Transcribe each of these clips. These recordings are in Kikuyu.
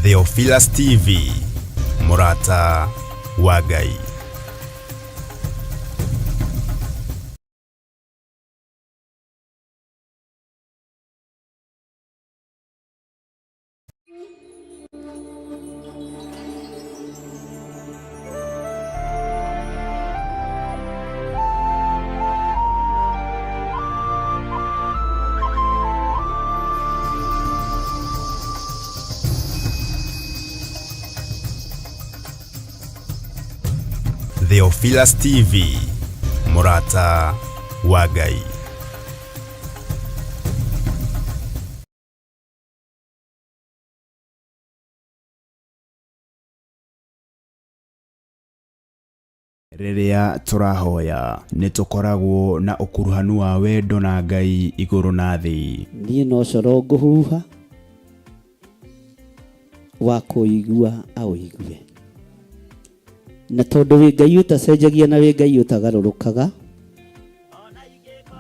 Theophilus TV, mũrata wa Ngai. Theophilus TV, mũrata wa Ngai. Rĩrĩa tũrahoya, nĩ tũkoragwo na ũkuruhanu wa wendo na Ngai igũrũ na thĩ. Niĩ no coro ngũhuha, wa kũigua aũigue. Na tondũ wĩ Ngai ũtacenjagia na wĩ Ngai ũtagarũrũkaga,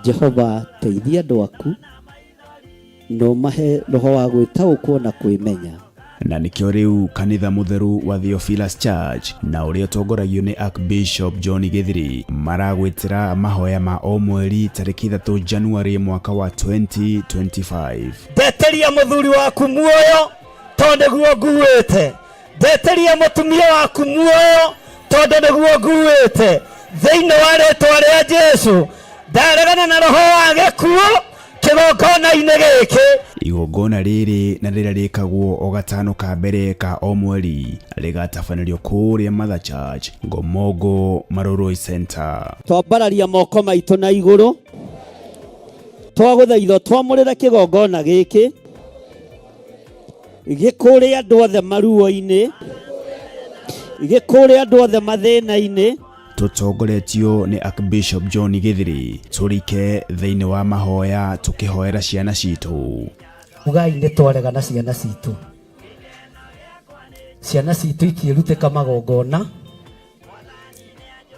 Jehova teithia andũ aku na ũmahe roho wa gwĩtaũkwo na kwĩmenya. Na nĩkĩo rĩu kanitha mũtheru wa Theophilus Church na ũrĩa ũtongoragio nĩ Archbishop John Gĩthiri maragwĩtĩra mahoya ma o mweri tarĩki 3 January mwaka wa 2025. Ndeteria mũthuri waku muoyo tondũ nĩguo nguĩte. Ndeteria mũtumia waku muoyo tondũ nĩguo nguĩte. Thĩinĩ wa rĩtwa rĩa Jesu ndaregana na roho wa gĩkuũ kĩgongona-inĩ gĩkĩ. Igongona rĩrĩ na rĩrĩa rĩkagwo o gatano ka mbere ka o mweri rĩgatabanĩrio kũrĩa Mother Church, Ngomongo, Marurui Center. Twambararia moko maitũ na igũrũ, twagũthaitha twamũrĩre kĩgongona gĩkĩ gĩkũrĩ andũ othe maruo-inĩ, gĩkũrĩ andũ othe mathĩna-inĩ. Tũtongoretio nĩ Archbishop John Gĩthiri, tũrike thĩinĩ wa mahoya tũkĩhoera ciana citũ. Ugai nĩ twarega na ciana citũ. Ciana citũ itiĩrutĩka magongona,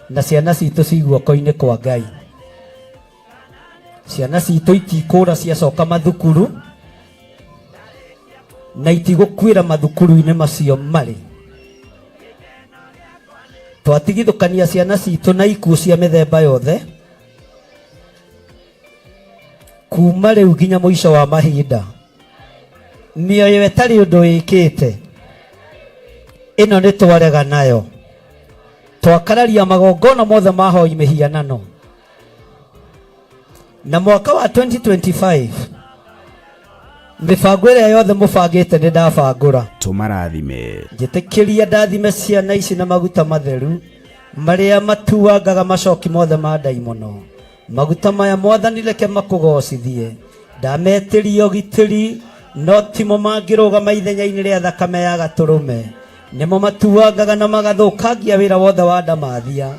na ciana citũ ci guoko-inĩ kwa Ngai. Ciana citũ itikũra ciacoka mathukuru, na itigũkuĩra mathukuru-inĩ macio marĩ. Twatigithũkania ciana citũ na ikuũ cia mĩthemba yothe, kuma rĩu nginya mũico wa mahinda. Mĩoyo ĩtarĩ ũndũ ĩkĩte, ĩno nĩ twarega nayo. Twakararia magongona mothe ma hoi mĩhianano. Na mwaka wa 2025 mĩbango ĩrĩa yothe mũbangĩte nĩ ndabangũra. Tũmarathime. Njĩtĩkĩria ndathime ciana ici na maguta matheru marĩa matuangaga macoki mothe ma ndaimono. Maguta maya Mwathani reke makũgocithie. Ndametĩria ũgitĩri no timo mangĩrũgama ithenya-inĩ rĩa thakame ya gatũrũme. Nĩmo matuangaga na magathũkangia wĩra wothe wa ndamathia.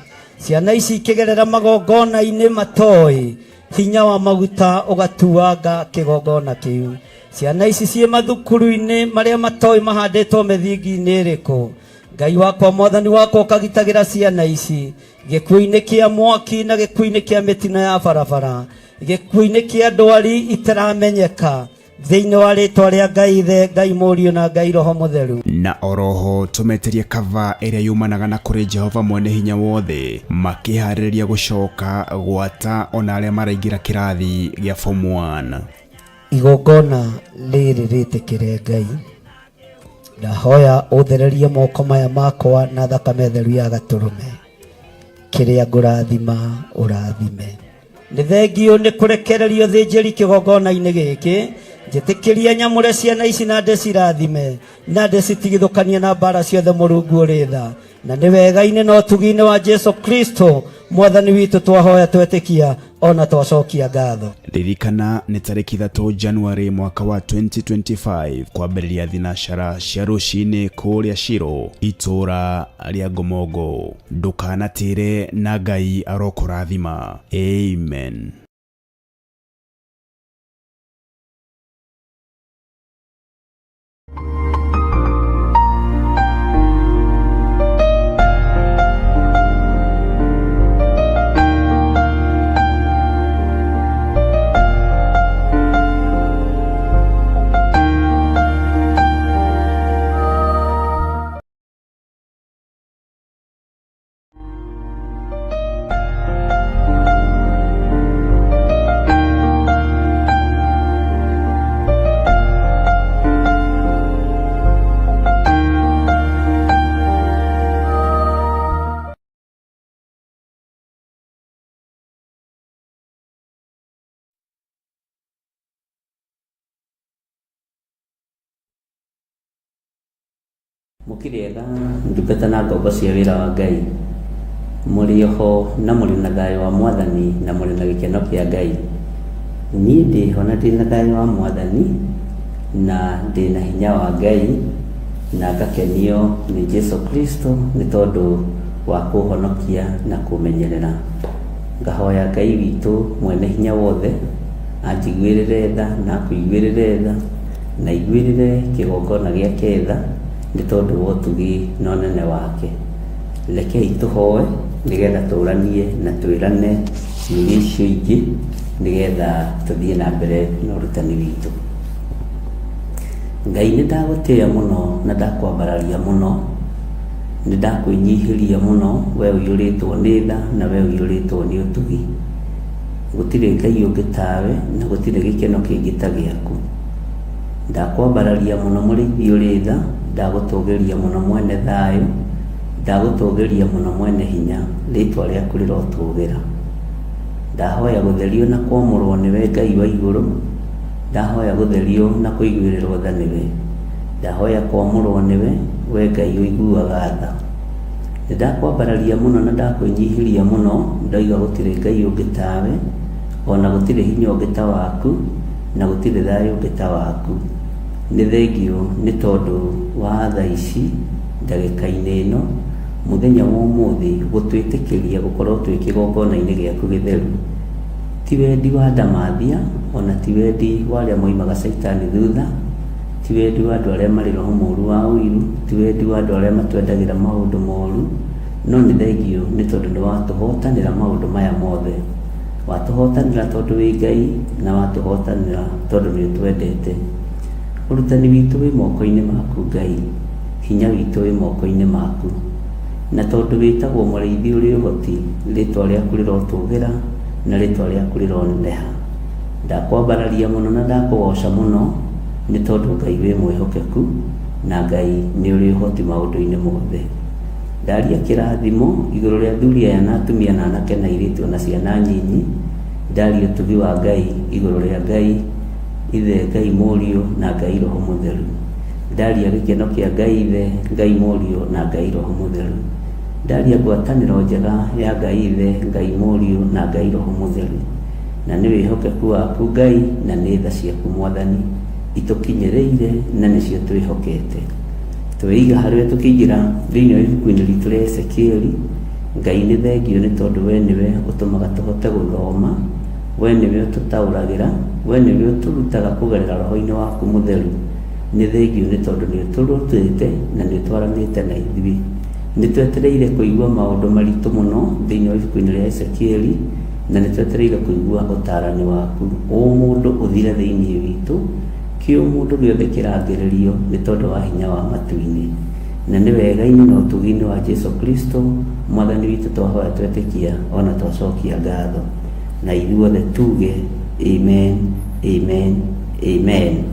Ciana ici ikĩgerera magongona-inĩ matoĩ, hinya wa maguta ũgatuanga kĩgongona kĩu. Ciana ici ciĩ mathukuru-inĩ marĩa matoĩ mahandĩtwo mĩthingi-inĩ ĩrĩkũ. Ngai wakwa, Mwathani wakwa, ũkagitagĩra ciana ici gĩkuũ-inĩ kĩa mwaki na gĩkuũ-inĩ kĩa mĩtino ya barabara, gĩkuũ-inĩ kĩa ndwari itaramenyeka. Thĩinĩ wa rĩtwa rĩa Ngai Ithe, Ngai Mũriũ na Ngai Roho Mũtheru. Na oroho tũmetĩrie kava ĩrĩa yumanaga na kũrĩ Jehova Mwene Hinya Wothe, makĩharĩrĩria gũcoka gwata ona arĩa maraingĩra kĩrathi gĩa form 1. Igongona rĩrĩ rĩtĩkĩre Ngai, ndahoya ũthererie moko maya makwa na thakame theru ya gatũrũme, kĩrĩa ngũrathima ũrathime. Nĩ thengiũ nĩ kũrekererio thĩnjĩri kĩgongona-inĩ gĩkĩ, njĩtĩkĩrie nyamũre ciana ici na ndĩcirathime na ndĩcitigithũkanie na mbara ciothe Mũrungu ũrĩ tha. Na nĩ wega-inĩ na ũtugi-inĩ wa Jesu Kristo Mwathani witũ twahoya twetĩkia ona twacokia ngatho. Ririkana nĩ tarĩki 3 January mwaka wa 2025 kwambĩrĩria thinacara cia rũcinĩ kũrĩa Shilo itũũra rĩa Ngomongo. Ndũkanatĩre na Ngai arokũrathima. Amen. Mũkĩrĩ ega ndungata na ngombo cia wĩra wa Ngai, mũrĩ oho na mũrĩ na thayũ wa Mwathani na mũrĩ na gĩkeno kĩa Ngai. Niĩ ndĩho na ndĩna thayũ wa Mwathani na ndĩna hinya wa Ngai na ngakenio nĩ Jesu Kristo nĩ tondũ wa kũhonokia na kũmenyerera. Ngahoya Ngai witũ mwene hinya wothe anjiguĩrĩre tha na akũiguĩrĩre tha na aiguĩrĩre kĩgongona gĩake tha nĩ tondũ wa ũtugi na ũnene wake. Rekei tũhoe nĩgetha tũranie na twĩrane ciũria icio ingĩ nĩgetha tũthiĩ na mbere na ũrutani witũ. Ngai nĩ ndagũtĩĩa mũno na ndakwambararia mũno, nĩ ndakwĩnyihĩria mũno we ũiyũrĩtwo nĩ tha na we ũiyũrĩtwo nĩ ũtugi. Gũtirĩ Ngai ũngĩ tawe na gũtirĩ gĩkeno kĩngĩ ta gĩaku. Ndakwambararia mũno mũrĩithi ũrĩ tha, ndagũtũgĩria mũno mwene thayũ, ndagũtũgĩria mũno mwene hinya, rĩtwa rĩaku rĩrotũgĩra. Ndahoya gũtherio na kwamũrwo nĩwe Ngai wa igũrũ, ndahoya gũtherio na kũiguĩrĩrwo tha nĩwe, ndahoya kwamũrwo nĩwe we Ngai ũiguaga tha. Nĩ ndakwambararia mũno na ndakwĩnyihĩria mũno, ndoiga gũtirĩ Ngai ũngĩ tawe, ona gũtirĩ hinya ũngĩ ta waku, na gũtirĩ thayũ ũngĩ ta waku. Nĩ thengio nĩ tondũ wa tha ici ndagĩka-inĩ ĩno mũthenya wa ũmũthĩ gũtwĩtĩkĩria gũkorwo twĩ kĩgongona-inĩ gĩaku gĩtheru. Ti wendi wa ndamathia, ona ti wendi wa arĩa moimaga caitani thutha, ti wendi wa andũ arĩa marĩ roho mũru wa ũiru, ti wendi wa andũ arĩa matwendagĩra maũndũ moru, no nĩ thengio nĩ tondũ nĩ watũhotanĩra maũndũ maya mothe. Watũhotanĩra tondũ wĩ Ngai na watũhotanĩra tondũ nĩ ũtwendete. Ũrutani witũ wĩ moko-inĩ maku Ngai, hinya witũ wĩ moko-inĩ maku. Na tondũ wĩtagwo mũrĩithi ũrĩ ũhoti, rĩtwa rĩaku rĩrotũgĩra na rĩtwa rĩaku rĩroneneha. Ndakwambararia mũno na ndakũgoca mũno nĩ tondũ Ngai wĩ mwĩhokeku na Ngai nĩ ũrĩ ũhoti maũndũ-inĩ mothe. Ndaria kĩrathimo igũrũ rĩa athuri aya na atumia na anake na airĩtu ona ciana nyinyi, ndaria ũtugi wa Ngai igũrũ rĩa Ngai Ithe, Ngai Mũriũ na Ngai Roho Mũtheru. Ndaria gĩkeno kĩa Ngai Ithe, Ngai Mũriũ na Ngai Roho Mũtheru. Ndaria ngwatanĩro njega ya Ngai Ithe, Ngai Mũriũ na Ngai Roho Mũtheru. Na nĩ wĩhokeku waku Ngai na nĩ tha ciaku Mwathani itũkinyĩrĩire na nĩcio twĩhokete. Tweiga harĩwe tũkĩingĩra thĩinĩ wa ibuku-inĩ ritũ rĩa Ezekieli. Ngai nĩ thengio nĩ tondũ we nĩwe ũtũmaga tũhote gũthoma, we nĩwe ũtũtaũragĩra, we nĩwe ũtũrutaga kũgerera roho-inĩ waku mũtheru. Nĩ thengio nĩ tondũ nĩ ũtũrutĩte na nĩ ũtwaranĩte na ithuĩ. Nĩ twetereire kũigua maũndũ maritũ mũno thĩinĩ wa ibuku-inĩ rĩa Ezekieli na nĩ twetereire kũigua ũtaarani waku. Ũmũndũ ũthire thĩinĩ witũ, kĩũmũndũ gĩothe kĩrangĩrĩrio nĩ tondũ wa hinya wa matu-inĩ. Na nĩ wega-inĩ na ũtugi-inĩ wa Jesu Kristo Mwathani witũ twahoya twetĩkia ona twacokia ngatho. Na ithuothe tuge amen, amen, amen.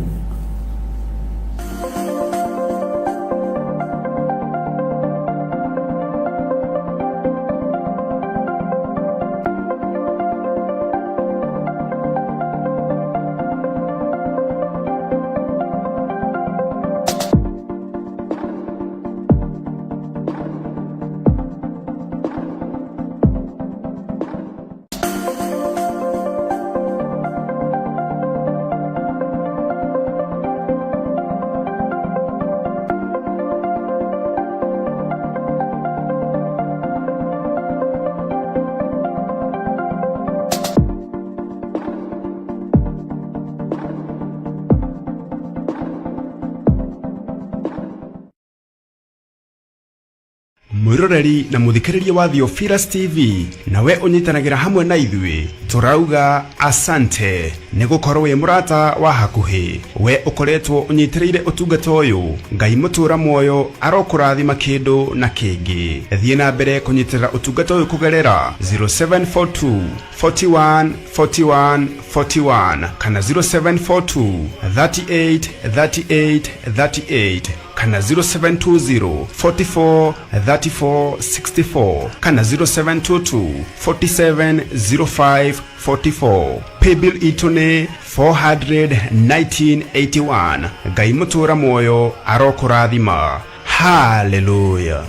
Mwiroreri na muthikiriria wa Theophilus TV, nawe ũnyitanagĩra hamwe na ithuĩ, tũrauga asante nĩ gũkorwo wĩ mũrata wa hakuhĩ. We ũkoretwo ũnyitĩrĩire ũtungata ũyũ, Ngai mũtũra muoyo arokũrathima kĩndũ na kĩngĩ. Thiĩ na mbere kũnyitĩrĩra ũtungata ũyũ kũgerera 0742 41 41 41 kana 0742 38 38 38 kana 0720 44 34 64 kana 0722 47 05 44. Paybill itũ nĩ 400 1981. Ngai mũtũra muoyo arokũrathima. Haleluya.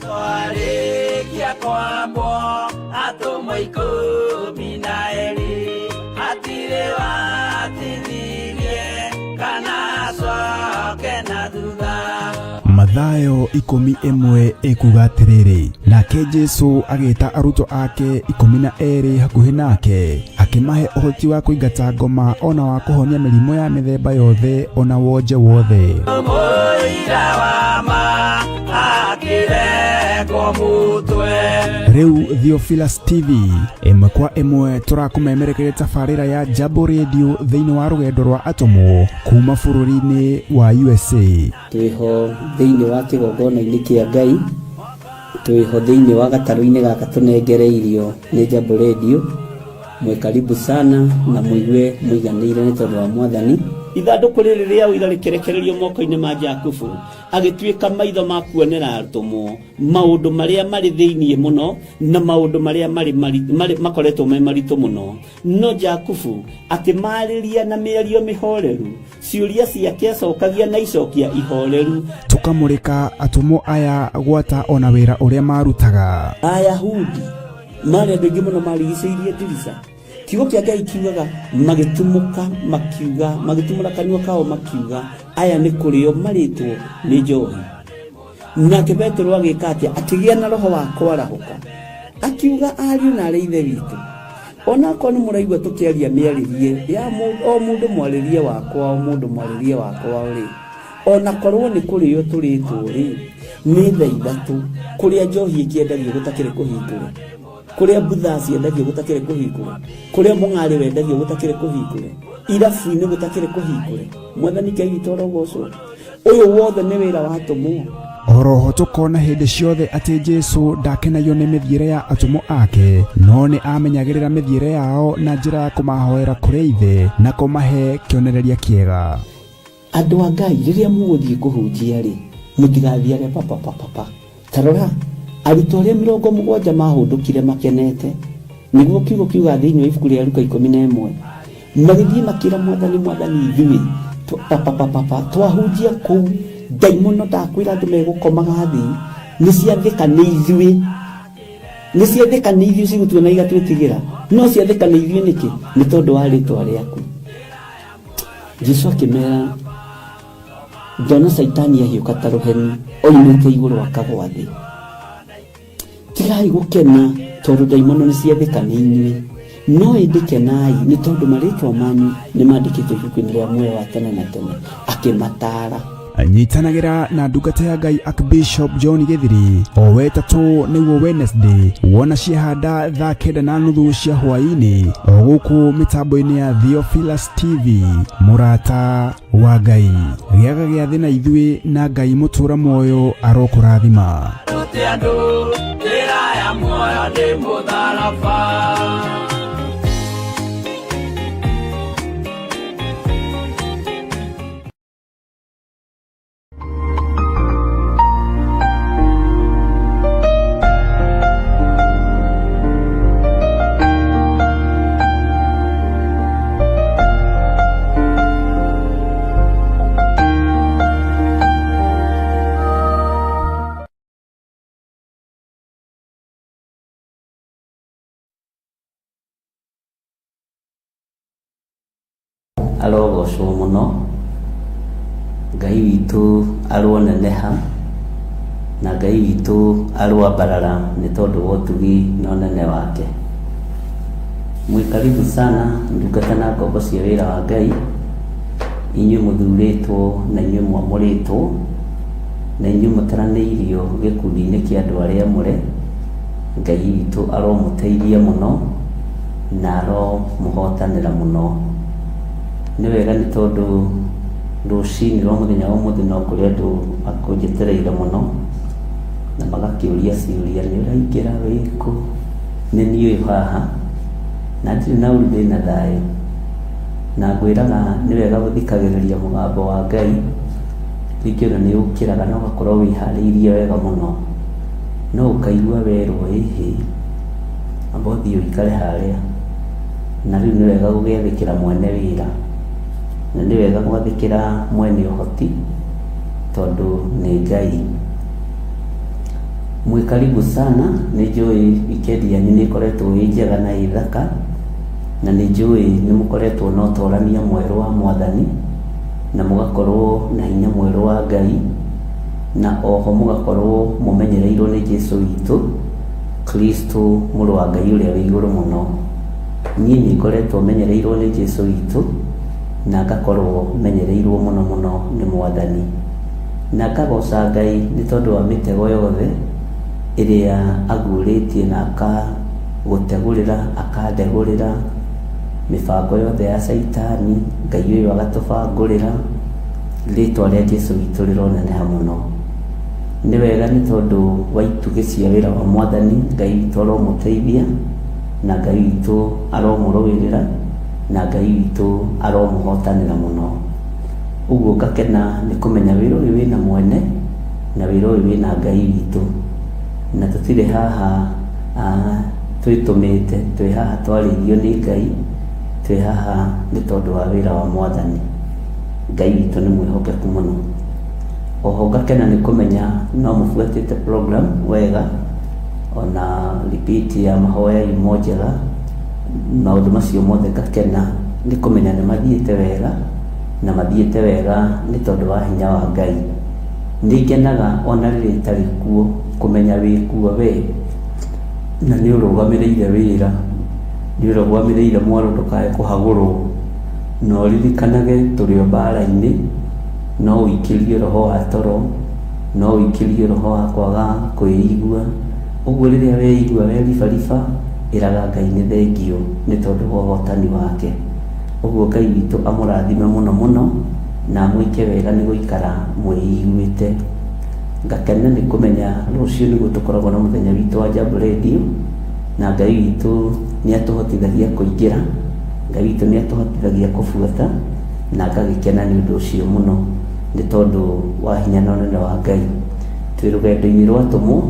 Twarĩkia kwambwo atũmwo 12 hatirĩ watithirie kana acoke na thutha. Mathayo 11 ĩkuga atĩrĩrĩ, nake Jesu agĩta arutwo ake 12 hakuhĩ nake, akĩmahe ũhoti wa kũingata ngoma ona wa kũhonia mĩrimũ ya mĩthemba yothe ona wonje wothe. Mũira wa ma akĩrengwo mũtwe. Rĩu Theophilus TV ĩmwe kwa ĩmwe tũrakũmemerekeria tabarĩra ya Jambo Radio thĩinĩ wa rũgendo rwa atũmwo kuma bũrũri-inĩ wa USA. Twĩho thĩinĩ wa kĩgongona-inĩ kĩa Ngai, twĩho thĩinĩ wa gatarũ-inĩ gaka tũnengereirio nĩ Jambo Radio. Mwĩ karibu sana na mũigue mũiganĩire nĩ tondũ wa Mwathani. Ithandũkũ rĩrĩ rĩa ũira rĩkĩrekererio moko-inĩ ma Jakubu, agĩtuĩka maitho ma kuonera atũmwo maũndũ marĩa marĩ thĩinĩ mũno na maũndũ marĩa marĩ makoretwo me maritũ mũno. No Jakubu akĩmarĩria na mĩario mĩhoreru, ciũria ciake acokagia na icokia ihoreru. Tũkamũrĩka atũmwo aya gwata ona wĩra ũrĩa marutaga. Ayahudi marĩ andũ aingĩ mũno marigicĩirie ndirica. Kiugo kĩa Ngai kiugaga magĩtumũka makiuga, magĩtumũra kanua kao makiuga, aya nĩ kũrĩo marĩtwo nĩ njohi. Nake Petero agĩka atĩa? Akĩgĩa na roho wa kwarahũka, akiuga ariũ na arĩ ithe witũ, onakorwo nĩ mũraigua tũkĩaria mĩarĩrie ya o mũndũ mwarĩrie wakwa, o mũndũ mwarĩrie wakwa rĩ, onakorwo nĩ kũrĩo tũrĩtwo rĩ, nĩ thaa ithatũ kũrĩa njohi ĩkĩendagio gũtakĩrĩ kũhingũre, kũrĩa mbutha ciendagio gũtakĩrĩ kũhingũre, kũrĩa mũng'arĩ wendagio gũtakĩrĩ kũhingũre, irabu-inĩ gũtakĩrĩ kũhingũre. Mwathani Ngai witũ arogocwo. Ũyũ wothe nĩ wĩra wa atũmwo. Oroho tũkona hĩndĩ ciothe atĩ Jesu ndakenagio nĩ mĩthiĩre ya atũmwo ake, no nĩ amenyagĩrĩra mĩthiĩre yao na njĩra ya kũmahoera kũrĩ Ithe na kũmahe kĩonereria kĩega. Andũ a Ngai, rĩrĩa mũgũthiĩ kũhunjia rĩ, mũtigathiage papapapapa. Ta rora, arutwo arĩa 70 mahũndũkire makenete, nĩguo kiugo kiuga thĩinĩ wa ibuku rĩa Luka 11, magĩthiĩ makĩra Mwathani, Mwathani, ithuĩ papapapapa twahunjia kũu, ndaimono ndakwĩra andũ megũkomaga thĩ, nĩ ciathĩka nĩ ithuĩ, nĩ ciathĩka nĩ ithuĩ cigũtuona igatwĩtigĩra, no ciathĩka nĩ ithuĩ nĩkĩ? Nĩ tondũ wa rĩtwa rĩaku. Jesu akĩmera, ndona Caitani ahiũka ta rũheni oimĩte igũrũ akagwa thĩ. Tigai gũkena tondũ ndaimono nĩ ciathĩka nĩ inyuĩ, no ĩndĩ kenai nĩ tondũ marĩtwa manyu nĩ mandĩkĩtwo ibuku-inĩ rĩa muoyo wa tene na tene. Akĩmataara. Nyitanagĩra na ndungata ya Ngai Archbishop John Gĩthiri o wetatũ nĩguo Wednesday, wona ciahanda thaa 9:30 cia hwaĩ-inĩ o gũkũ mĩtambo-inĩ ya Theophilus TV. Mũrata wa Ngai, gĩaga gĩathĩ na ithuĩ, na Ngai mũtũra muoyo arokũrathima. Rute andũ njĩra ya muoyo nĩ mũtharaba. Arogocwo mũno, Ngai witũ aroneneha, na Ngai witũ aroambarara nĩ tondũ wa ũtugi na ũnene wake. Mwĩ karibu sana ndungata na ngombo cia wĩra wa Ngai, inyuĩ mũthurĩtwo na inyuĩ mwamũrĩtwo, na inyuĩ mũtaranĩirio gĩkundi-inĩ kĩa andũ arĩa amũre. Ngai witũ aromũteithia mũno na aromũhotanĩra mũno. Nĩ wega nĩ tondũ rũcinĩ rwa mũthenya wa ũmũthĩ no kũrĩ andũ makũnjetereire mũno na magakĩũria ciũria, nĩ ũraingĩra wĩkũ? Nĩ niĩ ũyũ haha na ndirĩ na ũru, ndĩna thayũ. Na ngwĩraga nĩ wega gũthikagĩrĩria mũgambo wa Ngai, rĩngĩ ona nĩ ũkĩraga na ũgakorwo wĩharĩirie wega mũno, no ũkaigua werwo ĩhĩ, amba ũthiĩ ũikare harĩa. Na rĩu nĩ wega gũgĩathĩkĩra mwene wĩra. Na nĩ wega gwathĩkĩra mwene ũhoti tondũ nĩ Ngai. Mwĩ karibu sana, nĩ njũĩ weekend yanyu nĩ ĩkoretwo ĩ njega na ĩ thaka, na nĩ njũĩ nĩ mũkoretwo na ũtorania mwerũ wa Mwathani, na mũgakorwo na hinya mwerũ wa Ngai, na oho mũgakorwo mũmenyereirwo nĩ Jesu witũ, Kristo mũrũ wa Ngai ũrĩa wĩ igũrũ mũno. Niĩ nĩ ngoretwo menyereirwo nĩ Jesu witũ, na ngakorwo menyereirwo mũno mũno nĩ Mwathani. Na ngagoca Ngai nĩ tondũ wa mĩtego yothe ĩrĩa aguũrĩtie na akagũtegũrĩra, akandegũrĩra, mĩbango yothe ya Caitani, Ngai ũyũ agatũbangũrĩra, rĩtwa rĩa Jesu witũ rĩroneneha mũno. Nĩ wega nĩ tondũ wa itugĩ cia wĩra wa Mwathani, Ngai witũ aromũteithia, na Ngai witũ aromũrũĩrĩra, na Ngai witũ aromũhotanĩra mũno. Ũguo ngakena nĩ kũmenya wĩra ũyũ wĩna mwene, na wĩra ũyũ wĩna Ngai witũ. Na tũtirĩ haha twĩtũmĩte, twĩ haha twarĩithio nĩ Ngai, twĩ haha nĩ tondũ wa wĩra wa Mwathani. Ngai witũ nĩ mwĩhokeku mũno. Oho ngakena nĩ kũmenya no mũbuatĩte program wega, ona repeat ya mahoya yumo njega, maũndũ macio mothe ngakena nĩ kũmenya nĩ mathiĩte wega, na mathiĩte wega nĩ tondũ wa hinya wa Ngai. Nĩ ngenaga ona rĩrĩa itarĩ kuo kũmenya wĩ kuo we, na nĩ ũrũgamĩrĩire wĩra, nĩ ũrũgamĩrĩire mwaro ndũkae kũhagũrwo, na ũririkanage tũrĩ o mbara-inĩ, no ũikĩrie roho wa toro, no ũikĩrie roho wa kwaga kwĩigua, ũguo rĩrĩa weigua weribariba, ĩraga Ngai nĩ thengiũ nĩ tondũ wa ũhotani wake. Ũguo Ngai witũ amũrathime mũno mũno na amwĩke wega nĩ gũikara mwĩiguĩte. Ngakena nĩ kũmenya rũciũ nĩguo tũkoragwo na mũthenya witũ wa Jambo Radio, na Ngai witũ nĩ atũhotithagia kũingĩra, Ngai witũ nĩ atũhotithagia kũbuata, na ngagĩkena nĩ ũndũ ũcio mũno nĩ tondũ wa hinya na ũnene wa Ngai. Twĩ rũgendo-inĩ rwa atũmwo,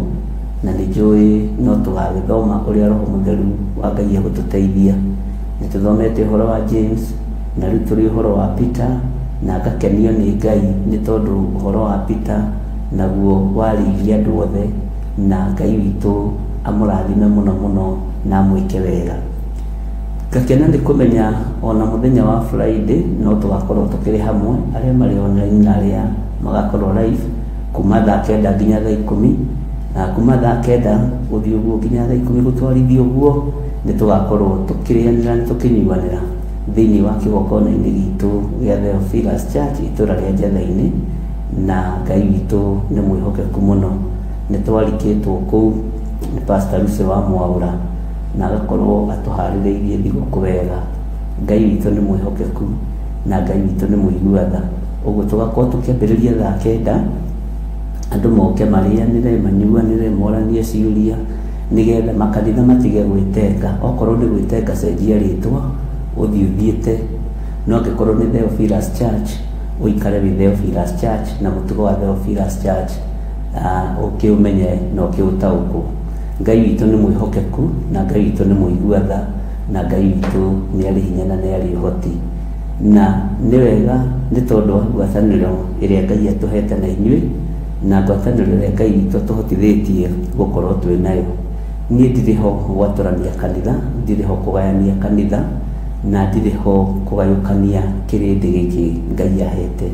na nĩ njũĩ no tũgagĩthoma ũrĩa Roho Mũtheru wa Ngai egũtũteithia. Nĩ tũthomete ũhoro wa James, na rĩu tũrĩ ũhoro wa Peter, na ngakenio nĩ Ngai nĩ tondũ ũhoro wa Peter naguo warĩirie andũ othe, na Ngai witũ amũrathime mũno mũno na amwĩke wega. Ngakena nĩ kũmenya ona mũthenya wa Friday no tũgakorwo tũkĩrĩ hamwe, arĩa marĩ online na arĩa magakorwo live, kuma thaa 9 nginya thaa 10, na kuma thaa 9 gũthiĩ ũguo nginya thaa 10 gũtwarithia ũguo, nĩ tũgakorwo tũkĩrĩanĩra na tũkĩnyuanĩra thĩinĩ wa kĩgongona-inĩ gitũ gĩa Theophilus Church itũra rĩa Njetha-inĩ, na Ngai witũ nĩ mwĩhokeku mũno. Nĩ twarikĩtwo kũu nĩ Pastor Lucy wa Mwaũra na agakorwo atũharĩrĩirie thigũkũ wega. Ngai witũ nĩ mwĩhokeku na Ngai witũ nĩ mũigua tha. Ũguo tũgakorwo tũkĩambĩrĩria thaa 9, andũ moke marĩanĩre, manyuanĩre, moranie ciũria, nĩgetha makanitha matige gwĩtenga. Okorwo nĩ gwĩtenga cenjia rĩtwa, ũthiĩ ũthiĩte. No angĩkorwo nĩ Theophilus Church, ũikare wĩ Theophilus Church, na mũtugo wa Theophilus Church ũkĩũmenye na ũkĩũtaũkwo. Ngai witũ nĩ mwĩhokeku, na Ngai witũ nĩ mũigua tha, na Ngai witũ nĩ arĩ hinya na nĩ arĩ ũhoti. Na nĩ wega nĩ tondũ wa ngwatanĩro ĩrĩa Ngai atũhete na inyuĩ, na ngwatanĩro ĩrĩa Ngai witũ atũhotithĩtie gũkorwo twĩ nayo. Niĩ ndirĩ ho gwatũrania kanitha, ndirĩ ho kũgayania kanitha, na ndirĩ ho kũgayũkania kĩrĩndĩ gĩkĩ Ngai ahete.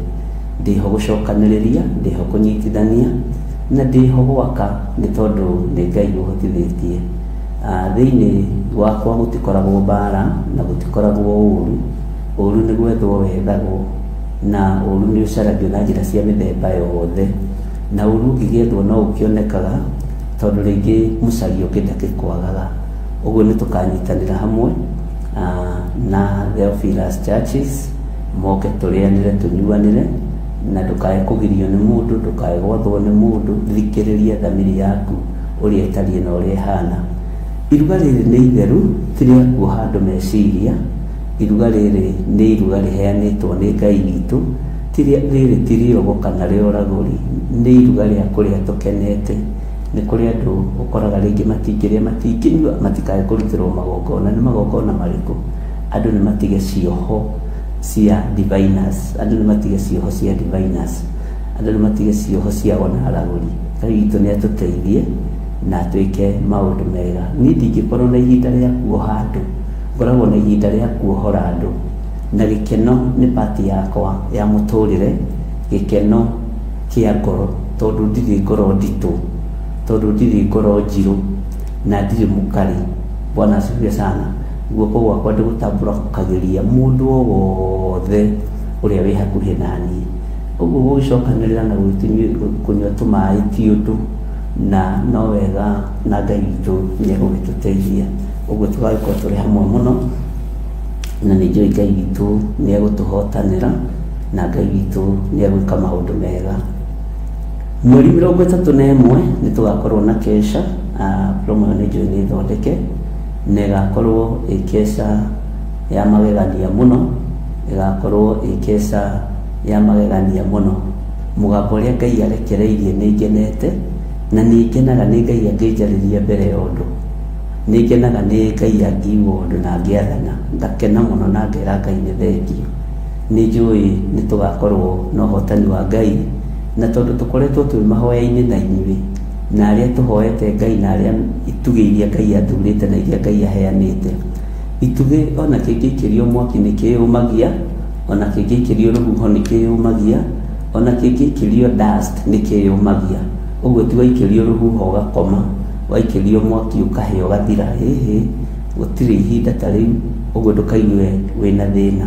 Ndĩ ho gũcokanĩrĩria, ndĩ ho kũnyitithania, na ndĩ ho gwaka nĩ tondũ nĩ Ngai ũhotithĩtie. Thĩinĩ wakwa gũtikoragwo mbara na gũtikoragwo ũru, ũru nĩ gwethwo wethagwo, na ũru nĩ ũcaragio na njĩra cia mĩthemba yothe, na ũru ũngĩgĩethwo no ũkĩonekaga, tondũ rĩngĩ mũcaria ũngĩ ndakĩkwagaga. Ũguo nĩ tũkanyitanĩra hamwe na Theophilus Churches, moke tũrĩanĩre tũnyuanĩre, na ndũkae kũgirio nĩ mũndũ, ndũkae gwathwo nĩ mũndũ, thikĩrĩria thamiri yaku ũrĩa ĩtariĩ na ũrĩa ĩhana. Iruga rĩrĩ nĩ itheru, ti rĩa kuoha andũ meciria, iruga rĩrĩ nĩ iruga rĩheanĩtwo nĩ Ngai witũ, ti rĩrĩ ti rĩogo kana rĩa ũragũri, nĩ iruga rĩa kũrĩa tũkenete. Nĩ kũrĩ andũ ũkoraga rĩngĩ matingĩrĩa matingĩnyua matikae kũrutĩrwo magongona. Nĩ magongona marĩkũ? Andũ nĩ matige cioho. cia diviners. Andũ nĩ matige cioho cia diviners, andũ nĩ matige cioho cia ona aragũri. Ngai witũ nĩ atũteithie na atwĩke maũndũ mega. Niĩ ndingĩkorwo na ihinda rĩa kuoha andũ, ngoragwo na ihinda rĩa kuohora andũ, na gĩkeno nĩ part yakwa ya mũtũrĩre, gĩkeno kĩa ngoro, tondũ ndirĩ ngoro nditũ, tondũ ndirĩ ngoro njirũ na ndirĩ mũkarĩ. Bwana asifiwe sana. Guoko gwakwa ndĩgũtambũrũkagĩria mũndũ o wothe ũrĩa wĩ hakuhĩ naniĩ. Ũguo gũgĩcokanĩrĩra na kũnyua tũmaĩ ti ũndũ, na no wega, na Ngai witũ nĩ egũgĩtũteithia. Ũguo tũgagĩkorwo tũrĩ hamwe mũno, na nĩ njũĩ Ngai witũ nĩ egũtũhotanĩra, na Ngai witũ nĩ egwĩka maũndũ mega. Mweri 31 nĩ tũgakorwo na kesha. Promo ĩyo nĩ njũĩ nĩ thondeke, na ĩgakorwo ĩ kesha ya magegania mũno, ĩgakorwo ĩ kesha ya magegania mũno. Mũgambo ũrĩa Ngai arekereirie nĩ ngenete, na nĩ ngenaga nĩ Ngai angĩnjarĩria mbere ya ũndũ. Nĩ ngenaga nĩ Ngai angiuga ũndũ na angĩathana, ngakena mũno na ngera Ngai nĩ thengiũ. Nĩ njũĩ nĩ tũgakorwo na ũhotani wa Ngai, na tondũ tũkoretwo twĩ mahoya-inĩ na inyuĩ, na arĩa tũhoete Ngai, na arĩa itugĩ iria Ngai athurĩte na iria Ngai aheanĩte. Itugĩ ona kĩngĩikĩrio mwaki nĩ kĩyũmagia, ona kĩngĩikĩrio rũhuho nĩ kĩyũmagia, ona kĩngĩikĩrio dust nĩ kĩyũmagia. Ũguo ti waikĩrio rũhuho ũgakoma, waikĩrio mwaki ũkahĩa ũgathira, hĩhĩ, gũtirĩ ihinda ta rĩu, ũguo ndũkaigue wĩna thĩna.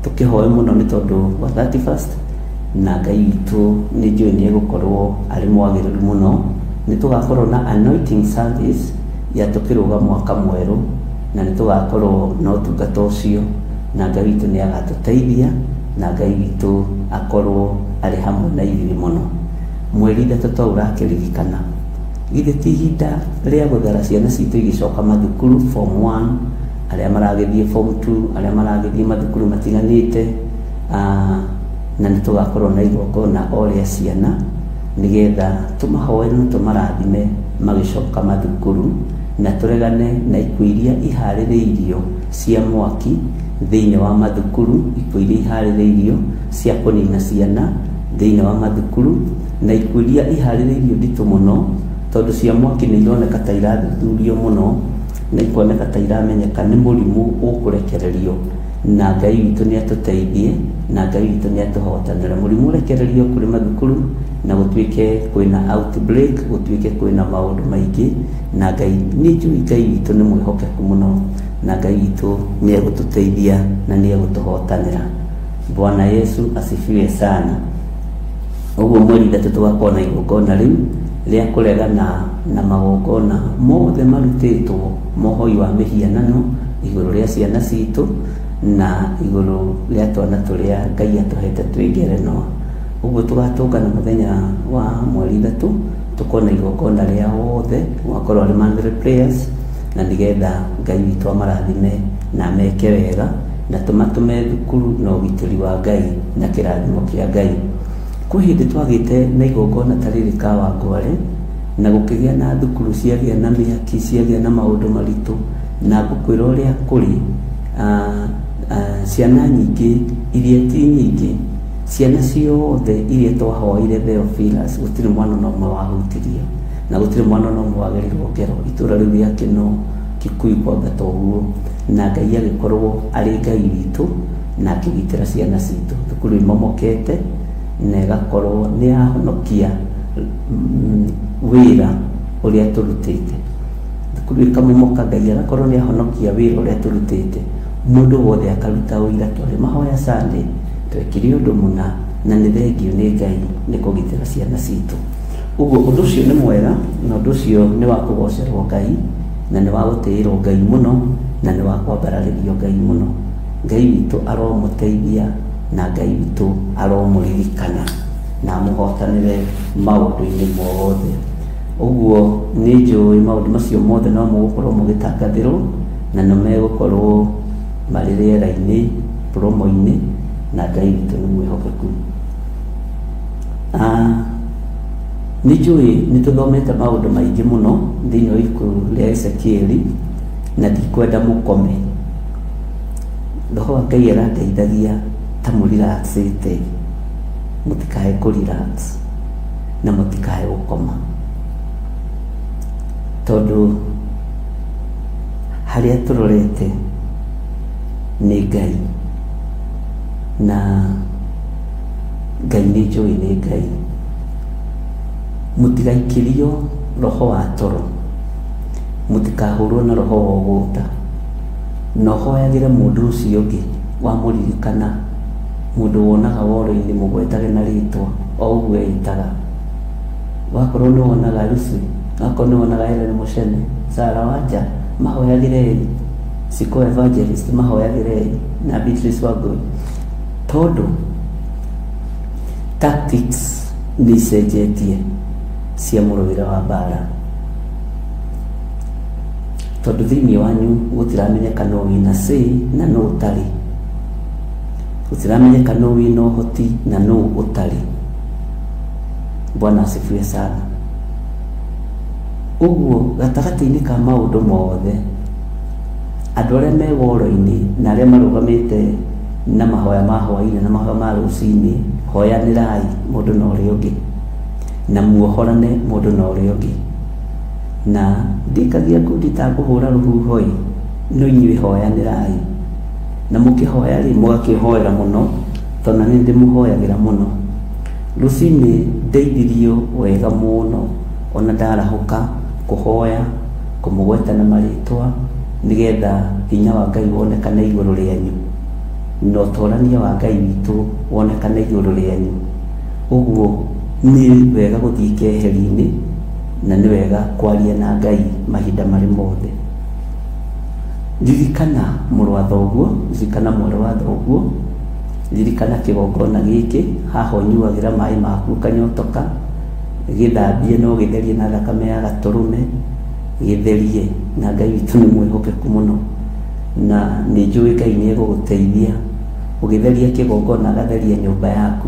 Tũkĩhoe mũno nĩ tondũ wa 31st, na Ngai witũ nĩ njũĩ nĩ egũkorwo arĩ mwagĩrĩru mũno. Nĩ tũgakorwo na anointing service ya tũkĩrũga mwaka mwerũ, na nĩ tũgakorwo na ũtungata ũcio, na Ngai witũ nĩ agatũteithia, na Ngai witũ akorwo arĩ hamwe na ithuĩ mũno. Mweri 3 to ũrakĩririkana, githĩ ti ihinda rĩa gũthara ciana citũ igĩcoka mathukuru, form 1, arĩa maragĩthiĩ form 2, arĩa maragĩthiĩ mathukuru matiganĩte, na nĩ tũgakorwo na igongona o rĩa ciana nĩgetha tũmahoere na tũmarathime magĩcoka mathukuru, na tũregane na ikuũ iria iharĩrĩirio cia mwaki thĩinĩ wa mathukuru, ikuũ iria iharĩrĩirio cia kũnina ciana thĩinĩ wa mathukuru, na ikuũ iria iharĩrĩirio nditũ mũno, tondũ cia mwaki nĩ ironeka ta irathuthurio mũno na ikoneka ta iramenyeka nĩ mũrimũ ũkũrekererio, na Ngai witũ nĩ atũteithie na Ngai witũ nĩ atũhotanĩre. Mũrimũ ũrekererio kũrĩ mathukuru na gũtuĩke kwĩna outbreak, gũtuĩke kwĩna maũndũ maingĩ, na Ngai nĩ njũĩ Ngai witũ nĩ mwĩhokeku mũno, na Ngai witũ nĩ egũtũteithia na nĩ egũtũhotanĩra. Bwana Yesu asifiwe sana. Ũguo mweri 3 tũgakorwo na igongona rĩu rĩa kũregana na magongona mothe marutĩtwo mohoi wa mĩhianano igũrũ rĩa ciana citũ na igũrũ rĩa twana tũrĩa Ngai atũhete twĩ ngerenwa. Ũguo tũgatũngana mũthenya wa mweri 3, tũkorwo na igongona rĩa wothe, gũgakorwo arĩ monthly prayers, na nĩgetha Ngai witũ amarathime na ameke wega, na tũmatũme thukuru na ũgitĩri wa Ngai na kĩrathimo kĩa Ngai. Kwĩ hĩndĩ twagĩte na igongona ta rĩrĩ Kawangware, na gũkĩgĩa na thukuru ciagĩa na mĩaki, ciagĩa na maũndũ maritũ, na ngũkwĩra ũrĩa kũrĩ, ciana nyingĩ iria ti nyingĩ, ciana ciothe iria twahoire Theophilus, gũtirĩ mwana ona ũmwe wahutirio, na gũtirĩ mwana ona ũmwe wagerirwo ngero itũra rĩu rĩa Kĩno Kikuyu kwambata ũguo, na Ngai agĩkorwo arĩ Ngai witũ na akĩgitĩra ciana citũ. Thukuru imomokete na ĩgakorwo nĩ yahonokia wĩra ũrĩa tũrutĩte. Thukuru ĩkamomoka, Ngai agakorwo nĩ ahonokia wĩra ũrĩa tũrutĩte. Mũndũ wothe akaruta ũira, twarĩ mahoya Sunday, twekire ũndũ mũna, na nĩ thengiũ nĩ Ngai nĩ kũgitĩra ciana citũ. Ũguo ũndũ ũcio nĩ mwega, na ũndũ ũcio nĩ wa kũgocerwo Ngai, na nĩ wa gũtĩĩrwo Ngai mũno, na nĩ wa kwambararĩrio Ngai mũno. Ngai witũ aromũteithia, na Ngai witũ aromũririkana na amũhotanĩre maũndũ-inĩ mothe. Ũguo nĩ njũĩ maũndũ macio mothe no mũgũkorwo mũgĩtangathĩrwo, na no megũkorwo marĩ rĩera-inĩ, promo-inĩ, na Ngai witũ nĩ mwĩhokeku. Nĩ njũĩ nĩ tũthomete maũndũ maingĩ mũno thĩinĩ wa ibuku rĩa Ezekieli, na ndikwenda mũkome. Roho wa Ngai arandeithagia ta mũrelaxĩte, mũtikae kũ relax na mũtikae gũkoma, tondũ harĩa tũrorete nĩ Ngai, na Ngai nĩ njũĩ nĩ Ngai. Mũtigaikĩrio roho wa toro, mũtikahũrwo na roho wa ũgũta, na ũhoyagĩre mũndũ ũcio ũngĩ wamũririkana, mũndũ wonaga woro-inĩ mũgwetage na rĩtwa o ũguo eĩtaga. Wakorwo nĩ wonaga Lucy, wakorwo nĩ wonaga Hellen Muchene, Sarah Wanja, mahoyagĩrei, Siko Evangelist mahoyagĩrei, na Beatrice Wangũi, tondũ tactics nĩ icenjetie cia mũrũĩre wa mbara. Tondũ thĩinĩ wanyu gũtiramenyeka nũ wĩna say na nũ ũtarĩ, gũtiramenyeka nũ wĩna ũhoti na nũ ũtarĩ. Bwana asifiwe sana. Ũguo gatagatĩ-inĩ ka maũndũ mothe, andũ arĩa me woro-inĩ na arĩa marũgamĩte na mahoya ma hwainĩ na mahoya ma rũcinĩ, hoyanĩrai mũndũ na ũrĩa ũngĩ, na muohorane mũndũ na ũrĩa ũngĩ. Na ndikagia ngundi ta ngũhũra rũhuho ĩ, no inyuĩ hoyanĩrai. Na mũkĩhoya rĩ, mũgakĩhoera mũno, tondũ na niĩ ndĩmũhoyagĩra mũno. Rũcinĩ ndeithirio wega mũno, ona ndarahũka kũhoya, kũmũgweta na marĩtwa, nĩgetha hinya wa Ngai wonekane igũrũ rĩanyu, na ũtorania wa Ngai witũ wonekane igũrũ rĩanyu. Ũguo nĩ wega gũthiĩ keheri-inĩ, na nĩ wega kwaria na Ngai mahinda marĩ mothe. Ririkana mũrũ wa thoguo, ririkana mwarĩ wa thoguo, ririkana kĩgongona gĩkĩ, haha ũnyuagĩra maĩ maku ũkanyotoka, gĩthambie na ũgĩtherie na thakame ya gatũrũme, gĩtherie, na Ngai witũ nĩ mwĩhokeku mũno, na nĩ njũĩ Ngai nĩ egũgũteithia, ũgĩtheria kĩgongona agatheria nyũmba yaku.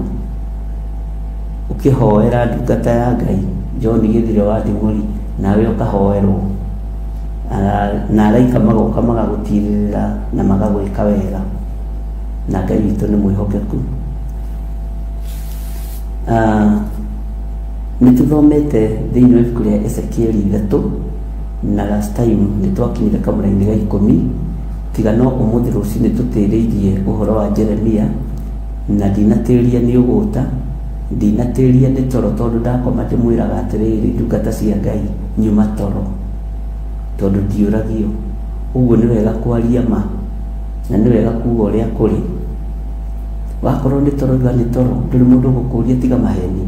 Ũkĩhoera ndungata ya Ngai John Gĩthire wa Nding'ũri, nawe ũkahoerwo, na araika magoka magagũtirĩrĩra na magagwĩka wega, na Ngai witũ nĩ mwĩhokeku. Nĩ tũthomete thĩinĩ wa ibuku rĩa Ezekieli 3, na last time nĩ twakinyire kamũra-inĩ ga 10, tiga no ũmũthĩ rũcinĩ tũtĩrĩirie ũhoro wa Jeremia. Na ndinatĩria nĩ ũgũta, ndinatĩria nĩ toro, tondũ ndakoma ndĩmwĩraga atĩrĩrĩ, ndungata cia Ngai, nyuma toro, tondũ ndiũragio. Ũguo nĩ wega kwaria ma, na nĩ wega kuga ũrĩa kũrĩ. Wakorwo nĩ toro uga nĩ toro, ndũrĩ mũndũ ũgũkũria tiga maheni.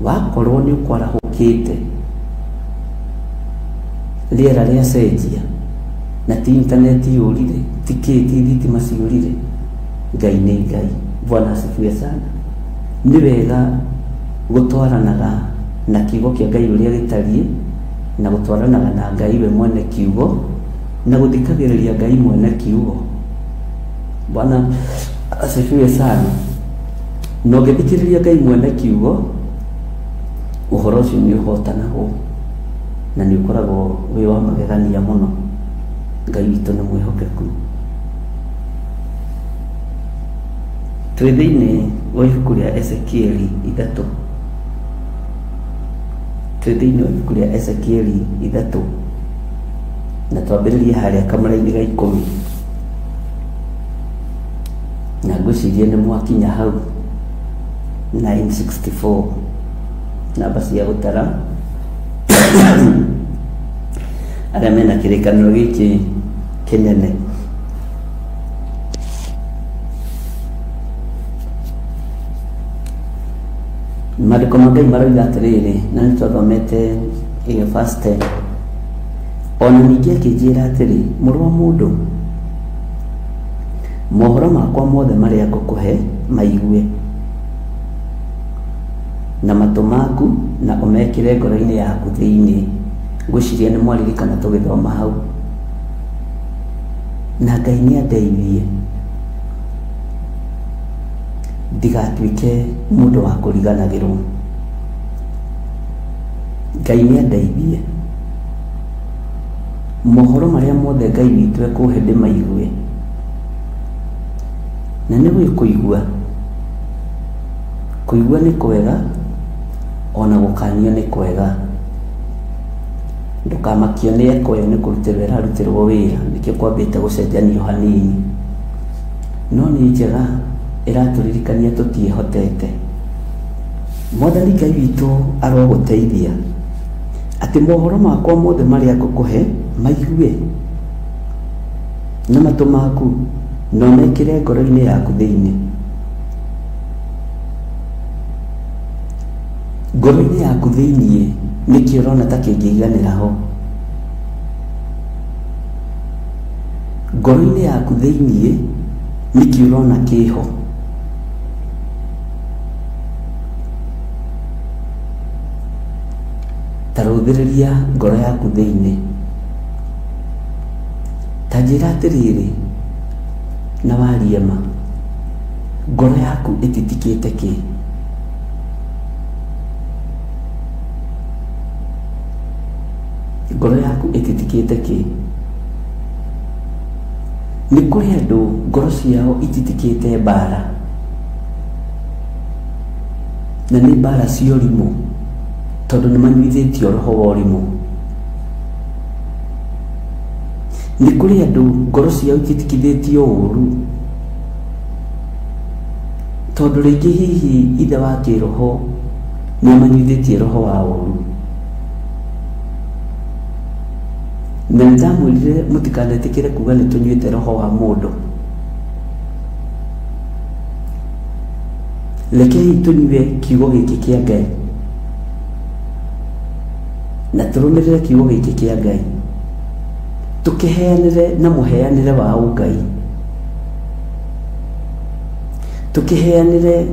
Wakorwo nĩ ũkwarahũkĩte, rĩera rĩacenjia, na ti intaneti yũrire, ti kĩ, ti thitima ciũrire, Ngai nĩ Ngai. Bwana asifiwe sana. Nĩ wega gũtwaranaga na kiugo kĩa Ngai ũrĩa gĩtariĩ, na gũtwaranaga na Ngai we mwene kiugo, na gũthikagĩrĩria Ngai mwene kiugo. Bwana asifiwe sana. Na ũngĩthikĩrĩria Ngai mwene kiugo, ũhoro ũcio nĩ ũhotanagwo na nĩ ũkoragwo wĩ wa magegania mũno. Ngai witũ nĩ mwĩhokeku. Twĩ thĩinĩ wa ibuku rĩa Ezekieli 3. Twĩ thĩinĩ wa ibuku rĩa Ezekieli 3 na twambĩrĩrie harĩa kamũra-inĩ ga 10. Na ngwĩciria nĩ mwakinya hau 964 namba cia gũtara arĩa mena kĩrĩkanĩro gĩkĩ kĩnene. Maandĩko ma Ngai maroiga atĩrĩrĩ, na nĩ twathomete ĩyo verse 10. O na ningĩ akĩnjĩra atĩrĩ, mũrũ wa mũndũ, mohoro makwa mothe marĩa ngũkũhe maigue na matũ maku na ũmekĩre ngoro-inĩ yaku thĩinĩ. Ngwĩciria nĩ mwaririkana tũgĩthoma hau. Na Ngai nĩ andeithie ndigatuĩke mũndũ wa kũriganagĩrwo. Ngai nĩ andeithie mohoro marĩa mothe Ngai witũ ekũhe ndĩmaigue. Na nĩ ũĩ kũigua, kũigua nĩ kwega ona gũkanio nĩ kwega. Ndũkamakio nĩ eko ĩyo nĩ kũrutĩrwo ĩrarutĩrwo wĩra nĩkĩo kwambĩte gũcenjanio hanini. No nĩ njega ĩratũririkania tũtiĩhotete. Mwathani Ngai witũ arogũteithia atĩ mohoro makwa mothe marĩa ngũkũhe maigue na matũ maku na ũmekĩre ngoro-inĩ yaku thĩinĩ. Ngoro-inĩ yaku thĩinĩ nĩkĩ ũrona ta kĩngĩiganĩra ho? Ngoro-inĩ yaku thĩinĩ nĩkĩ ũrona kĩho? Ta rũthĩrĩria ngoro yaku thĩinĩ. Ta njĩra atĩrĩrĩ, na warie ma, ngoro yaku ĩtitikĩte kĩ? Ngoro yaku ĩtitikĩte kĩ? Nĩ kũrĩ andũ ngoro ciao ititikĩte mbara, na nĩ mbara cia ũrimũ, tondũ nĩ manyuithĩtio roho wa ũrimũ. Nĩ kũrĩ andũ ngoro ciao ititikithĩtio ũru, tondũ rĩngĩ hihi ithe wa kĩroho nĩ amanyuithĩtie roho wa ũru. Na nĩ ndamwĩrire mũtikanetĩkĩre kuga nĩ tũnyuĩte roho wa mũndũ. Rekei tũnyue kiugo gĩkĩ kĩa Ngai na tũrũmĩrĩre kiugo gĩkĩ kĩa Ngai, tũkĩheanĩre na mũheanĩre wa ũngai, tũkĩheanĩre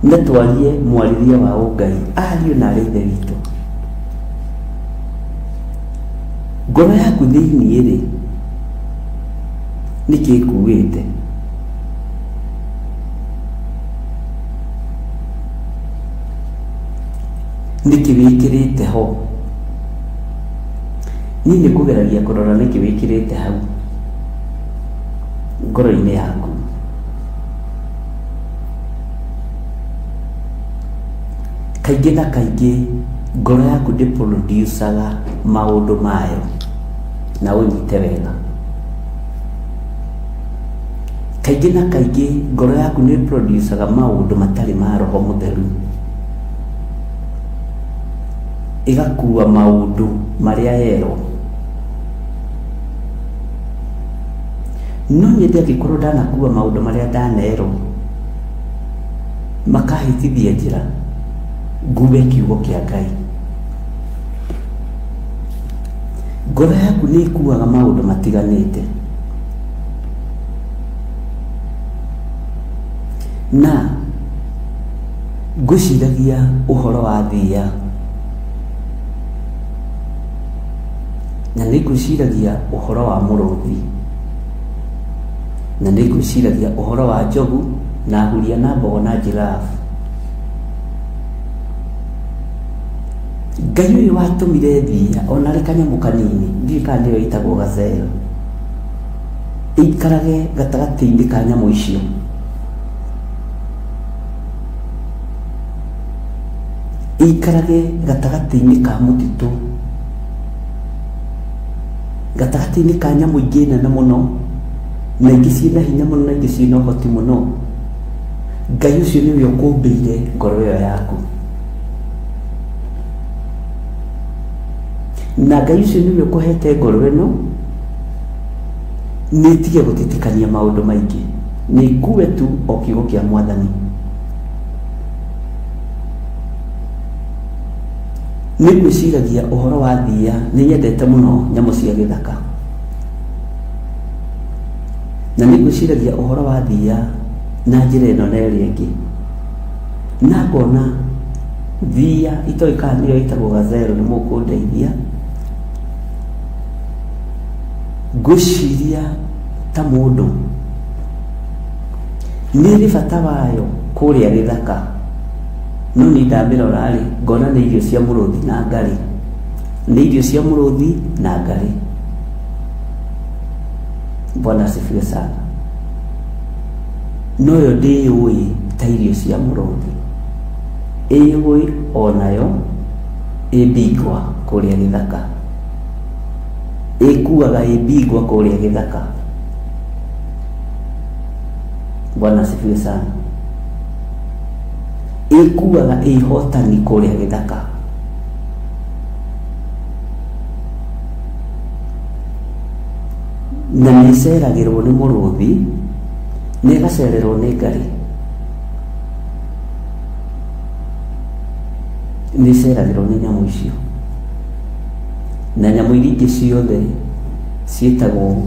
na twarie mwarĩrie wa ũngai, ariũ na arĩ ithe witũ. Ngoro yaku thĩinĩ-rĩ, nĩkĩ ĩkuĩte? Nĩkĩ wĩkĩrĩte ho? Niĩ nĩ kũgeragia kũrora nĩkĩ wĩkĩrĩte hau ngoro-inĩ yaku. Kaingĩ na kaingĩ ngoro yaku ndĩ produce aga maũndũ mayo, na ũnyite wega. Kaingĩ na kaingĩ ngoro yaku nĩ produce aga maũndũ matarĩ ma roho mũtheru. Ĩgakua maũndũ marĩa yerwo. No nyende angĩkorwo ndanakua maũndũ marĩa ndanerwo makahĩtithia njĩra, ngue kiugo kĩa Ngai. Ngoro yaku nĩ ĩkuaga maũndũ matiganĩte. Na ngwĩciragia ũhoro wa thiia, na nĩ ngwĩciragia ũhoro wa mũrũthi, na nĩ ngwĩciragia ũhoro wa njogu na huria na mbogo na giraffe. Ngai ũyũ watũmire thiia ona arĩ kanyamũ kanini, ndiũĩ kana nĩyo ĩtagwo gazelle, ĩikarage gatagatĩ-inĩ ka nyamũ icio. Ĩikarage gatagatĩ-inĩ ka mũtitũ, gatagatĩ-inĩ ka nyamũ ingĩ nene mũno, na ingĩ ciĩna hinya mũno na ingĩ ciĩna ũhoti mũno. Ngai ũcio nĩwe ũkũmbĩire ngoro ĩyo yaku. Na Ngai ũcio nĩwe ũkũhete ngoro ĩno, nĩ ĩtige gũtitikania maũndũ maingĩ, nĩ ĩkue tu o kiugo kĩa Mwathani. Nĩ ngwĩciragia ũhoro wa thiia, nĩ nyendete mũno nyamũ cia gĩthaka. Na nĩ ngwĩciragia ũhoro wa thiia na njĩra ĩno na ĩrĩa ĩngĩ. Na ngona thiia itoĩ kana nĩyo ĩtagwo gazelle nĩ mũkũndeithia. Ngwĩciria ta mũndũ nĩ ĩrĩ bata wayo kũrĩa gĩthaka, no niĩ ndamĩrora rĩ, ngona nĩ irio cia mũrũthi na ngarĩ, nĩ irio cia mũrũthi na ngarĩ. Bwana asifiwe sana. Noyo ndĩyũĩ ta irio cia mũrũthi. Ĩyũĩ onayo ĩ bingwa kũrĩa gĩthaka. Ĩkuaga ĩ bingwa kũrĩa gĩthaka. Bwana asifiwe sana. Ĩkuaga ĩ hotani kũrĩa gĩthaka. Na nĩ ĩceragĩrwo nĩ mũrũthi, nĩ ĩgacererwo nĩ ngarĩ. Nĩ ĩceragĩrwo nĩ nyamũ icio. Na nyamũ iria ingĩ ciothe ciĩtagwo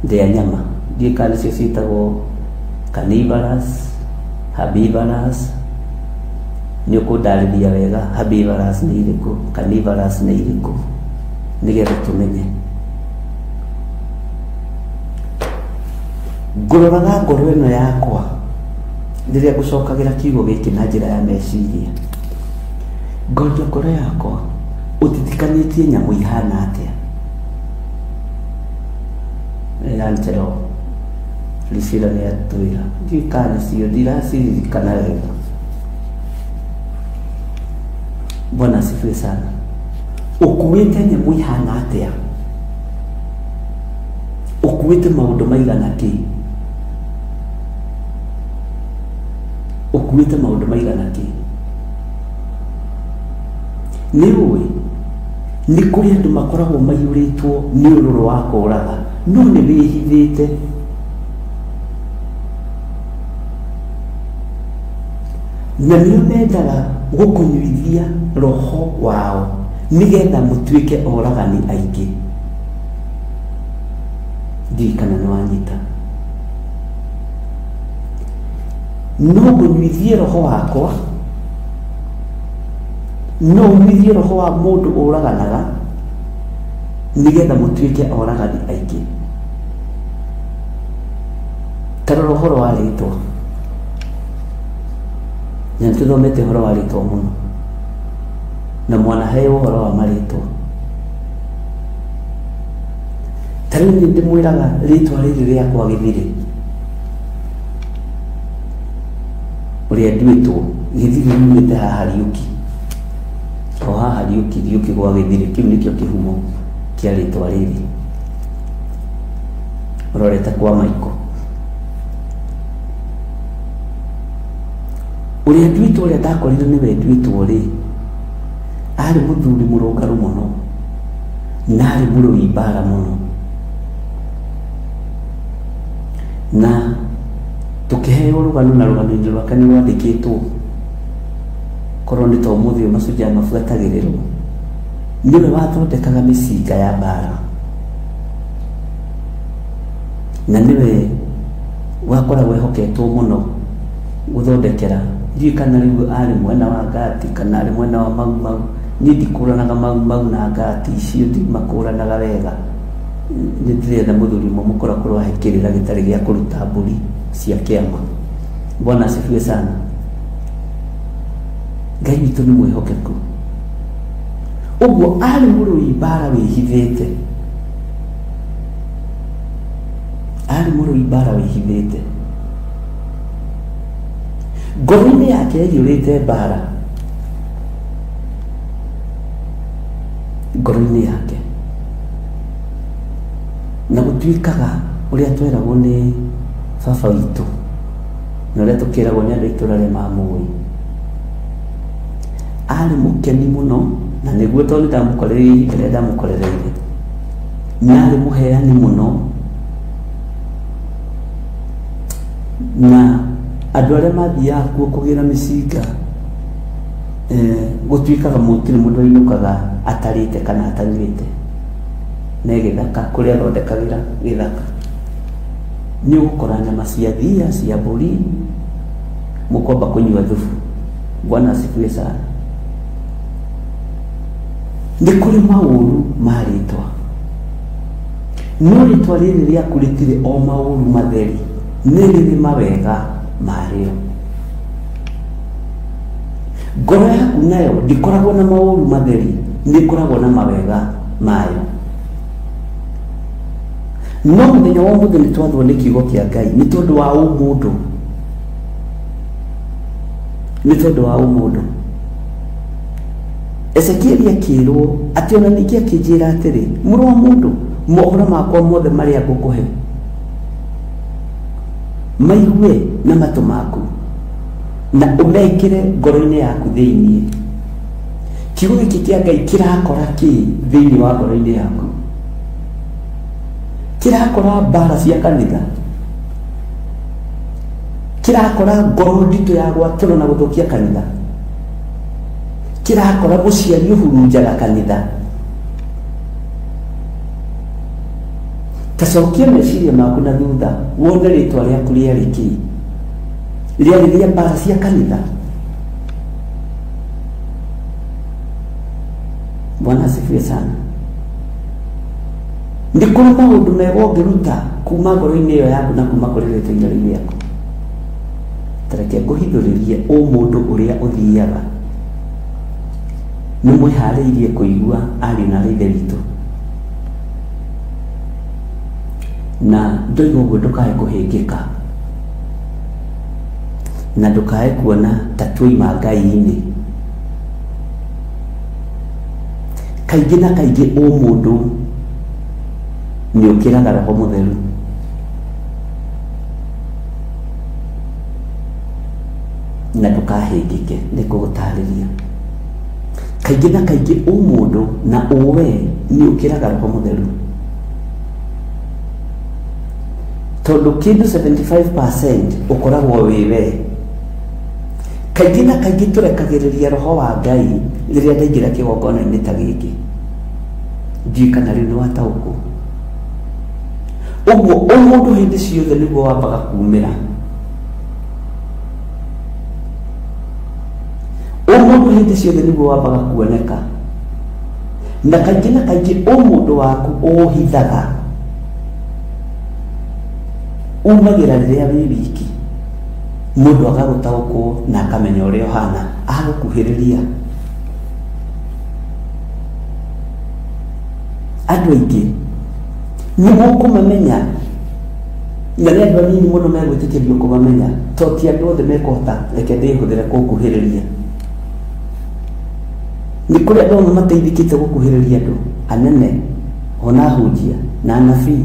ndĩa nyama. Ndiũĩ kana nĩcio ciĩtagwo carnivorous, herbivorous. Nĩ ũkũndarĩria wega herbivorous nĩ irĩkũ, carnivorous nĩ irĩkũ, nĩgetha tũmenye. Ngũroraga ngoro ĩno yakwa rĩrĩa ngũcokagĩra kiugo gĩkĩ na njĩra ya meciria. Ngoria ngoro yakwa, ũtitikanĩtie nyamũ ihana atĩa? Angelo Priscilla nĩ atwĩra, ndiũĩ kana nĩcio, ndiraciririkana wega. Bwana asifiwe sana. Ũkuĩte nyamũ ihana atĩa? Ũkuĩte maũndũ maigana kĩ? Ũkuĩte maũndũ maigana kĩ? Nĩ ũĩ nĩ kũrĩ andũ makoragwo maiyũrĩtwo nĩ ũrũrũ wa kũraga no nĩ wĩhithĩte. Na nĩo mendaga gũkũnyuithia roho wao nĩgetha mũtuĩke oragani aingĩ. Ndiũĩ kana nĩ wanyita. No ngũnyuithie roho wakwa, no ũnyuithie roho wa mũndũ ũraganaga nĩgetha mũtuĩke oragani aingĩ. Ta rora ũhoro wa rĩtwa. Na nĩ tũthomete ũhoro wa rĩtwa mũno. Na mwanaheo ũhoro wa marĩtwa. Ta rĩu nĩ ndĩmwĩraga rĩtwa rĩrĩ rĩakwa Gĩthirĩ. Ũrĩa nduĩtwo, Gĩthirĩ riumĩte haha Riũki. O haha Riũki, Riũki gwa Gĩthirĩ, kĩu nĩkĩo kĩhumo kĩa rĩtwa rĩrĩ. Ũrorete kwa Maiko. Ũrĩa nduĩtwo ũrĩa ndakorire nĩwe nduĩtwo rĩ, arĩ mũthuri mũrũngarũ mũno na arĩ mũrũi mbara mũno. Na tũkĩheo rũgano na rũgano-inĩ rwake nĩ rwandĩkĩtwo korwo nĩ ta ũmũthĩ ũyũ mashujaa mabuatagĩrĩrwo. Nĩwe wathondekaga mĩcinga ya mbara na nĩwe wakoragwo ehoketwo mũno gũthondekera, ndiũĩ kana rĩu arĩ mwena wa Ngati kana arĩ mwena wa Mau Mau, niĩ ndikũranaga Mau Mau na Ngati icio ndimakũranaga wega. Nĩ ndĩretha mũthuri ũmwe mũkũrakũrũ ahe kĩrĩra gĩtarĩ gĩa kũruta mbũri cia kĩama. Bwana asifiwe sana. Ngai witũ nĩ mwĩhokeku. Ũguo arĩ mũrũi mbara wĩhithĩte. Arĩ mũrũi mbara wĩhithĩte. Ngoro-inĩ yake yaiyũrĩte mbara. Ngoro-inĩ yake. Na gũtuĩkaga ũrĩa tweragwo nĩ baba witũ na ũrĩa tũkĩragwo nĩ andũ a itũra arĩa mamũĩ. Arĩ mũkeni mũno na nĩguo tondũ nĩ ndamũkorereire ihinda rĩrĩa ndamũkorereire. Na arĩ mũheani mũno na andũ arĩa mathiaga kuo kũgĩra mĩcinga gũtuĩkaga gũtirĩ mũndũ wainũkaga atarĩte kana atanyuĩte. Me gĩthaka kũrĩa athondekagĩra gĩthaka. Nĩ ũgũkora nyama cia thiia, cia mbũri, mũkwamba kũnyua thubu. Bwana asifiwe sana. Nĩ kũrĩ maũru ma rĩtwa. No rĩtwa rĩrĩ rĩaku rĩtirĩ o maũru matheri, nĩ rĩrĩ mawega marĩo. Ngoro yaku nayo ndĩkoragwo na maũru matheri, nĩ ĩkoragwo na mawega mayo. No mũthenya wa ũmũthĩ nĩ twathwo nĩ kiugo kĩa Ngai nĩ tondũ wa ũmũndũ, nĩ tondũ wa ũmũndũ. Ezekieli akĩrwo atĩ ona ningĩ akĩnjĩra atĩrĩ, mũrũ wa mũndũ, mohoro makwa mothe marĩa ngũkũhe maigue na matũ maku na ũmekĩre ngoro-inĩ yaku thĩinĩ. Kiugo gĩkĩ kĩa Ngai kĩrakora kĩ thĩinĩ wa ngoro-inĩ yaku? Kĩrakora mbara cia kanitha? Kĩrakora ngoro nditũ ya gwatũra na gũthũkia kanitha? Kĩrakora mũciari ũhurunjaga kanitha? Ta cokia meciria maku na thutha wone rĩtwa rĩaku rĩarĩ kĩ? Rĩarĩ rĩa mbara cia kanitha? Bwana asifiwe sana. Nĩ kũrĩ maũndũ mega ũngĩruta kuma ngoro-inĩ ĩyo yaku na kuma kũrĩ rĩtwa-inĩ rĩu rĩaku. Ta reke ngũhithũrĩrie ũmũndũ ũrĩa ũthiaga. Nĩ mwĩharĩirie kũigua ariũ na aarĩ a Ithe witũ? Na ndoiga ũguo ndũkae kũhĩngĩka na ndũkae kuona ta tuoima Ngai-inĩ. Kaingĩ na kaingĩ ũmũndũ nĩ ũkĩraga Roho Mũtheru. Na ndũkahĩngĩke nĩ ngũgũtarĩria. Kaingĩ na kaingĩ ũmũndũ na ũwe nĩ ũkĩraga Roho Mũtheru. Tondũ kĩndũ 75% ũkoragwo wĩ we. Kaingĩ na kaingĩ tũrekagĩrĩria Roho wa Ngai rĩrĩa ndaingĩra kĩgongona-inĩ ta gĩkĩ. Ndiũĩ kana rĩu nĩ wataũkwo. Ũguo ũmũndũ hĩndĩ ciothe nĩguo wambaga kumĩra. Ũmũndũ hĩndĩ ciothe nĩguo wambaga kuoneka. Na kaingĩ na kaingĩ ũmũndũ waku ũũhithaga. Umagĩra rĩrĩa wĩ wiki. Mũndũ agagũtaũkwo na akamenya ũrĩa ũhana, agũkuhĩrĩria. Andũ aingĩ nĩ mũkũmamenya na nĩ andũ anini mũno megwĩtĩkĩrio kũmamenya to ti andũ othe mekũhota reke ndĩhũthĩre kũnguhĩrĩria. Nĩ kũrĩ andũ amwe mateithĩkĩte gũkuhĩrĩria andũ anene ona ahunjia na anabii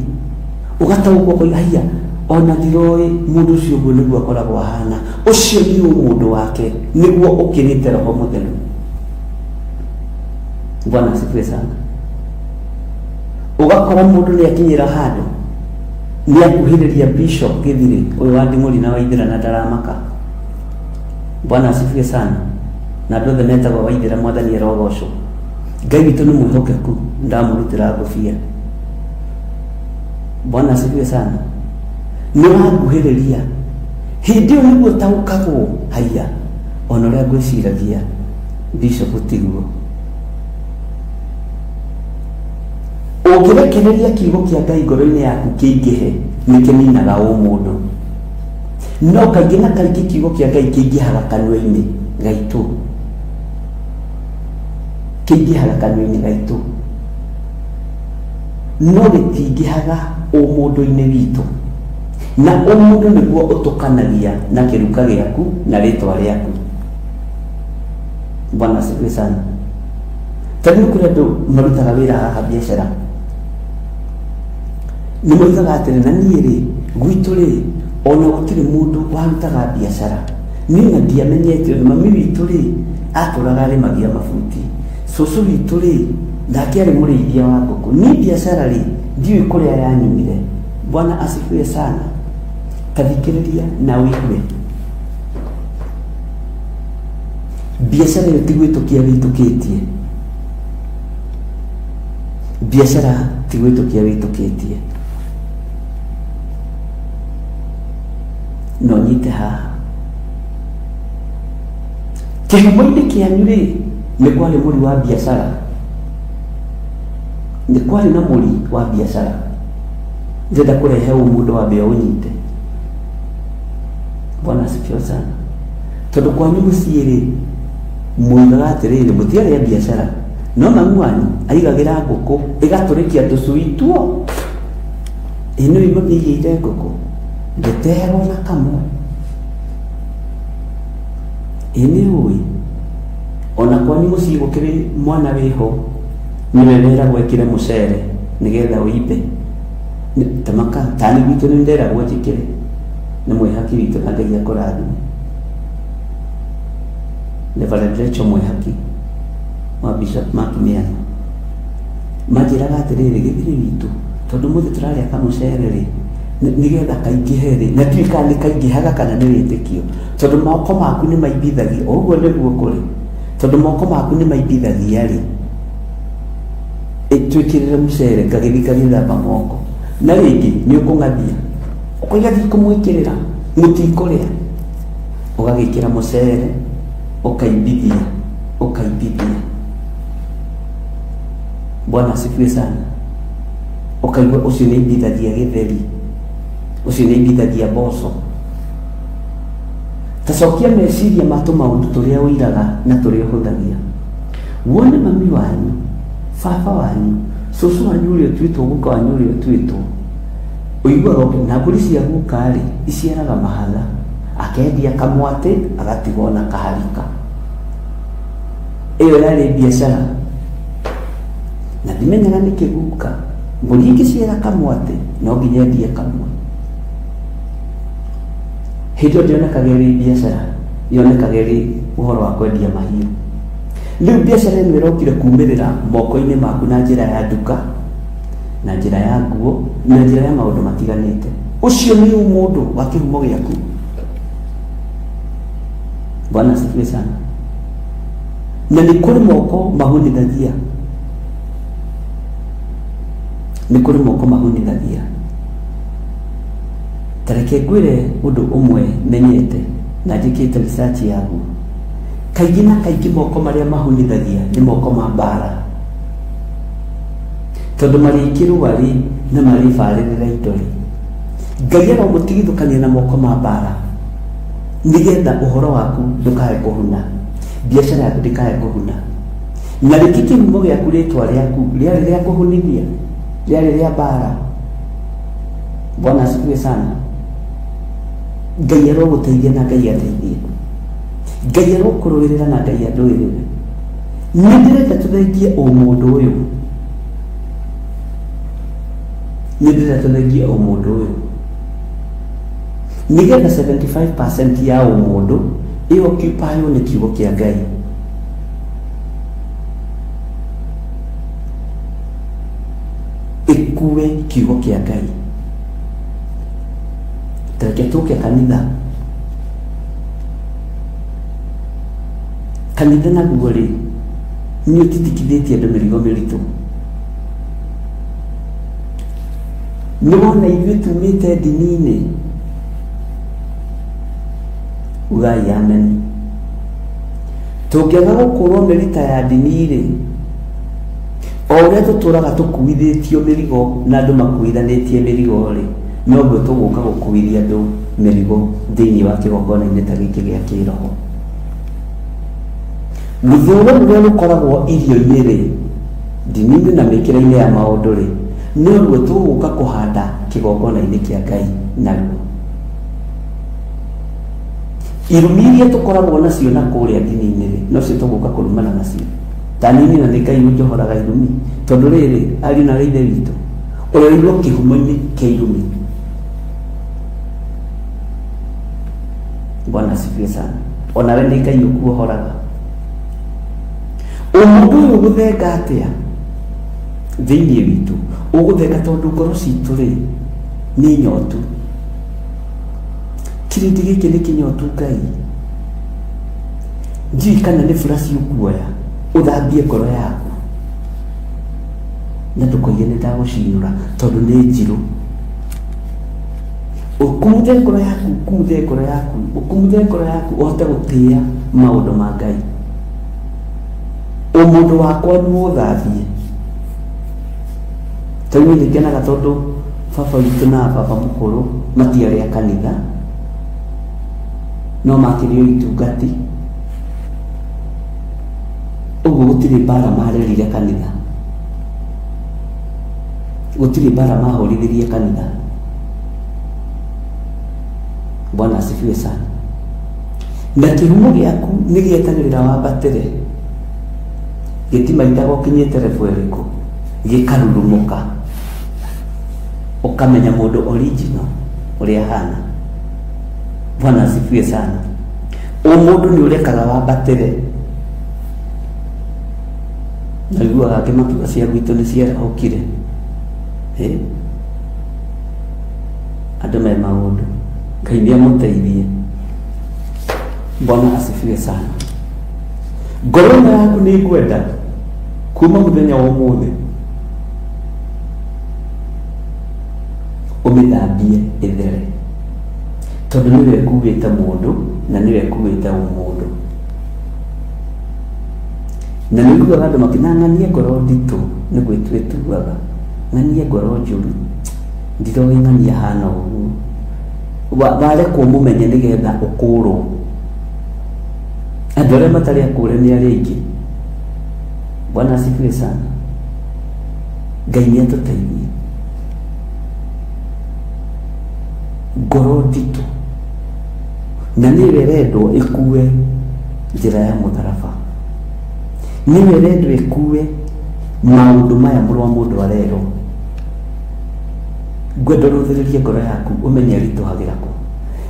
ũgataũkwo ũkoiga haiya ona ndiroĩ mũndũ ũcio ũguo nĩguo akoragwo ahana. Ũcio nĩ ũmũndũ wake nĩguo ũkĩrĩte Roho Mũtheru. Bwana asifiwe sana. Ũgakora mũndũ nĩ akinyĩra handũ nĩ akuhĩrĩria bishop Gĩthirĩ ũyũ wa Nding'ũri na Waithĩra na ndaramaka. Bwana asifiwe sana. Na andũ othe metagwo Waithĩra Mwathani arogocwo. Ngai witũ nĩ mwĩhokeku ndamũrutĩra ngũbia. Bwana asifiwe sana. Nĩ wanguhĩrĩria hĩndĩ ĩyo nĩguo taũkagwo haiya ona ũrĩa ngwĩciragia bishop tiguo. Ũngĩrekereria kiugo kĩa Ngai ngoro-inĩ yaku kĩingĩhe nĩ kĩninaga ũmũndũ. No kaingĩ na kaingĩ kiugo kĩa Ngai kĩingĩhaga kanua-inĩ gaitũ. Kĩingĩhaga kanua-inĩ gaitũ. No gĩtingĩhaga ũmũndũ-inĩ witũ. Na ũmũndũ nĩguo ũtũkanagia na kĩruka gĩaku na rĩtwa rĩaku. Bwana asifiwe sana. Ta rĩu kũrĩ andũ marutaga wĩra haha biacara. Nĩ moigaga atĩrĩ, na niĩ rĩ, gwitũ rĩ, ona gũtirĩ mũndũ warutaga biacara. Niĩ ona ndiamenyete ũndũ. Mami witũ rĩ, atũraga arĩmagia mabuti. Cũcũ witũ rĩ, nake arĩ mũrĩithia wa ngũkũ. Niĩ biacara rĩ, ndiũĩ kũrĩa yanyumire. Bwana asifiwe sana. Ta thikĩrĩria na ũigue. Biacara ĩyo ti gwĩtũkia wĩtũkĩtie. Biacara ti gwĩtũkia wĩtũkĩtie. No nyite haha. Kĩhumo-inĩ kĩanyu rĩ, nĩ kwarĩ mũri wa biacara. Nĩ kwarĩ na mũri wa biacara. Ndĩrenda kũrehe ũmũndũ wambe ũnyite. Bwana asifiwe sana. Tondũ kwanyu mũciĩ rĩ, muigaga atĩrĩrĩ, mũtiarĩ a biacara, no mami wanyu aigagĩra ngũkũ ĩgatũrĩkia tũcui tuo. Ĩ nĩũĩ mami aigĩire ngũkũ ndĩteherwo na kamwe. Ĩ nĩũĩ ona kwanyu mũciĩ gũkĩrĩ mwana wĩho nĩwe weragwo ekĩre mũcere nĩgetha ũimbe. Tamaka tani gwitũ nĩ nderagwo njĩkĩre nĩ mwĩhaki witũ na Ngai akũrathime. Reverend Rachel Mwĩhaki wa Bishop Mark Mĩano manjĩraga atĩrĩrĩ gĩthiri witũ tondũ mũthĩ tũrarĩa kamũcere rĩ nĩgetha kaingĩhe rĩ na ndiũĩ kana nĩ kaingĩhaga kana nĩ wĩtĩkio tondũ moko maku nĩ maimbithagia o ũguo nĩguo kũrĩ tondũ moko maku nĩ maimbithagia rĩ twĩkĩrĩre mũcere ngagĩthiĩ ngagĩthamba moko na rĩngĩ nĩ ũkũng'athia ũkoiga ndikũmwĩkĩrĩra mũtikũrĩa ũgagĩkĩra mũcere ũkaimbithia ũkaimbithia bwana asifiwe sana ũkaigua ũcio nĩ aibithagia gĩtheri ũcio nĩ aibithagia mboco ta cokia meciria ma tũmaũndũ tũrĩa ũiraga na tũrĩa ũhũthagia wone mami wanyu baba wanyu cũcũ wanyu ũrĩa ũtuĩtwo guka wanyu ũrĩa ũtuĩtwo ũiguaga ũkĩ- na mbũri cia guka rĩ iciaraga mahatha akendia kamwatĩ agatigwo na kaharika ĩyo yarĩ biacara na ndimenyaga nĩkĩ guka mbũri ĩngĩciara kamwatĩ no nginya endie kamwe hĩndĩ ĩyo ndĩonekaga ĩrĩ biacara yonekaga ĩrĩ ũhoro wa kwendia mahiũ rĩu biacara ĩno ĩrokire kumĩrĩra moko-inĩ maku na njĩra ya nduka na njĩra ya nguo na njĩra ya maũndũ matiganĩte ũcio nĩ ũmũndũ wa kĩhumo gĩaku bwana asifiwe sana na nĩ kũrĩ moko mahunithagia nĩ kũrĩ moko mahunithagia ta reke ngwĩre ũndũ ũmwe menyete na njĩkĩte research yaguo kaingĩ na kaingĩ moko marĩa mahunithagia nĩ moko ma mbara tondũ marĩkĩrũa rĩ na marĩbarĩrĩra indo rĩ ngai aromũtigithũkania na moko ma mbara nĩgetha ũhoro waku ndũkae kũhuna biacara yaku ndĩkae kũhuna na rĩngĩ kĩhumo gĩaku rĩtwa rĩaku rĩarĩ rĩa kũhunithia rĩarĩ rĩa mbara bwana asifiwe sana ngai arogũteithia na ngai ateithie ngai arokũrũĩrĩra na ngai andũĩrĩre nĩ ndĩrenda tũthengie ũmũndũ ũyũ nĩ ndĩrenda tũthengie ũmũndũ ũyũ nĩgetha 75% ya ũmũndũ ĩoccupywo nĩ kiugo kĩa ngai ĩkue kiugo kĩa ngai tareke tũke kanitha kanitha naguo rĩ nĩ ũtitikithĩtie andũ mĩrigo mĩritũ nĩ wona ithuĩ tumĩte ndini-inĩ ugai ameni tũngĩaga gũkũrwo mĩrita ya ndini-rĩ o ũrĩa tũtũraga tũkuithĩtio mĩrigo na andũ makuithanĩtie mĩrigo-rĩ noguo tũgũka gũkuithia andũ mĩrigo thĩinĩ wa kĩgongona-inĩ ta gĩkĩ gĩa kĩroho rũthũũro rũrĩa rũkoragwo irio-inĩ rĩ ndini-inĩ na mĩkĩre-inĩ ya maũndũ rĩ noruo tũgũka kũhanda kĩgongona-inĩ kĩa ngai naruo irumi iria tũkoragwo nacio na kũrĩa ndini-inĩ rĩ nocio tũgũka kũrumana nacio ta nini na nĩ ngai ũnjohoraga irumi tondũ rĩrĩ ariũ na ithe witũ ũrereirwo kĩhumo-inĩ kĩa irumi bwana asifiwe sana onawe nĩ ngai ũkuohoraga ũmũndũ ũyũ ũgũthenga atĩa thĩinĩ witũ ũgũthenga tondũ ngoro citũ rĩ nĩ nyotu kĩrĩndĩ gĩkĩ nĩ kĩnyotu ngai ndiũĩ kana nĩ buraci ũkuoya ũthambie ngoro yaku na ndũkoige nĩ ndagũcinũra tondũ nĩ njirũ ũkumuthe ngoro yaku ũkumuthe ngoro yaku ũkumuthe ngoro yaku ũhote gũtĩĩa maũndũ ma ngai ũmũndũ wakwa nĩ ũthambie tondũ niĩ nĩngenaga tondũ baba witũ na baba mũkũrũ matiarĩ a kanitha no makĩrĩ o itungati ũguo gũtirĩ mbara marerire kanitha gũtirĩ mbara mahũrithirie kanitha. Bwana asifiwe sana. Na kĩhumo gĩaku nĩ gĩetagĩrĩra wambatĩre, gĩtimaindaga ũkinyĩte level ĩrĩkũ, gĩkarurumũka, ũkamenya mũndũ original ũrĩa ahana. Bwana asifiwe sana. Ũmũndũ nĩ ũrekaga wambatĩre. Na iguaga angĩ makiuga cia gwitũ nĩ ciarahũkire. Eh? Andũ me maũndũ. Ngai nĩ amũteithie. Bwana asifiwe sana. Ngoro ĩno yaku nĩ ngwenda kuma mũthenya wa ũmũthĩ ũmĩthambie ĩthere, tondũ nĩwe ĩkuĩte mũndũ na nĩwe ĩkuĩte ũmũndũ. Na nĩ ũiguaga andũ makĩna ng'anie ngoro nditũ nĩ gwĩtua ĩtuaga, ng'anie ngoro njũru ndiroĩ ng'ania hana ũguo. Warekwo mũmenye nĩgetha ũkũrwo. Andũ arĩa matarĩ akũre nĩ arĩa aingĩ. Bwana asifiwe sana. Ngai nĩ atũteithie. Ngoro nditũ na nĩyo ĩrendwo ĩkue njĩra ya mũtharaba, nĩyo ĩrendwo ĩkue maũndũ maya mũrũ wa mũndũ arerwo. Ngwenda ũrũthĩrĩrie ngoro yaku ũmenye ĩritũhagĩra kũ.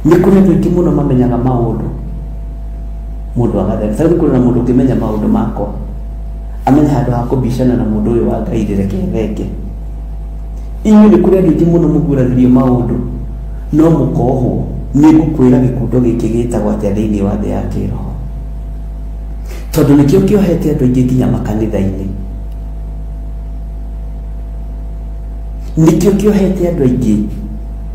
Nĩ kũrĩ andũ aingĩ mũno mamenyaga maũndũ mũndũ agathera. Ta rĩu kũrĩ na mũndũ ũngĩmenya maũndũ makwa amenye handũ ha kũbicana na mũndũ ũyũ wa Ngai rĩ, reke thenge. Inyuĩ nĩ kũrĩ andũ aingĩ mũno mũguũragĩrio maũndũ no mũkohwo. Nĩ ngũkwĩra gĩkundo gĩkĩ gĩtagwo atĩa thĩinĩ wa thĩ ya kĩroho, tondũ nĩkĩo kĩohete andũ aingĩ nginya makanitha-inĩ. Nĩkĩo kĩohete andũ aingĩ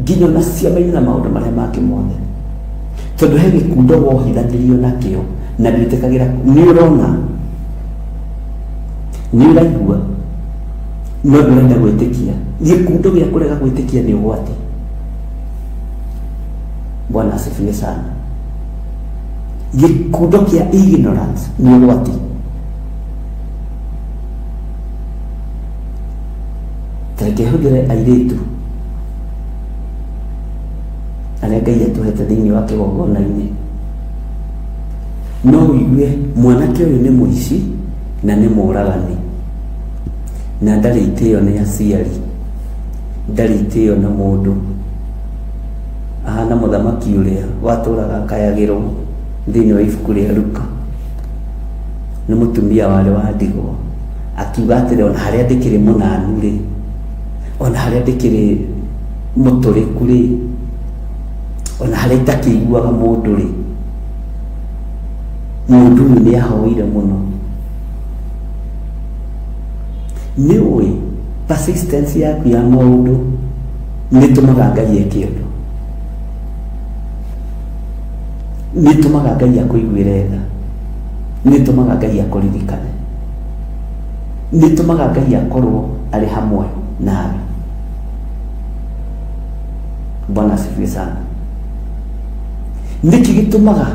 nginya ona ciama-inĩ na maũndũ marĩa mangĩ mothe, tondũ he gĩkundo wohithanĩrio nakĩo na ndwĩtĩkagĩra. Nĩ ũrona, nĩ ũraigua, no ndũrenda gwĩtĩkia. Gĩkundo gĩa kũrega gwĩtĩkia nĩ ũgwati. Bwana asifiwe sana. Gĩkundo kĩa ignorance nĩ ũgwati. Tareke hũthĩre airĩtu arĩa Ngai atũhete thĩinĩ wa kĩgongona-inĩ. No ũigue mwanake ũyũ nĩ mũici na nĩ mũragani na ndarĩ itĩo nĩ aciari, ndarĩ itĩo na mũndũ. Ahana mũthamaki ũrĩa watũraga akayagĩrwo thĩinĩ wa ibuku rĩa Luka nĩ mũtumia warĩ wa ndigwa, akiuga atĩrĩ, ona harĩa ndĩkĩrĩ mũnanu rĩ, ona harĩa ndĩkĩrĩ mũtũrĩku rĩ, ona harĩa itakĩiguaga mũndũ rĩ, mũndũ ũyũ nĩ ahoire mũno. Nĩ ũĩ persistence yaku ya maũndũ nĩ ĩtũmaga Ngai eke ũndũ, nĩ ĩtũmaga Ngai akũiguĩre tha, nĩ ĩtũmaga Ngai akũririkane, nĩ ĩtũmaga Ngai akorwo arĩ hamwe nawe. Bwana asifiwe sana. Nĩkĩ gĩtũmaga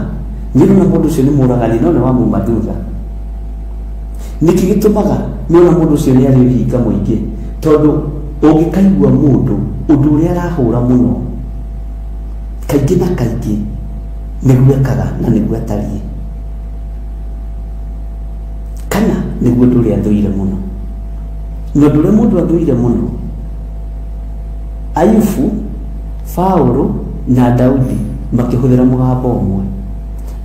nĩũrona mũndũ ũcio nĩ mũragani no nĩ wamuma thutha? Nĩkĩ gĩtũmaga nĩũrona mũndũ ũcio nĩ arĩ ũhinga mũingĩ? Tondũ ũngĩkaigua mũndũ ũndũ ũrĩa arahũra mũno kaingĩ na kaingĩ nĩguo ekaga na nĩguo atariĩ, kana nĩguo ũndũ ũrĩa athũire mũno. Na ũndũ ũrĩa mũndũ athũire mũno, Ayubu, Paulo na Daudi makĩhũthĩra mũgambo ũmwe.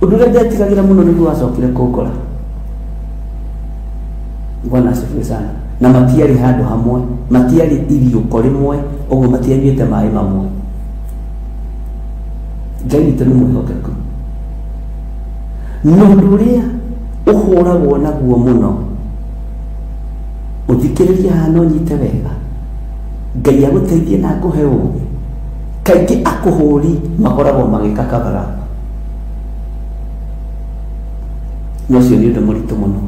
Ũndũ ũrĩa ndetigagĩra mũno nĩguo wacokire kũngora. Bwana asifiwe sana. Na matiarĩ handũ hamwe, matiarĩ iriũko rĩmwe, ũguo matianyuĩte maĩ mamwe. Ngai witũ nĩ mwĩhokeku. Na ũndũ ũrĩa ũhũragwo naguo mũno, ũthikĩrĩrie haha na ũnyite wega, Ngai agũteithie na akũhe ũũgĩ. Kaingĩ akũhũri makoragwo magĩka cover up. Na ũcio nĩ ũndũ mũritũ mũno.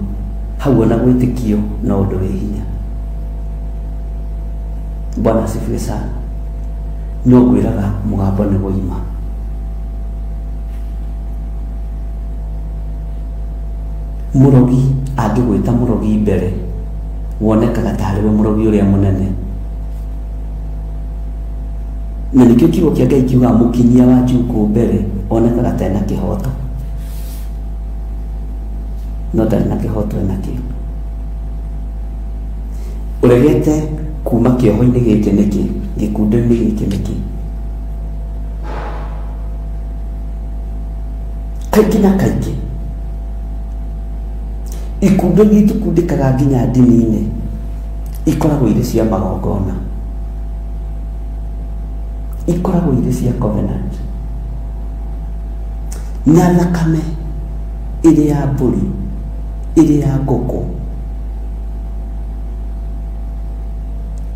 Hau ona gwĩtĩkio no ũndũ wĩ hinya. Bwana asifiwe sana. No ngwĩraga mũgambo nĩ woima. Mũrogi angĩgwĩta mũrogi mbere, wonekaga tarĩ we mũrogi ũrĩa mũnene. Na nĩkĩo kiugo kĩa Ngai kiugaga mũkinyia wa njukũ mbere onekaga ta ena kĩhoto, no ndarĩ na kĩhoto enakĩo. Ũregete kuma kĩoho-inĩ gĩkĩ nĩkĩ, gĩkundo-inĩ gĩkĩ nĩkĩ? Kaingĩ na kaingĩ ikundo iria itukundĩkaga nginya ndini-inĩ ikoragwo irĩ cia magongona, ikoragwo irĩ cia covenant na thakame ĩrĩ ya mbũri, ĩrĩ ya ngũkũ,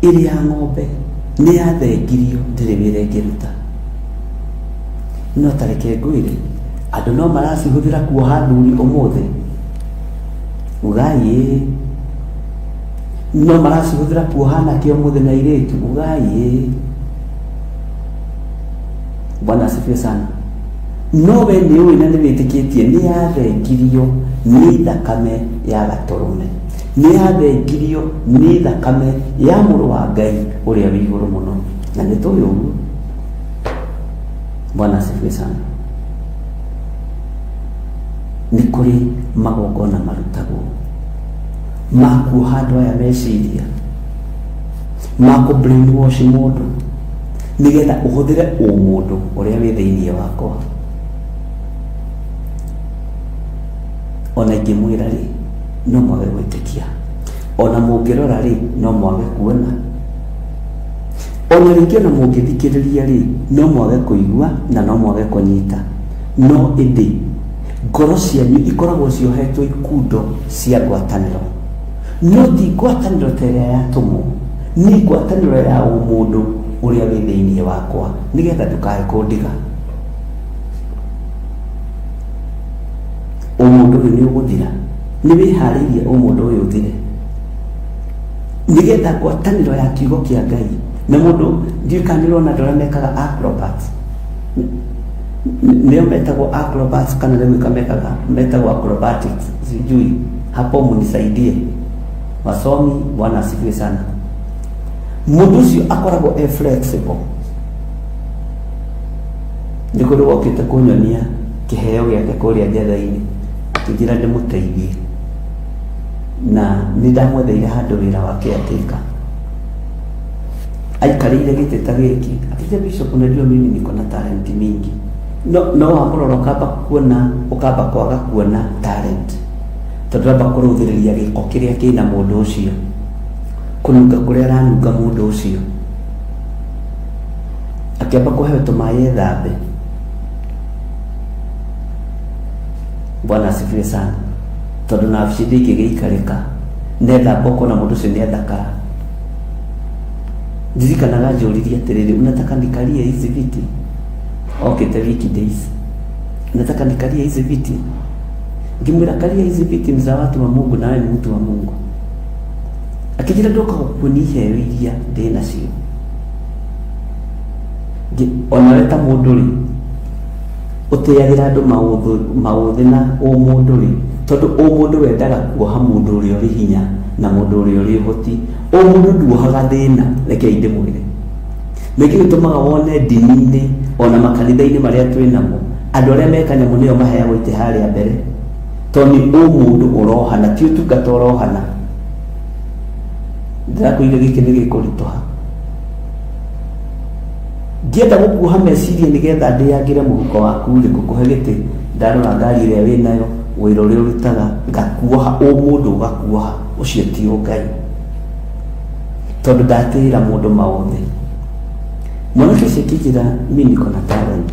ĩrĩ ya ng'ombe, nĩ yathengirio, ndĩrĩ wĩra ĩngĩruta. No ta reke ngwĩre, andũ no maracihũthĩra kuoha athuri ũmũthĩ, ugai ĩĩ. No maracihũthĩra kuoha anake ũmũthĩ na airĩtu, ugai ĩĩ. Bwana asifiwe sana. No we nĩ ũĩ na nĩ wĩtĩkĩtie nĩ yathengirio nĩ thakame ya gatũrũme, nĩ yathengirio nĩ thakame ya mũrũ wa Ngai ũrĩa wĩ igũrũ mũno, na nĩ tũĩ ũguo. Bwana asifiwe sana. Nĩ kũrĩ magongona marutagwo ma kuoha andũ aya meciria, ma kũ brainwash mũndũ nĩgetha ũhũthĩre ũmũndũ ũrĩa wĩ thĩinĩ wakwa. Ona ingĩmwĩra rĩ, no mwage gwĩtĩkia, ona mũngĩrora rĩ, no mwage kuona, ona rĩngĩ ona mũngĩthikĩrĩria rĩ, no mwage kũigua na no mwage kũnyita. No ĩndĩ ngoro cianyu ikoragwo ciohetwo ikundo cia ngwatanĩro, no ti ngwatanĩro ta ĩrĩa yatũmwo, nĩ ngwatanĩro ya ũmũndũ ũrĩa wĩ thĩinĩ wakwa, nĩgetha ndũkae kũndiga. Ũmũndũ ũyũ nĩ ũgũthira, nĩ wĩharĩirie ũmũndũ ũyũ ũthire, nĩgetha ngwatanĩro ya kiugo kĩa Ngai na mũndũ. Ndiũĩ kana nĩ ũrona andũ arĩa mekaga acrobats, nĩo metagwo acrobats kana nĩ gwĩka mekaga, metagwo acrobatics, sijui hapo, munisaidie wasomi. Bwana asifiwe sana. Mũndũ ũcio akoragwo e flexible. Nĩ kũrĩ wokĩte kũnyonia kĩheo gĩake kũrĩa njetha-inĩ, akĩnjĩra ndĩmũteithie, na nĩ ndamwetheire handũ wĩra wa caretaker. Aikarĩire gĩtĩ ta gĩkĩ, akĩnjĩra, "Bishop, unajua mimi niko na talent mingi." No wamũrora ũkamba kuona, ũkamba kwaga kuona talent, tondũ amba kũrũthĩrĩria gĩko kĩrĩa kĩna mũndũ ũcio, kũnunga kũrĩa aranunga mũndũ ũcio. Akĩamba kũheo tũmaĩ ethambe. Bwana asifiwe sana. Tondũ na wabici ndĩngĩgĩikarĩka, nethamba ũkona mũndũ ũcio nĩ athakara. Ndirikanaga njũririe atĩrĩrĩ, "Unataka nikalie hizi viti?" Okĩte weekdays, "Unataka nikalie hizi viti?" Ngĩmwĩra, "Kalia hizi viti, ni za watu wa Mungu, nawe ni mtu wa Mungu." Akĩnjĩra, "Ndoka gũkuonia iheo iria ndĩ nacio." Onawe ta mũndũ rĩ, ũtĩagĩra andũ maũthĩ na ũmũndũ rĩ, tondũ ũmũndũ wendaga kuoha mũndũ ũrĩa ũrĩ hinya na mũndũ ũrĩa ũrĩ ũhoti. Ũmũndũ nduohaga thĩna. Rekei ndĩmwĩre nĩkĩ gĩtũmaga wone ndini-inĩ ona makanitha-inĩ marĩa twĩ namo, andũ arĩa meka nyamũ nĩo maheagwo itĩ harĩa mbere, tondũ nĩ ũmũndũ ũrohana, ti ũtungata ũrohana. Ndĩrakwĩire gĩkĩ nĩ gĩkũritũha. Ngĩenda gũkuoha meciria nĩgetha ndĩangĩre mũhuko waku rĩ, ngũkũhe gĩtĩ, ndarora ngari ĩrĩa wĩnayo, wĩra ũrĩa ũrutaga, ngakuoha ũmũndũ, ũgakuoha. Ũcio ti ũngai, tondũ ndatĩĩra mũndũ maũthĩ. Mwanake ũcio akĩnjĩra, "Mi niko na talent."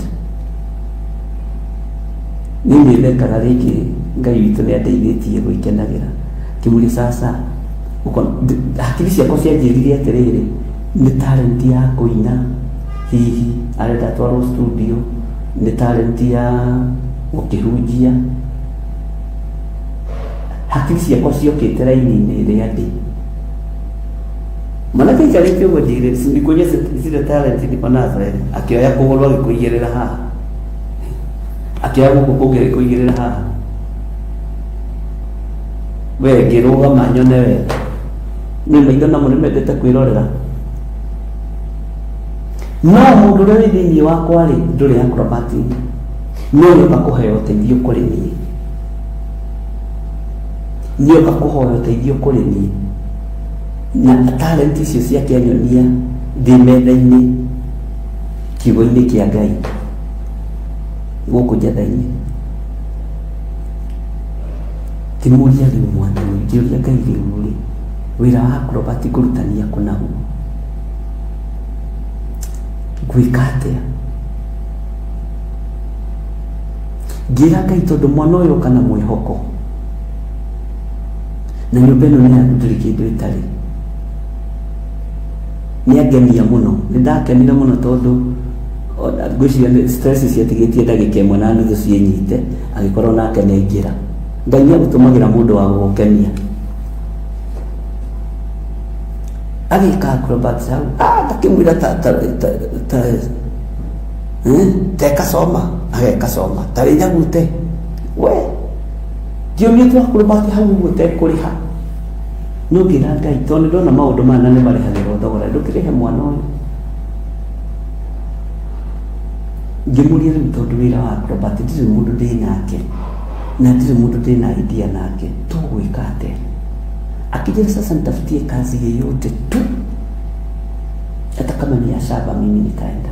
Niĩ nĩ thekaga rĩngĩ, Ngai witũ nĩ andeithĩtie gwĩkenagĩra. Ngĩmũria, "Sasa uko?" Hakiri ciakwa cianjĩrire atĩrĩrĩ, nĩ talent ya kũina, hihi arenda atwarwo studio, nĩ talent ya gũkĩhunjia. Hakiri ciakwa ciokĩte raini-inĩ ĩrĩa ndĩ. Mwanake aikarĩte ũguo, njĩre, "Nikuonyeshe zile talent niko nazo." Eh, akĩoya kũgũrũ agĩkũigĩrĩra haha, akĩoya gũkũ kũngĩ agĩkũigĩrĩra haha. We ngĩrũgama nyone wega, nĩ maitho namo nĩ mendete kwĩrorera. No mũndũ ũrĩa wĩ thĩinĩ wakwa rĩ, ndũrĩ acrobatic, no nĩoka kũheo ũteithio kũrĩ niĩ, nĩoka kũhoya ũteithio kũrĩ niĩ, na talent icio ciake anyonia ndĩ metha-inĩ kiugo-inĩ kĩa Ngai gũkũ njatha-inĩ. Ngĩmũria rĩu Mwathani, ngĩũria Ngai rĩu rĩ, wĩra wa acrobat ngũrutania kũ naguo? Ngwĩka atĩa? Ngĩra Ngai tondũ mwana ũyũ oka na mwĩhoko, na nyũmba ĩno nĩ yaku ndĩrĩ kĩndũ ĩtarĩ. Nĩ angenia mũno, nĩ ndakenire mũno tondũ ngwĩciria nĩ stress ciatigĩtie ndagĩka ĩmwe na nuthu ciĩnyite, agĩkorwo nake nĩ aingĩra. Ngai nĩ agũtũmagĩra mũndũ wa gũgũkenia. Agĩka acrobats hau, ah, ngakĩmwĩra ta ta ta ta eh, teka soma, ageka soma, tarĩ nyagute, we ngĩũria tu acrobat hau ũguo tekũrĩha. No ngĩra Ngai tondũ nĩ ndona maũndũ maya na nĩ marĩhagĩrwo thogora, ndũkĩrĩhe mwana ũyũ. Ngĩmũria rĩu tondũ wĩra wa acrobat ndirĩ mũndũ ndĩ nake na ndirĩ mũndũ ndĩ na idea nake, tũgwĩka atĩa? Akijira sasa nitafutie kazi yeyote tu, hata kama ni ya shamba, mimi nitaenda.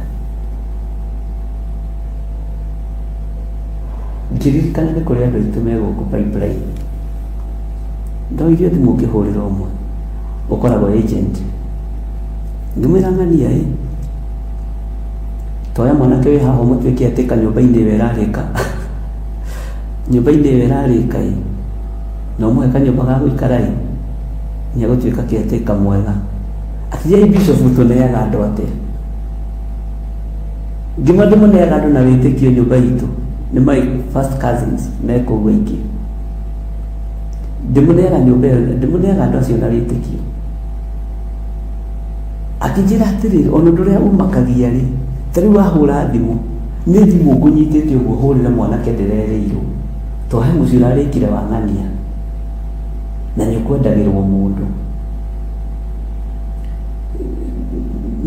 Ngĩririkana nĩ kũrĩ andũ aitũ me gũkũ pipeline. Ndoirie thimũ ngĩhũrĩra ũmwe ũkoragwo agent. Ngĩmwĩra ng'ania ĩ, toya mwanake wĩ haha ũmũtuĩke atĩ kanyũmba-inĩ ĩyo ĩrarĩka nyũmba-inĩ ĩyo ĩrarĩka ĩ, na ũmũhe kanyũmba ga gũikara ĩ, nĩ egũtuĩka caretaker mwega. Akĩnjĩra bishop tũneaga andũ atĩa? Ngĩmwĩra ndĩmũneaga andũ na wĩtĩkio nyũmba itũ nĩ my first cousins me kũu aingĩ. Ndĩmũneaga nyũmba ĩyo, ndĩmũneaga andũ acio na wĩtĩkio. Akĩnjĩra atĩrĩrĩ, ona ũndũ ũrĩa ũmakagia rĩ, ta rĩu wahũra thimũ, nĩ thimũ ngũnyitĩte ũguo hũrĩre mwanake ndĩrerĩirwo, to he mũciĩ ũrarĩkire wa ng'ania, na nĩ ũkwendagĩrwo mũndũ.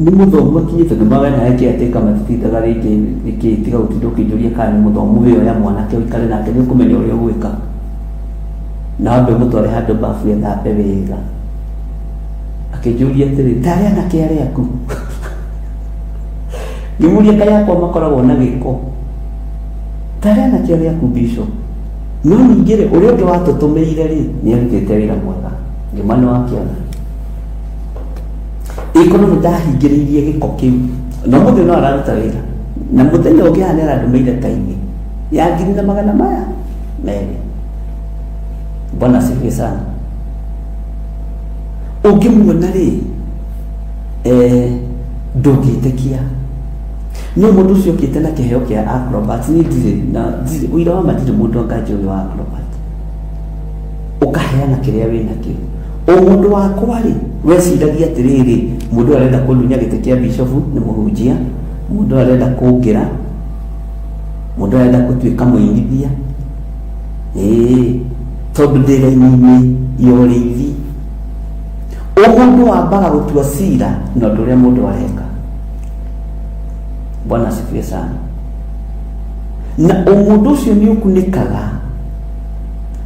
Nĩ mũthomu akinyĩte, nĩ ma we nawe caretaker matitindaga rĩngĩ nĩkĩ, tiga gũtinda ũkĩnjũria kana nĩ mũthomu, we oya mwanake ũikare nake nĩ ũkũmenya ũrĩa ũgwĩka. Na wambe ũmũtware handũ bafu ethambe wega. Akĩnjũria atĩrĩ, tarĩ anake arĩa aku? Ngĩmũria kaĩ akwa makoragwo na gĩko? Tarĩ anake arĩa aku bishop? No ningĩ rĩ, ũrĩa ũngĩ watũtũmĩire rĩ, nĩ arutĩte wĩra mwega. Ngĩmwa nĩ wakĩona. Ĩkorwo nĩ ndahingĩrĩirie gĩko kĩu, na ũmũthĩ no araruta wĩra. Na mũthenya ũngĩ haha nĩ arandũmĩire taini ya ngiri na magana maya merĩ. Bwana asifiwe sana. Ũngĩmuona rĩ, eh, ndũngĩtĩkia no mũndũ ũcio ũkĩte na kĩheo kĩa acrobat niĩ ndirĩ na ndirĩ ũira wa ma ndirĩ mũndũ anga njũĩ wa acrobat ũkaheana kĩrĩa wĩ nakĩo o mũndũ wakwa rĩ weciragia atĩrĩrĩ mũndũ ũyũ arenda kũndunya gĩtĩ kĩa bishofu nĩ mũhunjia mũndũ ũyũ arenda kũngĩra mũndũ ũyũ arenda gũtuĩka mũinithia ĩĩ tondũ ndĩ raini-inĩ ya ũrĩithi o mũndũ wambaga gũtua cira na ũndũ ũrĩa mũndũ areka bwana asifiwe sana na ũmũndũ ũcio nĩ ũkunĩkaga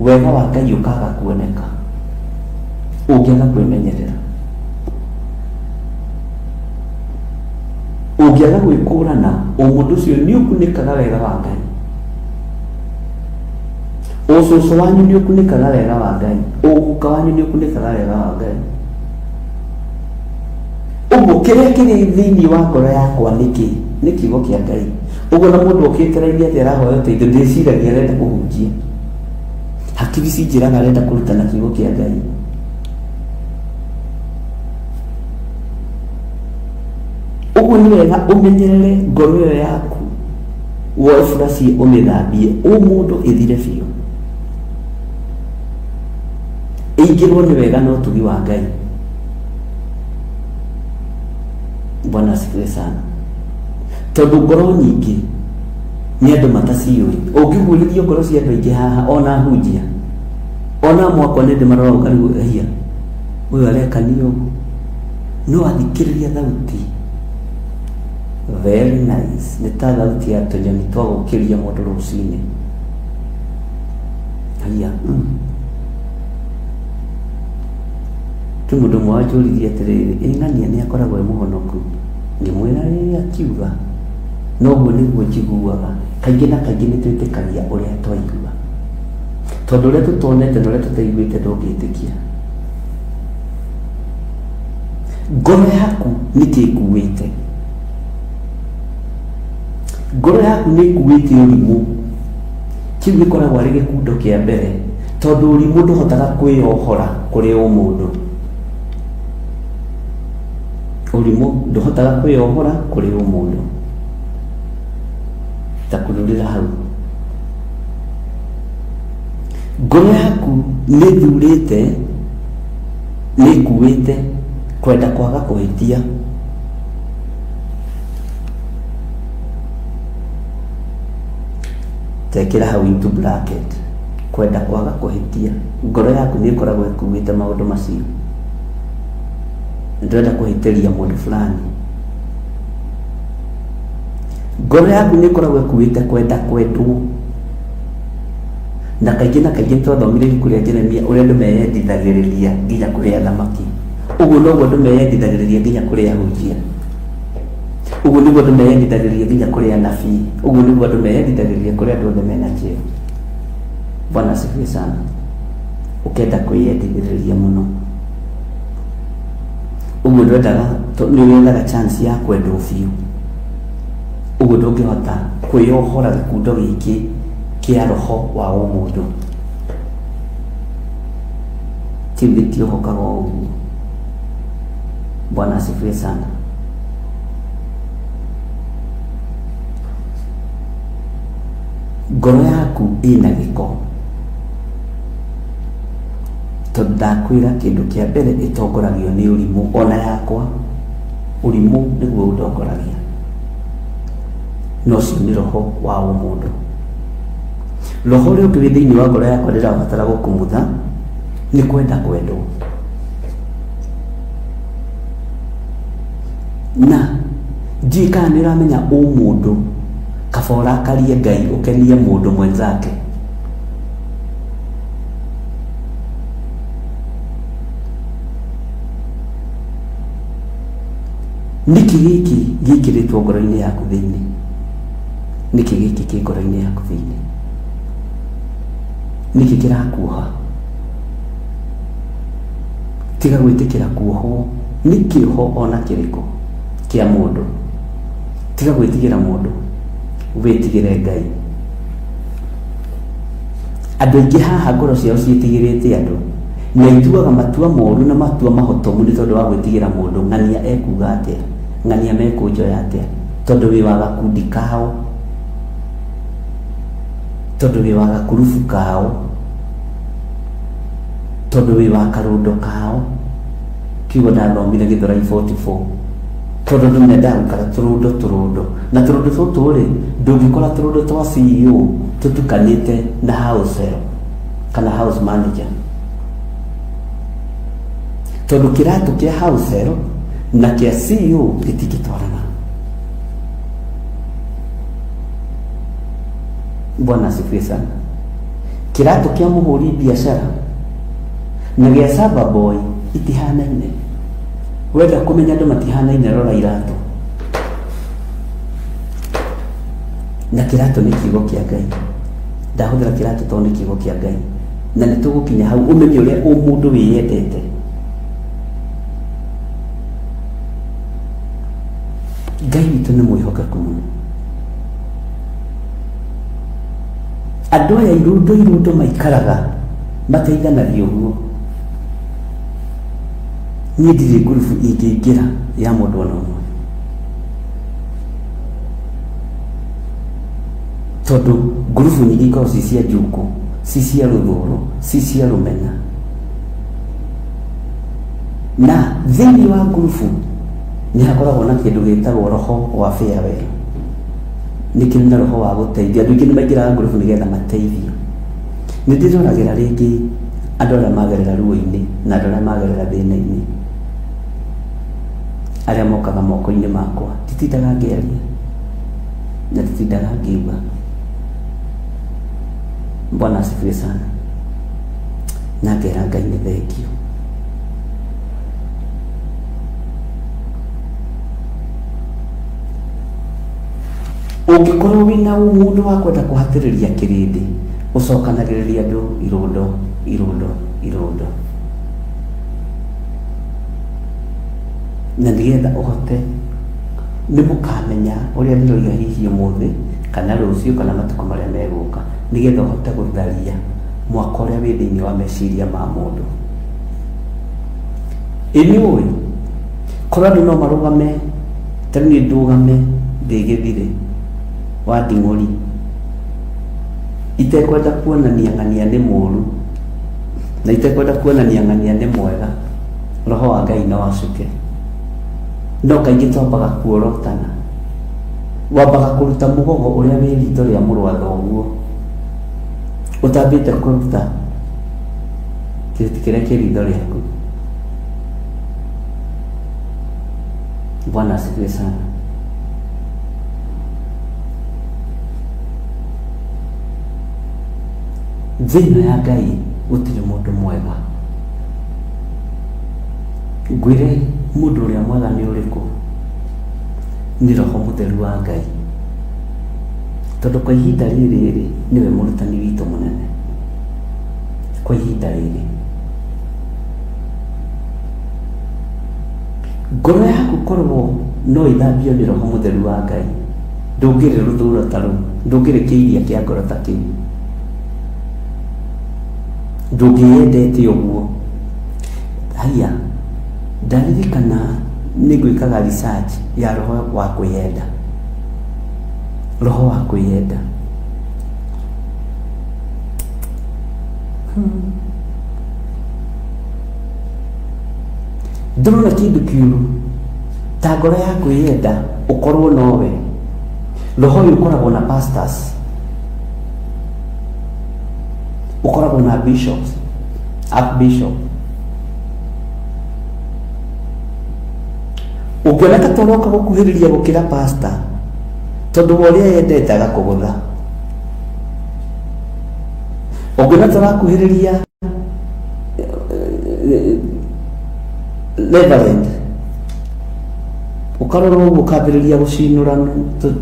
wega wa Ngai ũkaga kuoneka ũngĩaga kwĩmenyerera ũngĩaga gwĩkũrana ũmũndũ ũcio nĩ ũkunĩkaga wega wa Ngai ũcũcũ wanyu nĩ ũkunĩkaga wega wa Ngai ũguka wanyu nĩ ũkunĩkaga wega wa Ngai ũguo kĩrĩa kĩrĩ thĩinĩ wa ngoro yakwa nĩkĩ nĩ kiugo kĩa Ngai ũguo na mũndũ okĩte raini atĩ arahoya ũteithio ndĩciragia arenda kũhunjia hakiri cinjĩraga arenda kũrutana kiugo kĩa Ngai ũguo nĩ wega ũmenyerere ngoro ĩyo yaku woe buraci ũmĩthambie ũmũndũ ĩthire biũ ĩingĩrwo nĩ wega na ũtugi wa Ngai Bwana asifiwe sana tondũ ngoro nyingĩ nĩ andũ mataciũĩ ũngĩguũrĩrio ngoro cia andũ aingĩ haha ona hunjia ona mwakwa nĩ ndĩmarora ũkarigwo ehia ũyũ areka nĩ ũguo no athikĩrĩria thauti. Very nice. Nĩ ta thauti ya tũnyoni twa gũkĩria mũndũ rũcinĩ. Haiya. Kwĩ mũndũ ũmwe wanjũririe atĩrĩrĩ, ĩ ng'ania nĩ akoragwo e mũhonoku? Ngĩmwĩra ĩĩ akiuga. Na ũguo nĩguo njiguaga. Kaingĩ na kaingĩ nĩ twĩtĩkagia ũrĩa twaigua. Tondũ ũrĩa tũtonete na ũrĩa tũtaiguĩte ndũngĩtĩkia. Ngoro yaku nĩkĩ ĩkuĩte? Ngoro yaku nĩ ĩkuĩte ũrimũ. Kĩu gĩkoragwo arĩ gĩkundo kĩa mbere, tondũ ũrimũ ndũhotaga kwĩyohora kũrĩ ũmũndũ. Ũrimũ ndũhotaga kwĩyohora kũrĩ ũmũndũ. Ta kururĩra hau. Ngoro yaku nĩ ĩthurĩte, nĩ ĩkuĩte kwenda kwaga kũhĩtia. Tekĩra hau into bracket, kwenda kwaga kũhĩtia. Ngoro yaku nĩ ĩkoragwo ĩkuĩte maũndũ macio. Ndũrenda kũhĩtĩria mũndũ fulani. Ngoro yaku nĩ ĩkoragwo ĩkuĩte kwenda kwendwo. Na kaingĩ na kaingĩ nĩtwathomire ibuku rĩa Jeremia ũrĩa andũ meyendithagĩrĩria nginya kũrĩ athamaki. Ũguo noguo andũ meyendithagĩrĩria nginya kũrĩ ahunjia. Ũguo nĩguo andũ meyendithagĩrĩria nginya kũrĩ anabii. Ũguo nĩguo andũ meyendithagĩrĩria kũrĩ andũ othe mena cheo. Bwana asifiwe sana. Ũkenda kwĩyendithĩrĩria mũno. Ũguo ndwendaga, nĩ wethaga chance ya kwendwo biũ. Ũguo ndũngĩhota kwĩyohora gĩkundo gĩkĩ kĩa roho wa ũmũndũ. Kĩu gĩtiohokaga o ũguo. Bwana asifiwe sana. Ngoro yaku ĩna gĩko. Tondũ ndakwĩra kĩndũ kĩa mbere ĩtongoragio nĩ ũrimũ ona yakwa. Ũrimũ nĩguo ũndongoragia. Na ũcio nĩ roho wa ũmũndũ. Roho ũrĩa ũngĩ wĩ thĩinĩ wa ngoro yakwa ndĩrabatara gũkumutha nĩ kwenda kwendwo. Na ndiũĩ kana nĩ ũramenya ũmũndũ kaba ũrakarie Ngai ũkenie mũndũ mwenzake. Nĩkĩ gĩkĩ gĩkĩrĩtwo ngoro-inĩ yaku thĩinĩ? Nĩkĩ gĩkĩ kĩ ngoro-inĩ yaku thĩinĩ? Nĩkĩ kĩrakuoha? Tiga gwĩtĩkĩra kuohwo nĩ kĩoho ona kĩrĩkũ kĩa mũndũ. Tiga gwĩtigĩra mũndũ, wĩtigĩre Ngai. Andũ aingĩ haha ngoro ciao ciĩtigĩrĩte andũ na ituaga matua moru na matua mahotomu nĩ tondũ wa gwĩtigĩra mũndũ. Ng'ania ekuga atĩa? Ng'ania mekũnjoya atĩa? Tondũ wĩ wa gakundi kao, tondũ wĩ wa gakurubu kao, tondũ wĩ wa karũndo kao. Kiugo ndathomire Gĩthũrai 44 tondũ andũ mendaga gũikara tũrũndo tũrũndo na tũrũndo tũtũ rĩ ndũngĩkora tũrũndo twa CEO tũtukanĩte na house help kana house manager tondũ kĩratũ kĩa house help na kĩa CEO gĩtingĩtwarana. Bwana asifiwe sana. Kĩratũ kĩa mũhũri biacara na gĩa saba boy itihanaine. Wenda kũmenya andũ matihanaine rora iratũ. Na kĩratũ nĩ kiugo kĩa Ngai. Ndahũthĩra kĩratũ tondũ nĩ kiugo kĩa Ngai. Na nĩ tũgũkinya hau ũmenye ũrĩa ũmũndũ wĩyendete. Ngai witũ nĩ mwĩhokeku mũno. Andũ aya irundo irundo maikaraga mateithanagia ũguo. Niĩ ndirĩ ngurubu ingĩingĩra ya mũndũ ona ũmwe. Tondũ ngurubu nyingĩ ikoragwo ci cia njukũ, ci cia rũthũro, ci cia rũmena. Na thĩinĩ wa ngurubu nĩ hakoragwo na kĩndũ gĩtagwo roho wa farewell. Nĩ kĩrĩ na roho wa gũteithia. Andũ aingĩ nĩ maingĩraga ngurubu nĩgetha mateithio. Nĩ ndĩroragĩra rĩngĩ andũ arĩa magerera ruo-inĩ na andũ arĩa magerera thĩna-inĩ, arĩa mokaga moko-inĩ makwa. Ti Nditindaga ngĩaria na nditindaga ngiuga. Bwana asifiwe sana. Na ngera Ngai nĩ thengio. Ũngĩkorwo wĩna ũmũndũ wa kwenda kũhatĩrĩria kĩrĩndĩ, ũcokanagĩrĩria andũ irũndo irũndo irũndo, na nĩgetha ũhote nĩ mũkamenya ũrĩa ndĩroiga hihi ũmũthĩ kana rũciũ kana matukũ marĩa megũka, nĩgetha ũhote gũtharia mwaka ũrĩa wĩ thĩinĩ wa meciria ma mũndũ. Ĩ nĩ ũĩ korwo andũ no marũgame ta rĩu niĩ ndũgame ndĩ gĩthirĩ wa nding'ũri itekwenda kuonania ng'ania nĩ mũru na itekwenda kuonania ng'ania nĩ mwega, roho wa Ngai no acuke. No kaingĩ twambaga kuorotana, wambaga kũruta mũgogo ũrĩa wĩ ritho rĩa mũrũ wa thoguo ũtambĩte kũruta kĩhuti kĩrĩa kĩ ritho rĩaku. Bwana asifiwe sana. Thĩ ĩno ya Ngai gũtirĩ mũndũ mwega. Ngwĩre mũndũ ũrĩa mwega nĩ ũrĩkũ? Nĩ Roho Mũtheru wa Ngai. Tondũ kwa ihinda rĩrĩ rĩ, nĩwe mũrutani witũ mũnene. Kwa ihinda rĩrĩ. Ngoro yaku korwo no ĩthambio nĩ Roho Mũtheru wa Ngai, ndũngĩrĩ rũthũro ta rũu, ndũngĩrĩ kĩiria kĩa ngoro ta kĩu, ndũngĩyendete ũguo. Haiya, ndaririkana nĩ ngwĩkaga research ya roho wa kwĩyenda, roho wa kwĩyenda. Ndũrona kĩndũ kĩũru ta ngoro ya kwĩyenda ũkorwo nowe. Roho ũyũ ũkoragwo na pastors, ũkoragwo na bishops, archbishop. Ũngĩona ta ũroka gũkuhĩrĩria gũkĩra pastor, tondũ wa ũrĩa yendete agakũgũtha. Ũngĩona ta ũrakuhĩrĩria reverend, ũkarora ũguo ũkambĩrĩria gũcinũra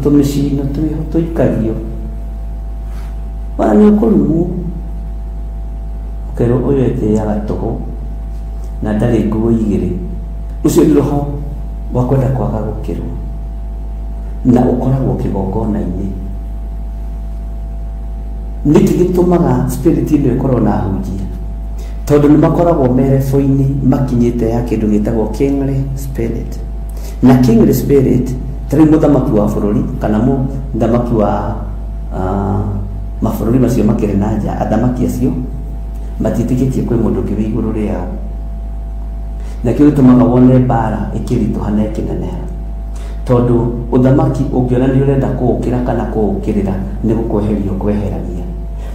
tũmĩcino twĩho tũikagio, ona nĩ ũkũrumwo, ũkerwo ũyũ etĩaga tũhũ na ndarĩ nguo igĩrĩ. Ũcio nĩ roho wa kwenda kwaga gũkĩrwo, na ũkoragwo kĩgongona-inĩ. Nĩkĩ gĩtũmaga spirit ĩno ĩkorwo na ahunjia? Tondũ nĩ makoragwo me level-inĩ makinyĩte ya kĩndũ gĩtagwo kingly spirit. Na kingly spirit, ta rĩu mũthamaki wa bũrũri kana mũthamaki wa mabũrũri macio makĩrĩ na nja, athamaki acio matiĩtĩkĩtie kwĩ mũndũ ũngĩ wĩ igũrũ rĩao. Nakĩo gĩtũmaga wone mbara ĩkĩritũha na ĩkĩneneha. Tondũ ũthamaki ũngĩona nĩ ũrenda kũũkĩra kana kũũkĩrĩra, nĩ gũkweheria ũkweheragia.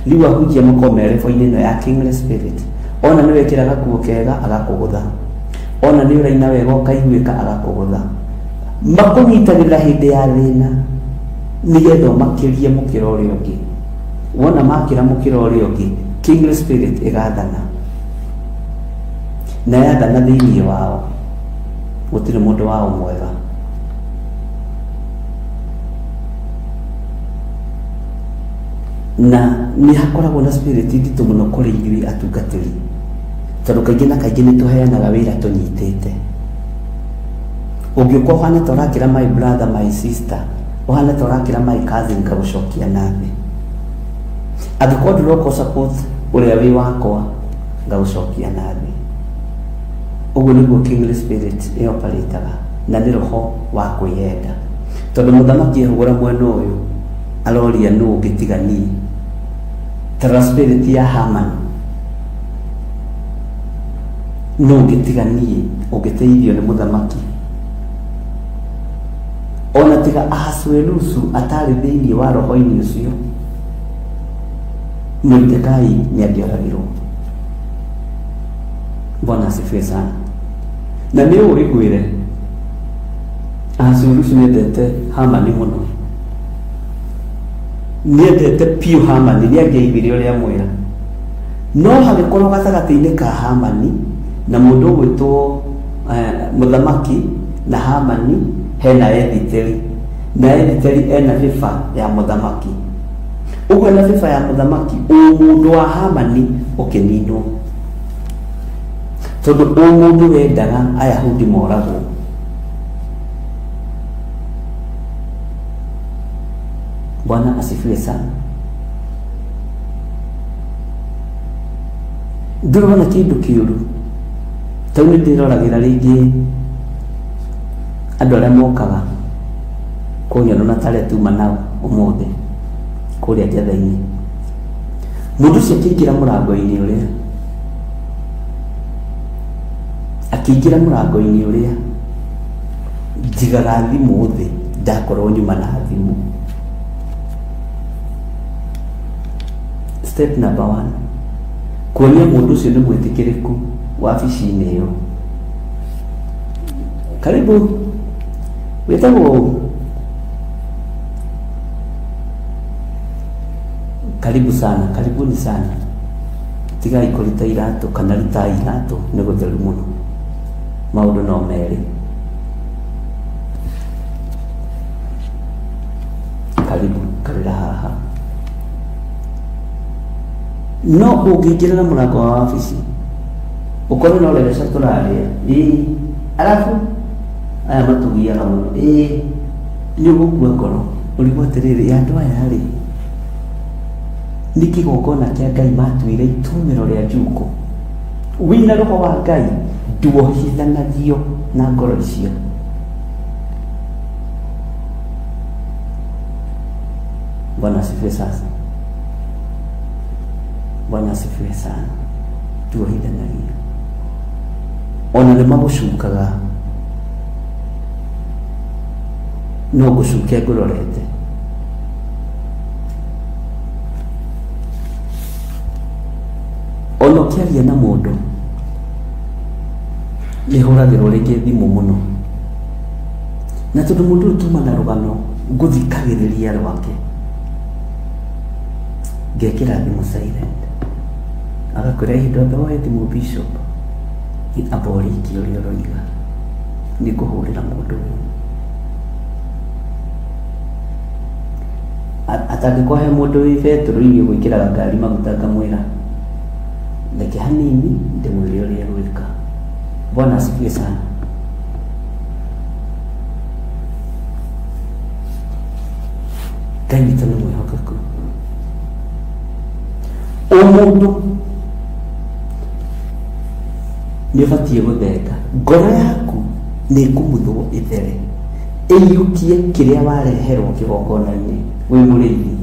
Rĩu ahunjia makoragwo me level-inĩ ĩno ya kingly spirit. Ona nĩ wekĩra gakuo kega, agakũgũtha. Ona nĩ ũraina wega ũkaiguĩka, agakũgũtha. Makũnyitagĩrĩra hĩndĩ ya thĩna, nĩgetha ũmakĩrie mũkĩra ũrĩa ũngĩ. Wona makĩra mũkĩra ũrĩa ũngĩ, kingly spirit ĩgathana. Na yathana thĩinĩ wao, gũtirĩ mũndũ wao mwega. Na nĩ hakoragwo na spirit nditũ mũno kũrĩ ithuĩ atungatĩri, tondũ kaingĩ na kaingĩ nĩ tũheanaga wĩra tũnyitĩte. Ũngĩũka ũhane ta ũrakĩra my brother, my sister, ũhane ta ũrakĩra my cousin, ngagũcokia na thĩ. Angĩkorwo ndũroka support ũrĩa wĩ wakwa, ngagũcokia na thĩ. Ũguo nĩguo kingly spirit ĩoparĩtaga, na nĩ roho wa kwĩyenda. Tondũ mũthamaki ehũgũra mwena ũyũ, aroria nũ ũngĩ tiga niĩ. Ta spirit ya Haman, nũ ũngĩ tiga niĩ ũngĩteithio nĩ mũthamaki. Ona tiga Ahasuerusu atarĩ thĩinĩ wa roho-inĩ ũcio, Moridekai nĩ angĩoragirwo. Bwana asifiwe sana. Na nĩ ũĩ ngwĩre, Ahasuerusu nĩendete Hamani mũno, nĩendete biũ Hamani, nĩangĩaiguire ũrĩa amwĩra. No hagĩkorwo gatagatĩ-inĩ ka Hamani na mũndũ ũgwĩtwo mũthamaki na Hamani hena Ethiteri, na Ethiteri ena bĩba ya mũthamaki. Ũguo ena bĩba ya mũthamaki, ũmũndũ wa Hamani ũkĩninwo, tondũ ũmũndũ wendaga Ayahudi moragwo. Bwana asifiwe sana. Ndũrona kĩndũ kĩũru tau nĩ ndĩroragĩra rĩngĩ andũ arĩa mokaga kũnyona na tarĩa tuma nao ũmũthĩ kũrĩa njatha-inĩ. Mũndũ ũcio akĩingĩra mũrango-inĩ ũrĩa akĩingĩra mũrango-inĩ ũrĩa njigaga thimũ thĩ ndakorwo nyuma na thimũ. Step number one, kuonia mũndũ ũcio nĩ mwĩtĩkĩrĩku wabici-inĩ ĩyo. Karibu, wĩtagwo ũ? Karibu sana, karibuni sana. Tigai kũruta iratũ kana rutai iratũ nĩ gũtheru mũno. Maũndũ no merĩ. Karibu, karĩra haha. No ũngĩingĩra na mũrango wa wabici ũkore no rereca tũrarĩa, ĩĩ, arabu aya matũgiaga mũno, ĩĩ, nĩ ũgũkua ngoro ũrigwo atĩrĩrĩ, andũ aya rĩ, nĩ kĩgongona kĩa Ngai matuire itumĩro rĩa njukũ. Wĩna roho wa Ngai nduohithanagio na ngoro icio. Bwana asifiwe sasa. Bwana asifiwe sana. Nduohithanagio. Ona nĩ magũcukaga no ngũcuke ngũrorete. Ona ũkĩaria na mũndũ nĩ hũragĩrwo rĩngĩ thimũ mũno, na tondũ mũndũ ũyũ tuma na rũgano ngũthikagĩrĩria rwake, ngekĩra thimũ silent, agakwĩra ĩ ndwambe woe thimũ bishop, amba ũrĩkie ũrĩa ũroiga, nĩ ngũhũrĩra mũndũ ũyũ. Atangĩkorwo he mũndũ wĩ betũrũ-inĩ ũgwĩkĩraga ngari maguta ngamwĩra reke hanini ndĩmwĩre ũrĩa egwĩka. Bwana asifiwe sana. Ngai witũ nĩ mwĩhokeku. Ũmũndũ nĩ ũbatiĩ gũthenga ngoro yaku nĩ ĩkumuthwo ĩthere ĩiyũkie kĩrĩa wareherwo kĩgongona-inĩ wĩ mũrĩithi.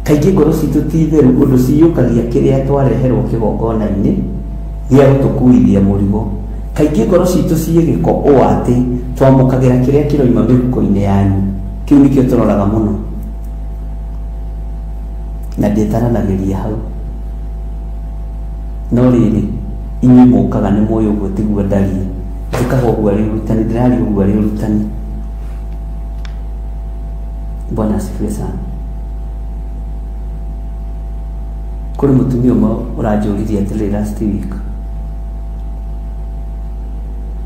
Kaingĩ ngoro citũ ti theru ũndũ ciyũkagia kĩrĩa twareherwo kĩgongona-inĩ gĩa gũtũkuithia mũrigo. Kaingĩ ngoro citũ ciĩ gĩko ũũ atĩ twamũkagĩra kĩrĩa kĩroima mĩhuko-inĩ yanyu. Kĩu nĩkĩo tũroraga mũno. Na ndĩtaranagĩria hau. No rĩrĩ, inyuĩ mũkaga nĩ mũĩ ũguo tiguo ndariĩ. Njĩkaga ũguo arĩ ũrutani, ndĩraria ũguo arĩ ũrutani. Bwana asifiwe sana. Kũrĩ mũtumia ũmwe ũranjũririe atĩrĩrĩ last week,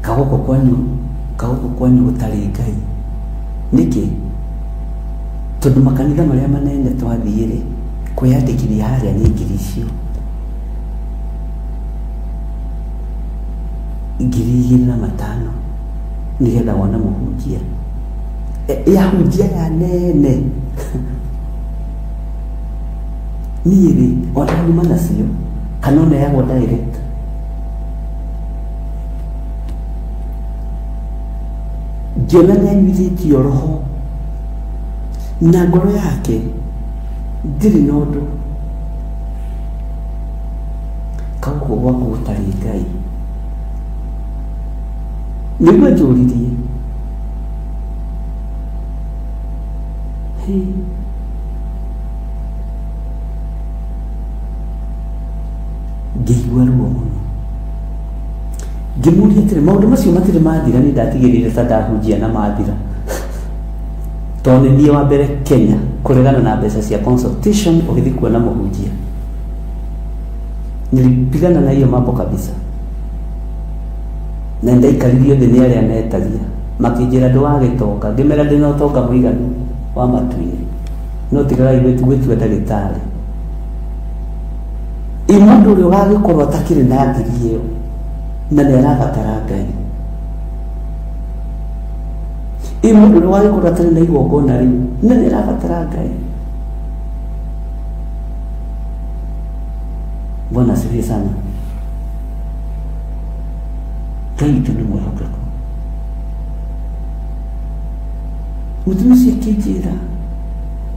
kagũkũ kwanyu, kagũkũ kwanyu gũtarĩ Ngai nĩkĩ? Tondũ makanitha marĩa manene twathiĩ rĩ, kwĩyandĩkithia harĩa nĩ ngiri icio. 2500 nĩgetha wone mũhunjia. Ahunjia aya nene niĩ rĩ ona nyuma nacio kana ũneagwo direct. Ngĩona nĩ anyuithĩtio roho na ngoro yake ndĩrĩ na ũndũ. Kaguo gwaku gũtarĩ Ngai. Nĩguo anjũririe. Hĩ. Ngĩigua ruo mũno. Ngĩmũria atĩrĩ, maũndũ macio matirĩ mathira? Nĩ ndatigĩrĩire ta ndahunjia na mathira, tondũ nĩ niĩ wa mbere Kenya kũregana na mbeca cia consultation ũgĩthiĩ kuona mũhunjia. Nilipigana na hiyo mambo kabisa, na ndaikaririo thĩ nĩ arĩa metagia, makĩnjĩra ndũgagĩtonga. Ngĩmera ndĩna ũtonga mũiganu wa matu-inĩ, no tigagai gwĩtua ndagĩtarĩ. Ĩ mũndũ ũrĩa ũgagĩkorwo atakĩrĩ na ngiri ĩyo na nĩ arabatara Ngai? Ĩ mũndũ ũrĩa ũgagĩkorwo atarĩ na igongona rĩu na nĩ arabatara Ngai? Bwana asifiwe sana. Ngai witũ nĩ mwĩhokeku. Mũtumia ũcio akĩnjĩra,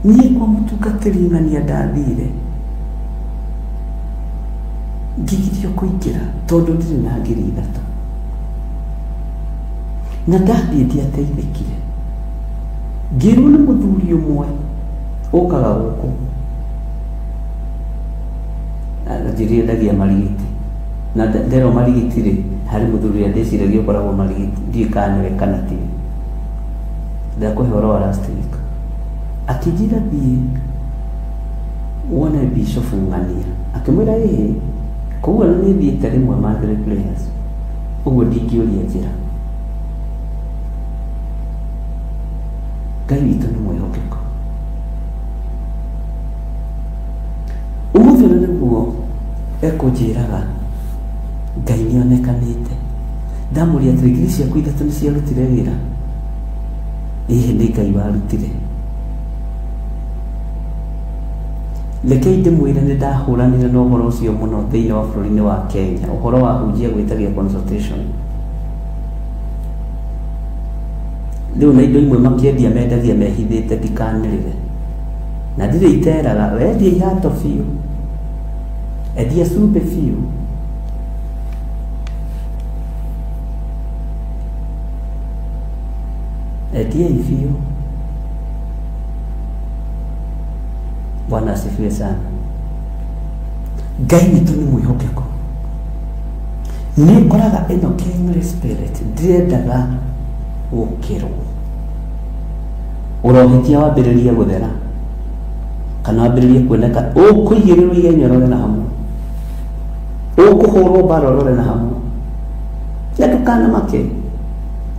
niĩ kwa mũtungatĩri ng'ania ndathire ngĩgirio kũingĩra tondũ ndirĩ na 3,000, na ndathiĩ ndiateithĩkire. Ngĩrwo nĩ mũthuri ũmwe ũkaga gũkũ anjĩrire endagia marigiti, na nderwo marigiti rĩ, harĩ mũthuri ũrĩa ndĩciragia ũkoragwo marigiti, ndiũĩ kana nĩwe kana tiwe. Ndakũhe ũhoro wa last week. Akĩnjĩra thiĩ wone Bishop Ng'ania. Akĩmwĩra ĩhĩ, koguo ona nĩ thiĩte rĩmwe monthly prayers, ũguo ndingĩũria njĩra. Ngai witũ nĩ mwĩhokeku. Ũmũthĩ ũyũ nĩguo ekũnjĩraga Ngai nĩ onekanĩte. Ndamũria atĩrĩ, 3,000 nĩ ciarutire wĩra? Ĩhĩ, nĩ Ngai warutire. Rekei ndĩmwĩre, nĩ ndahũranire na ũhoro ũcio mũno thĩinĩ wa bũrũri-inĩ wa Kenya, ũhoro wa hunjia gwĩtagia consultation. Rĩu na indo imwe makĩendia mendagia mehithĩte, ndikanĩrĩre. Na ndirĩ iteraga, wendia ihato biũ, endia cumbĩ biũ. Endiai biũ. Bwana asifiwe sana. Ngai witũ nĩ mwĩhokeku. Nĩ ũkoraga ĩno kingly spirit ndĩrendaga gũkĩrwo. Ũrohĩtia wambĩrĩrie gũthera kana wambĩrĩrie kuoneka, ũkũigĩrĩrwo igenyo ũrore na hamwe, ũkũhũrwo mbara ũrore na hamwe, na ndũkanamake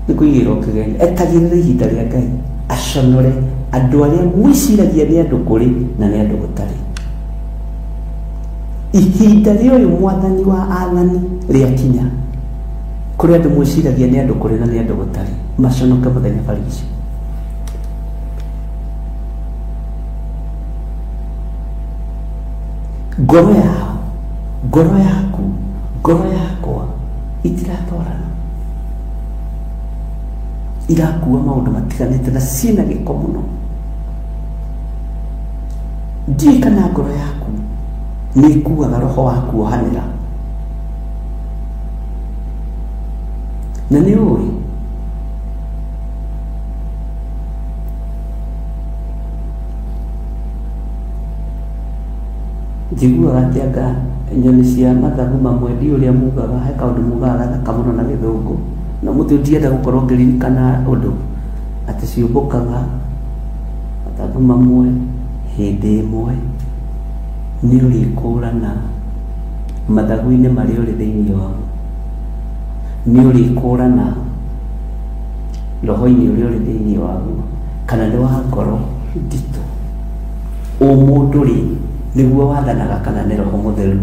nĩ kũigĩrĩrwo kĩgenyo. Etagĩrĩra ihinda rĩa Ngai aconore andũ arĩa mwĩciragia nĩ andũ kũrĩ na nĩ andũ gũtarĩ. Ihinda rĩa ũyũ mwathani wa athani rĩakinya, kũrĩ andũ mwĩciragia nĩ andũ kũrĩ na nĩ andũ gũtarĩ, maconoke mũthenya barigici. Ngoro yao, ngoro yaku, ngoro yakwa itiratwarana, irakua maũndũ matiganĩte na ciĩna gĩko mũno. Ndiũĩ kana ngoro yaku nĩ ĩkuaga roho wa kuohanĩra, na nĩ ũĩ njiguaga atĩ anga nyoni cia mathagu mamwe, ndiũĩ ũrĩa mugaga, he kaũndũ mugaga gathaka mũno na Gĩthũngũ, no mũthĩ ndienda gũkorwo ngĩririkana ũndũ, atĩ ciũmbũkaga mathagu mamwe hĩndĩ ĩmwe. Nĩ ũrĩkũrana mathagu-inĩ marĩa ũrĩ thĩinĩ wamo, nĩ ũrĩkũrana roho-inĩ ũrĩa ũrĩ thĩinĩ waguo, kana nĩ wa ngoro nditũ. Ũmũndũ rĩ, nĩguo wathanaga kana nĩ Roho Mũtheru?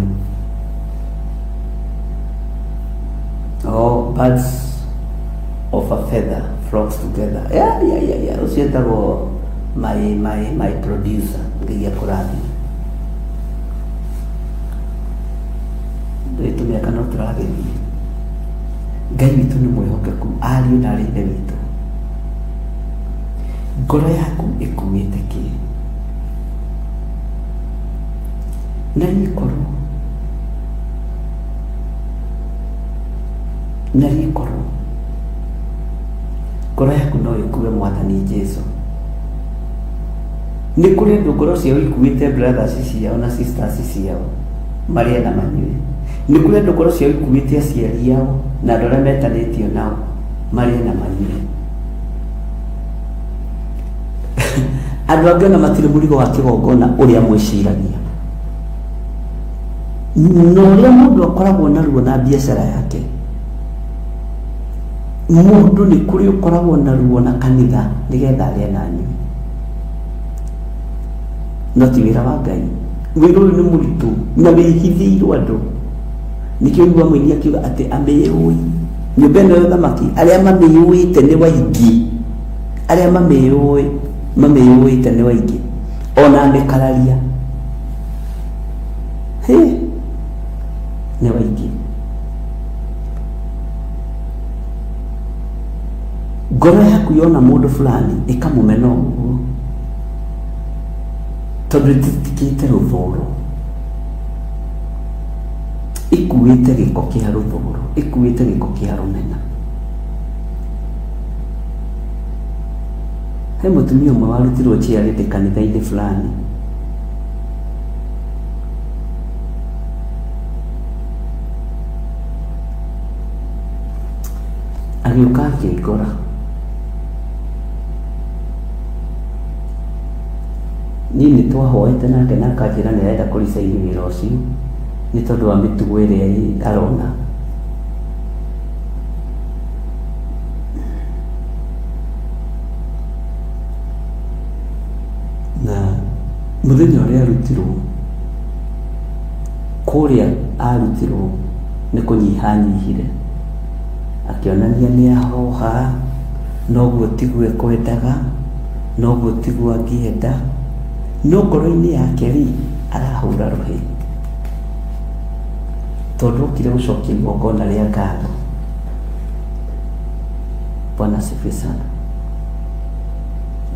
Oh, birds of a feather flocks together. Yeah. Ũcio etagwo my producer. Ngai akũrathime. Ndũĩ tũmĩaka no tũragĩthiĩ. Ngai witũ nĩ mwĩhokeku, ariũ na arĩ ithe witũ. Ngoro yaku ĩkuĩte kĩ? Na rĩkorwo, na rĩkorwo ngoro yaku no ĩkue Mwathani Jesu. Nĩ kũrĩ andũ ngoro ciao ikuĩte brothers ciao na sisters ciao, marĩe na manyue. Nĩ kũrĩ andũ ngoro ciao ikuĩte aciari ao na andũ arĩa metanĩtio nao marĩe na manyue. Andũ angĩ ona matirĩ mũrigo wa kĩgongona ũrĩa mwĩciragia. Na ũrĩa mũndũ akoragwo na ruo na biacara yake, mũndũ nĩ kũrĩ ũkoragwo na ruo na kanitha nĩgetha arĩe na anyue. No ti wĩra wa Ngai. Wĩra ũyũ nĩ mũritũ na wĩhithĩirwo andũ. Nĩkĩo ũiguaga mũini akiuga atĩ amĩũĩ. Nyũmba ĩno ya ũthamaki, arĩa mamĩũĩte nĩ waingĩ. Arĩa mamĩũĩ, mamĩũĩte nĩ waingĩ. Ona amĩkararia. Hĩ! Nĩ waingĩ. Ngoro yaku yona mũndũ fulani ĩkamũmena ũguo tondũ ĩtitikĩte rũthũro, ĩkuĩte gĩko kĩa rũthũro, ĩkuĩte gĩko kĩa rũmena. He mũtumia ũmwe warutirwo chairlady kanitha-inĩ fulani. Agĩũka akĩngora. Niĩ nĩ twahoete nake na akanjĩra nĩ arenda kũ resign wĩra ũcio nĩ tondũ wa mĩtugo ĩrĩa arona. Na mũthenya ũrĩa arutirwo, kũrĩa arutirwo nĩ kũnyiha anyihire. Akĩonania nĩ ahoha, noguo tiguo ekwendaga, noguo tiguo angĩenda, no ngoro-inĩ yake rĩ, arahũra rũhĩ. Tondũ okire gũcokia igongona rĩa ngatho. Bwana asifiwe sana.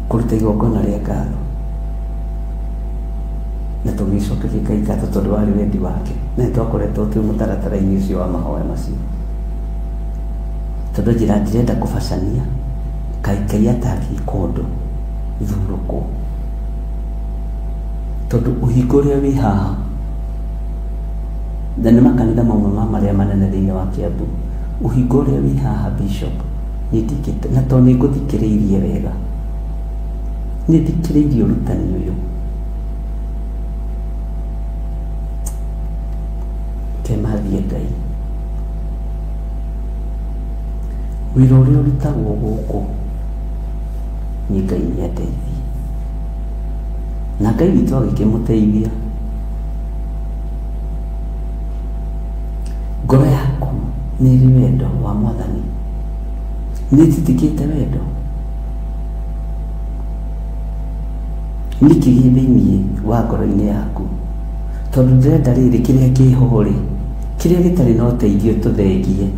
Kũruta igongona rĩa ngatho. Na tũgĩcokeria Ngai ngatho tondũ warĩ wendi wake. Na nĩ twakoretwo twĩ mũtaratara-inĩ ũcio wa mahoya macio. Tondũ njĩra ndirenda kũbacania, kaĩ Ngai atangĩka ũndũ thurũkwo. Tondũ ũhinga ũrĩa wĩ haha, na nĩ makanitha mamwe ma marĩa manene thĩinĩ wa Kiambu, ũhinga ũrĩa wĩ haha bishop, niĩ ndingĩte, na tondũ nĩ ngũthikĩrĩirie wega, nĩ thikĩrĩirie ũrutani ũyũ, kemathie Ngai. Wĩra ũrĩa ũrutagwo gũkũ, niĩ Ngai nĩ andeithie. Na Ngai witũ agĩkĩmũteithia. Ngoro yaku nĩ ĩrĩ wendo wa Mwathani? Nĩ ĩtitikĩte wendo? Nĩkĩ gĩ thĩinĩ wa ngoro-inĩ yaku? Tondũ ndĩrenda rĩrĩ kĩrĩa kĩho rĩ, kĩrĩa gĩtarĩ na ũteithio tũthengie,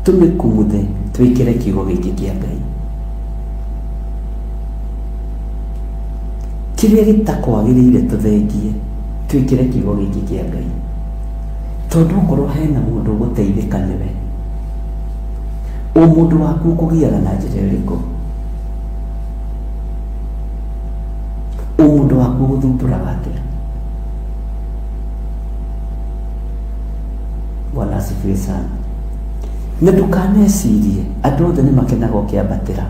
tũmĩkumuthe twĩkĩre kiugo gĩkĩ kĩa Ngai. Kĩrĩa gĩtakwagĩrĩire tũthengie, twĩkĩre kiugo gĩkĩ kĩa Ngai. Tondũ okorwo hena mũndũ ũgũteithĩka nĩwe, ũmũndũ waku ũkũgiaga na njĩra ĩrĩkũ? Ũmũndũ waku ũgũthumbũraga atĩa? Bwana asifiwe sana. Na ndũkanecirie andũ othe nĩ makenaga ũkĩambatĩra.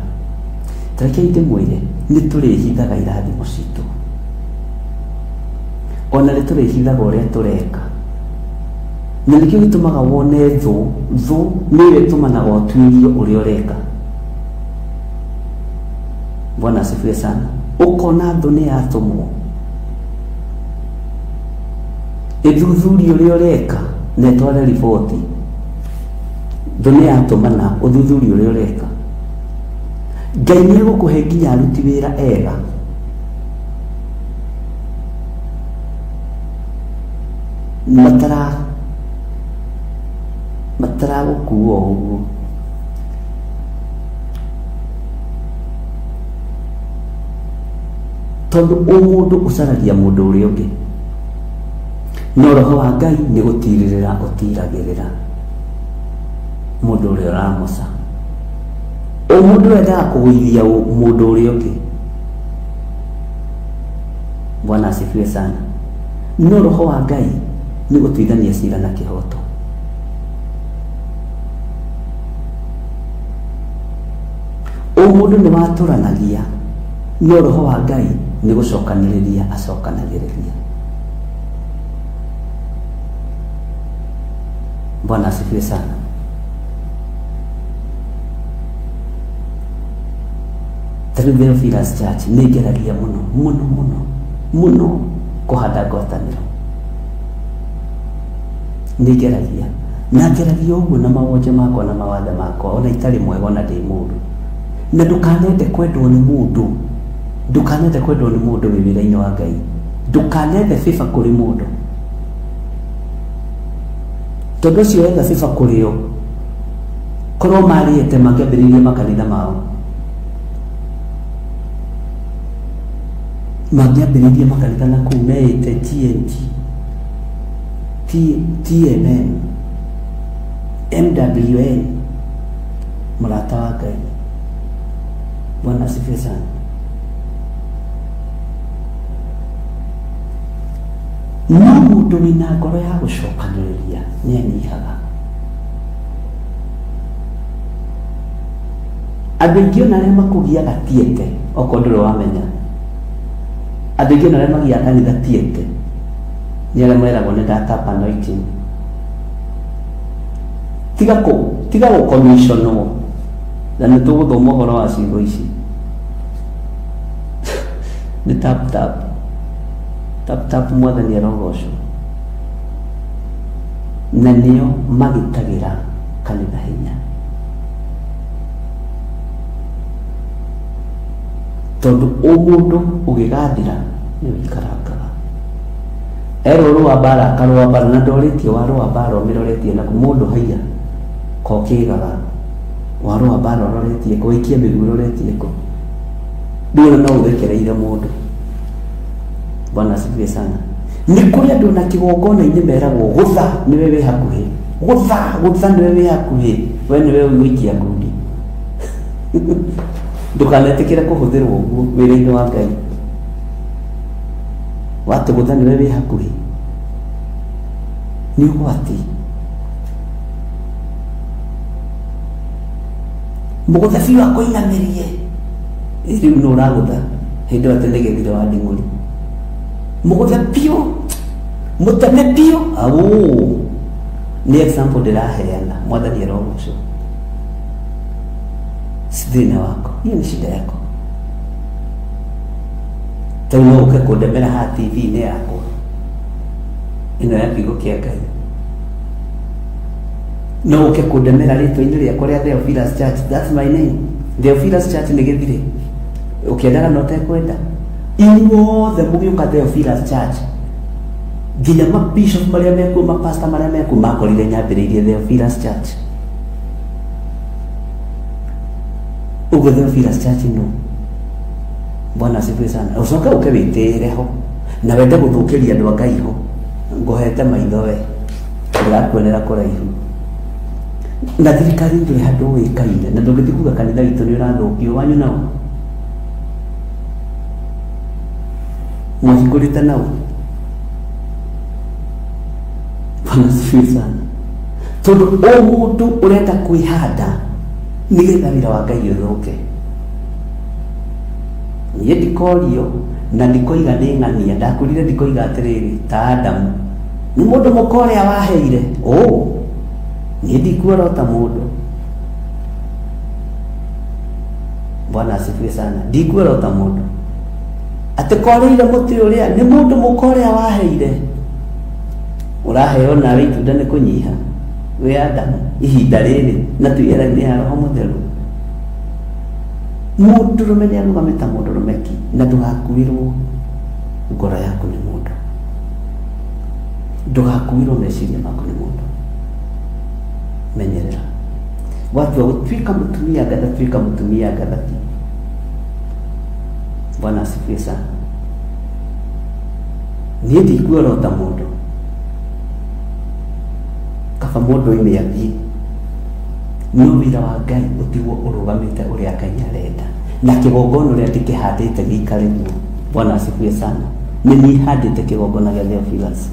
Ta rekei ndĩmwĩre nĩ tũrĩhithaga irathimo citũ. Ona nĩ tũrĩhithaga ũrĩa tũreka. Na nĩkĩo gĩtũmaga wone thũ, thũ nĩyo ĩtũmanaga ũtuĩrie ũrĩa ũreka. Bwana asifiwe sana. Ũkona thũ nĩ yatũmwo ĩthuthurie ũrĩa ũreka na ĩtware riboti. Thũ nĩ yatũmana ũthuthurie ũrĩa ũreka. Ngai nĩ egũkũhe nginya aruti wĩra ega. Matara mataragũkua o ũguo. Tondũ ũmũndũ ũcaragia mũndũ ũrĩa ũngĩ. No roho wa Ngai nĩ gũtirĩrĩra ũtiragĩrĩra mũndũ ũrĩa ũramoca. Ũmũndũ wendaga kũgũithia mũndũ ũrĩa ũngĩ. Bwana asifiwe sana. No roho wa Ngai Nĩ gũtuithania cira na kĩhoto. Ũmũndũ nĩ watũranagia, no roho wa Ngai nĩ gũcokanĩrĩria acokanagĩrĩria. Bwana asifiwe sana. Ta rĩu Theophilus Church nĩ ngeragia mũno mũno mũno mũno kũhanda ngwatanĩro. Nĩ ngeragia na ngeragia ũguo na mawonje makwa na mawathe makwa ona itarĩ mwega ona ndĩ mũũru. Na ndũkanende kwendwo nĩ mũndũ, ndũkanende kwendwo nĩ mũndũ wĩ wĩra-inĩ wa Ngai. Ndũkanethe favor kũrĩ mũndũ. Tondũ ũcio wetha favor kũrĩ o, korwo marĩete mangĩambĩrĩirie makanitha mao. Mangĩambĩrĩirie makanitha na kũu meĩte TNT, TMM, MWN, mũrata wa Ngai. Bwana asifiwe sana. No mũndũ wĩna ngoro ya gũcokanĩrĩria nĩ anyihaga. Andũ aingĩ ona arĩa makũgiaga tiete, okorwo ndũrĩ wamenya, andũ aingĩ ona arĩa magiaga kanitha tiete, nĩ arĩa meragwo nĩ ndatap anointing. Tiga kũ tiga gũkomiconwo, na nĩ tũgũthoma ũhoro wa ciugo ici. Nĩ tap tap. Tap tap mwathani arogocwo. Na nĩo magitagĩra kanitha hinya. Tondũ ũmũndũ ũgĩgathira nĩ ũikarangaga. Erwo rũa mbara akarũa mbara na ndorĩtie warũa mbara ũmĩroretie naku mũndũ haiya kokĩgaga warũa mbara ũroretie kũ waikia mĩguĩ ũroretie kũ. Rĩu ona no ũthekereire mũndũ. Bwana asifiwe sana. Nĩ kũrĩ andũ na kĩgongona-inĩ meragwo gũtha nĩwe wĩ hakuhĩ, gũtha gũtha nĩwe wĩ hakuhĩ, we nĩwe ũgũikia ngundi. Ndũkanetĩkĩre kũhũthĩrwo ũguo wĩra-inĩ wa Ngai. Watĩ gũtha nĩwe wĩ hakuhĩ nĩ ũgwati. Mũgũthe biũ akũinamĩrie, rĩu nũ ũragũtha hĩndĩ ĩyo atĩ nĩ gĩthire wa nding'ũri. Mũgũthe biũ, mũteme biũ, aũ nĩ example ndĩraheana, mwathani arogocwo. Si thĩna wako, hiyo ni shida yako. Tau no ũke kũndemera haha TV-inĩ yakwa ĩno ya kiugo kĩa Ngai, no ũke kũndemera rĩtwa-inĩ rĩakwa rĩa Theophilus Church, that's my name. Theophilus Church nĩ gĩthire ũkĩendaga na ũtekwenda. Inyuothe mũgĩũka Theophilus Church, nginya mabishop marĩa mekuo, mapasta marĩa mekuo, makorire nyambĩrĩirie Theophilus Church. Ũguo Theophilus Church no. Bwana asifiwe sana. Ũcoke ũke wĩtĩĩre ho na wende gũthũkĩria andũ a Ngai ho, ngũhete maitho we, ndĩrakuonera kũraihu. Na thirikari ndũrĩ handũ ũĩkaine, na ndũngĩthiĩ kuga kanitha witũ nĩ ũrathũkio, wanyu nao mwahingũrĩte nao. Bwana asifiwe sana. Tondũ o mũndũ ũrenda kwĩhanda nĩgetha wĩra wa Ngai ũthũke. Niĩ ndikorio na ndikoiga nĩ ng'ania, ndakwĩrire ndikoiga atĩrĩrĩ ta Adamu, nĩ mũndũ mũka ũrĩa waheire, ũ niĩ ndikuorota mũndũ. Bwana asifiwe sana. Ndikuorota mũndũ atĩ korĩire mũtĩ ũrĩa nĩ mũndũ mũka ũrĩa waheire, ũraheo nawe itunda nĩ kũnyiha wĩ Adamu ihinda rĩrĩ na twĩ era-inĩ ya Roho Mũtheru. Mũndũrũme nĩ arũgame ta mũndũrũme ki, na ndũgakuĩrwo ngoro yaku nĩ mũndũ, ndũgakuĩrwo meciria maku nĩ mũndũ. Menyerera watua gũtuĩka mũtumia ngatha, tuĩka mũtumia ngatha ki. Bwana asifiwe sana. Niĩ ndikuorota mũndũ, kaba mũndũ oime athiĩ, no wĩra wa Ngai ũtigwo ũrũgamĩte ũrĩa Ngai arenda, na kĩgongona ũrĩa ndĩkĩhandĩte gĩikare guo. Bwana asifiwe sana. Nĩ niĩ handĩte kĩgongona gĩa Theophilus.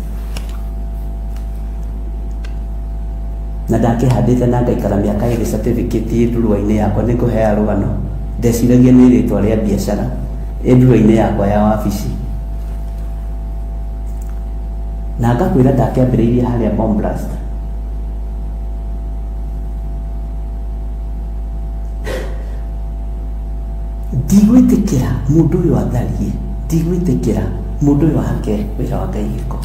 Na ndakĩhandĩte na ngaikara mĩaka ĩrĩ certificate ĩ ndurua-inĩ yakwa, nĩ ngũhea rũgano. Ndeciragia nĩ rĩtwa rĩa biacara ĩ ndurua-inĩ yakwa ya wabici. Na ngakwĩra ndakĩambĩrĩirie harĩa bomb blast. Ndigwĩtĩkĩra mũndũ ũyũ atharie, ndigwĩtĩkĩra mũndũ ũyũ ahake wĩra wa Ngai gĩko.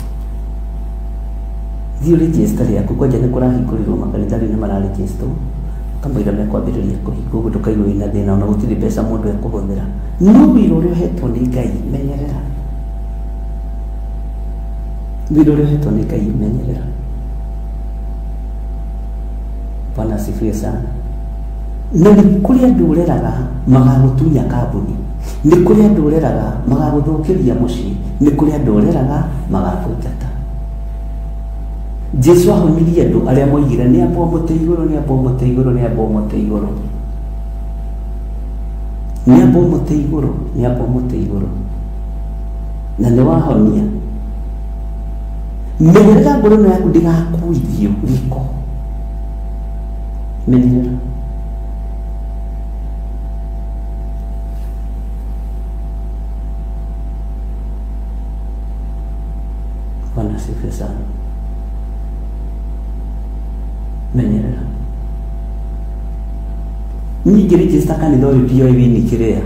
Thiĩ ũrĩnjĩsta rĩaku, kwanja nĩ kũrahingũrirwo makanitha rĩu nĩ mararĩnjĩstwo, kamũira mekwambĩrĩria kũhingwo ũguo ndũkaigua wĩna thĩna ona gũtirĩ mbeca mũndũ ekũhũthĩra. No wĩra ũrĩa ũhetwo nĩ Ngai menyerera. Wĩra ũrĩa ũhetwo nĩ Ngai menyerera. Bwana asifiwe sana. Na nĩ kũrĩ andũ ũreraga magagũtunya kambuni, nĩ kũrĩ andũ ũreraga magagũthũkĩria mũciĩ, nĩ kũrĩ andũ ũreraga magakũingata. Jesu ahonirie andũ arĩa moigire nĩ ambwo mũtĩ igũrũ, nĩ ambwo mũtĩ igũrũ, nĩ ambwo mũtĩ igũrũ, nĩ ambwo mũtĩ igũrũ, nĩ ambwo mũtĩ igũrũ, na nĩ wahonia. Menyerera ngoro ĩno yaku ndĩgakuithio gĩko. Menyerera. Bwana asifiwe sana. Menyerera. Niĩ ngĩrĩnjĩsta kanitha ũyũ ndioĩ Winnie Kĩrĩa,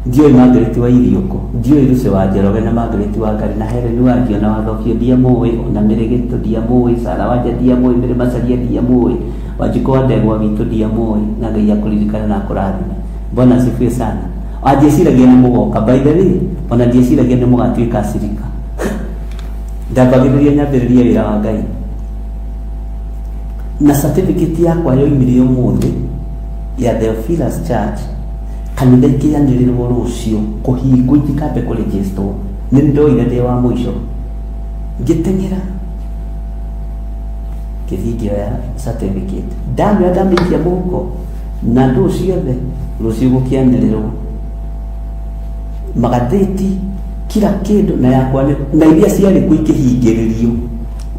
ndioĩ Margaret wa Iriũkũ, ndioĩ Lucy wa Njoroge na Margaret wa Ngarĩ na Helen Wangi ona Wathokio ndiamũĩ, ona Mĩrĩgĩtũ ndiamũĩ, Sarah Wanja ndiamũĩ, Mary Macharia ndiamũĩ, Wanjikũ wa Ndegwa witũ ndiamũĩ, na Ngai akũririkane na akũrathime. Bwana asifiwe sana. Andieciragia nĩ mũgoka. By the way, ona ndieciragia nĩ mũgatuĩka acirika. Ndambagĩrĩria nyambĩrĩrie wĩra wa Ngai. Na certificate yakwa yoimire ũmũthĩ ya Theophilus Church, kanitha ikĩanĩrĩrwo rũciũ kũhingwo itikambe kũrĩnjĩstwo. Nĩ ndoire ndĩ wa mũico. Ngĩteng'era ngĩthiĩ ngĩoya certificate. Ndamĩoya ndamĩikia mũhuko na ndũ ciothe rũciũ gũkĩanĩrĩrwo magathĩti kila kĩndũ na yakwa na iria ciarĩ kuo ikĩhingĩrĩrio.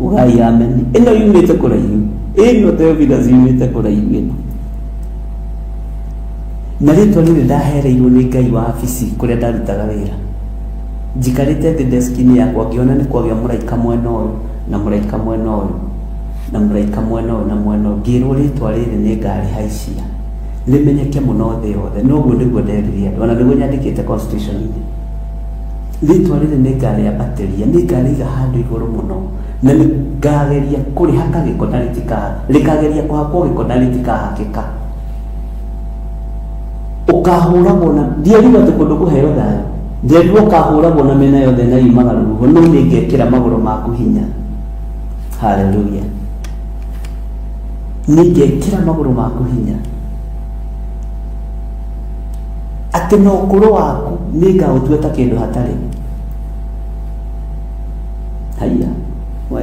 Ugai amen. Ĩno yumĩte kũraihu, ĩno Theophilus yumĩte kũraihu ĩno. Na rĩtwa rĩrĩ ndahereirwo nĩ Ngai wa wabici kũrĩa ndarutaga wĩra. Njikarĩte thĩ deski-inĩ yakwa ngĩona nĩ kwagĩa mũraika mwena ũyũ na mũraika mwena ũyũ na mũraika mwena ũyũ na mwena ũyũ, ngĩrwo rĩtwa rĩrĩ nĩ ngarĩhaicia rĩmenyeke mũno thĩ yothe. Na ũguo nĩguo nderire andũ, ona nĩguo nyandĩkĩte constitution-inĩ. Rĩtwa rĩrĩ nĩ ngarĩambatĩria, nĩ ngarĩiga handũ igũrũ mũno, na nĩ ngageria kũrĩhaka gĩko na rĩtika, rĩkageria kũhakwo gĩko na rĩtikahakĩka. Ũkahũragwo na, ndierirwo atĩ kũndũ kũheo thayũ, ndierirwo ũkahũragwo na mĩena yothe na yumaga rũhuho, no nĩ ngekĩra magũrũ maku hinya. Haleluya. Nĩ ngekĩra magũrũ maku hinya. Atĩ na ũkũrũ waku nĩ ngaũtua ta kĩndũ hatarĩ. Haiya, we.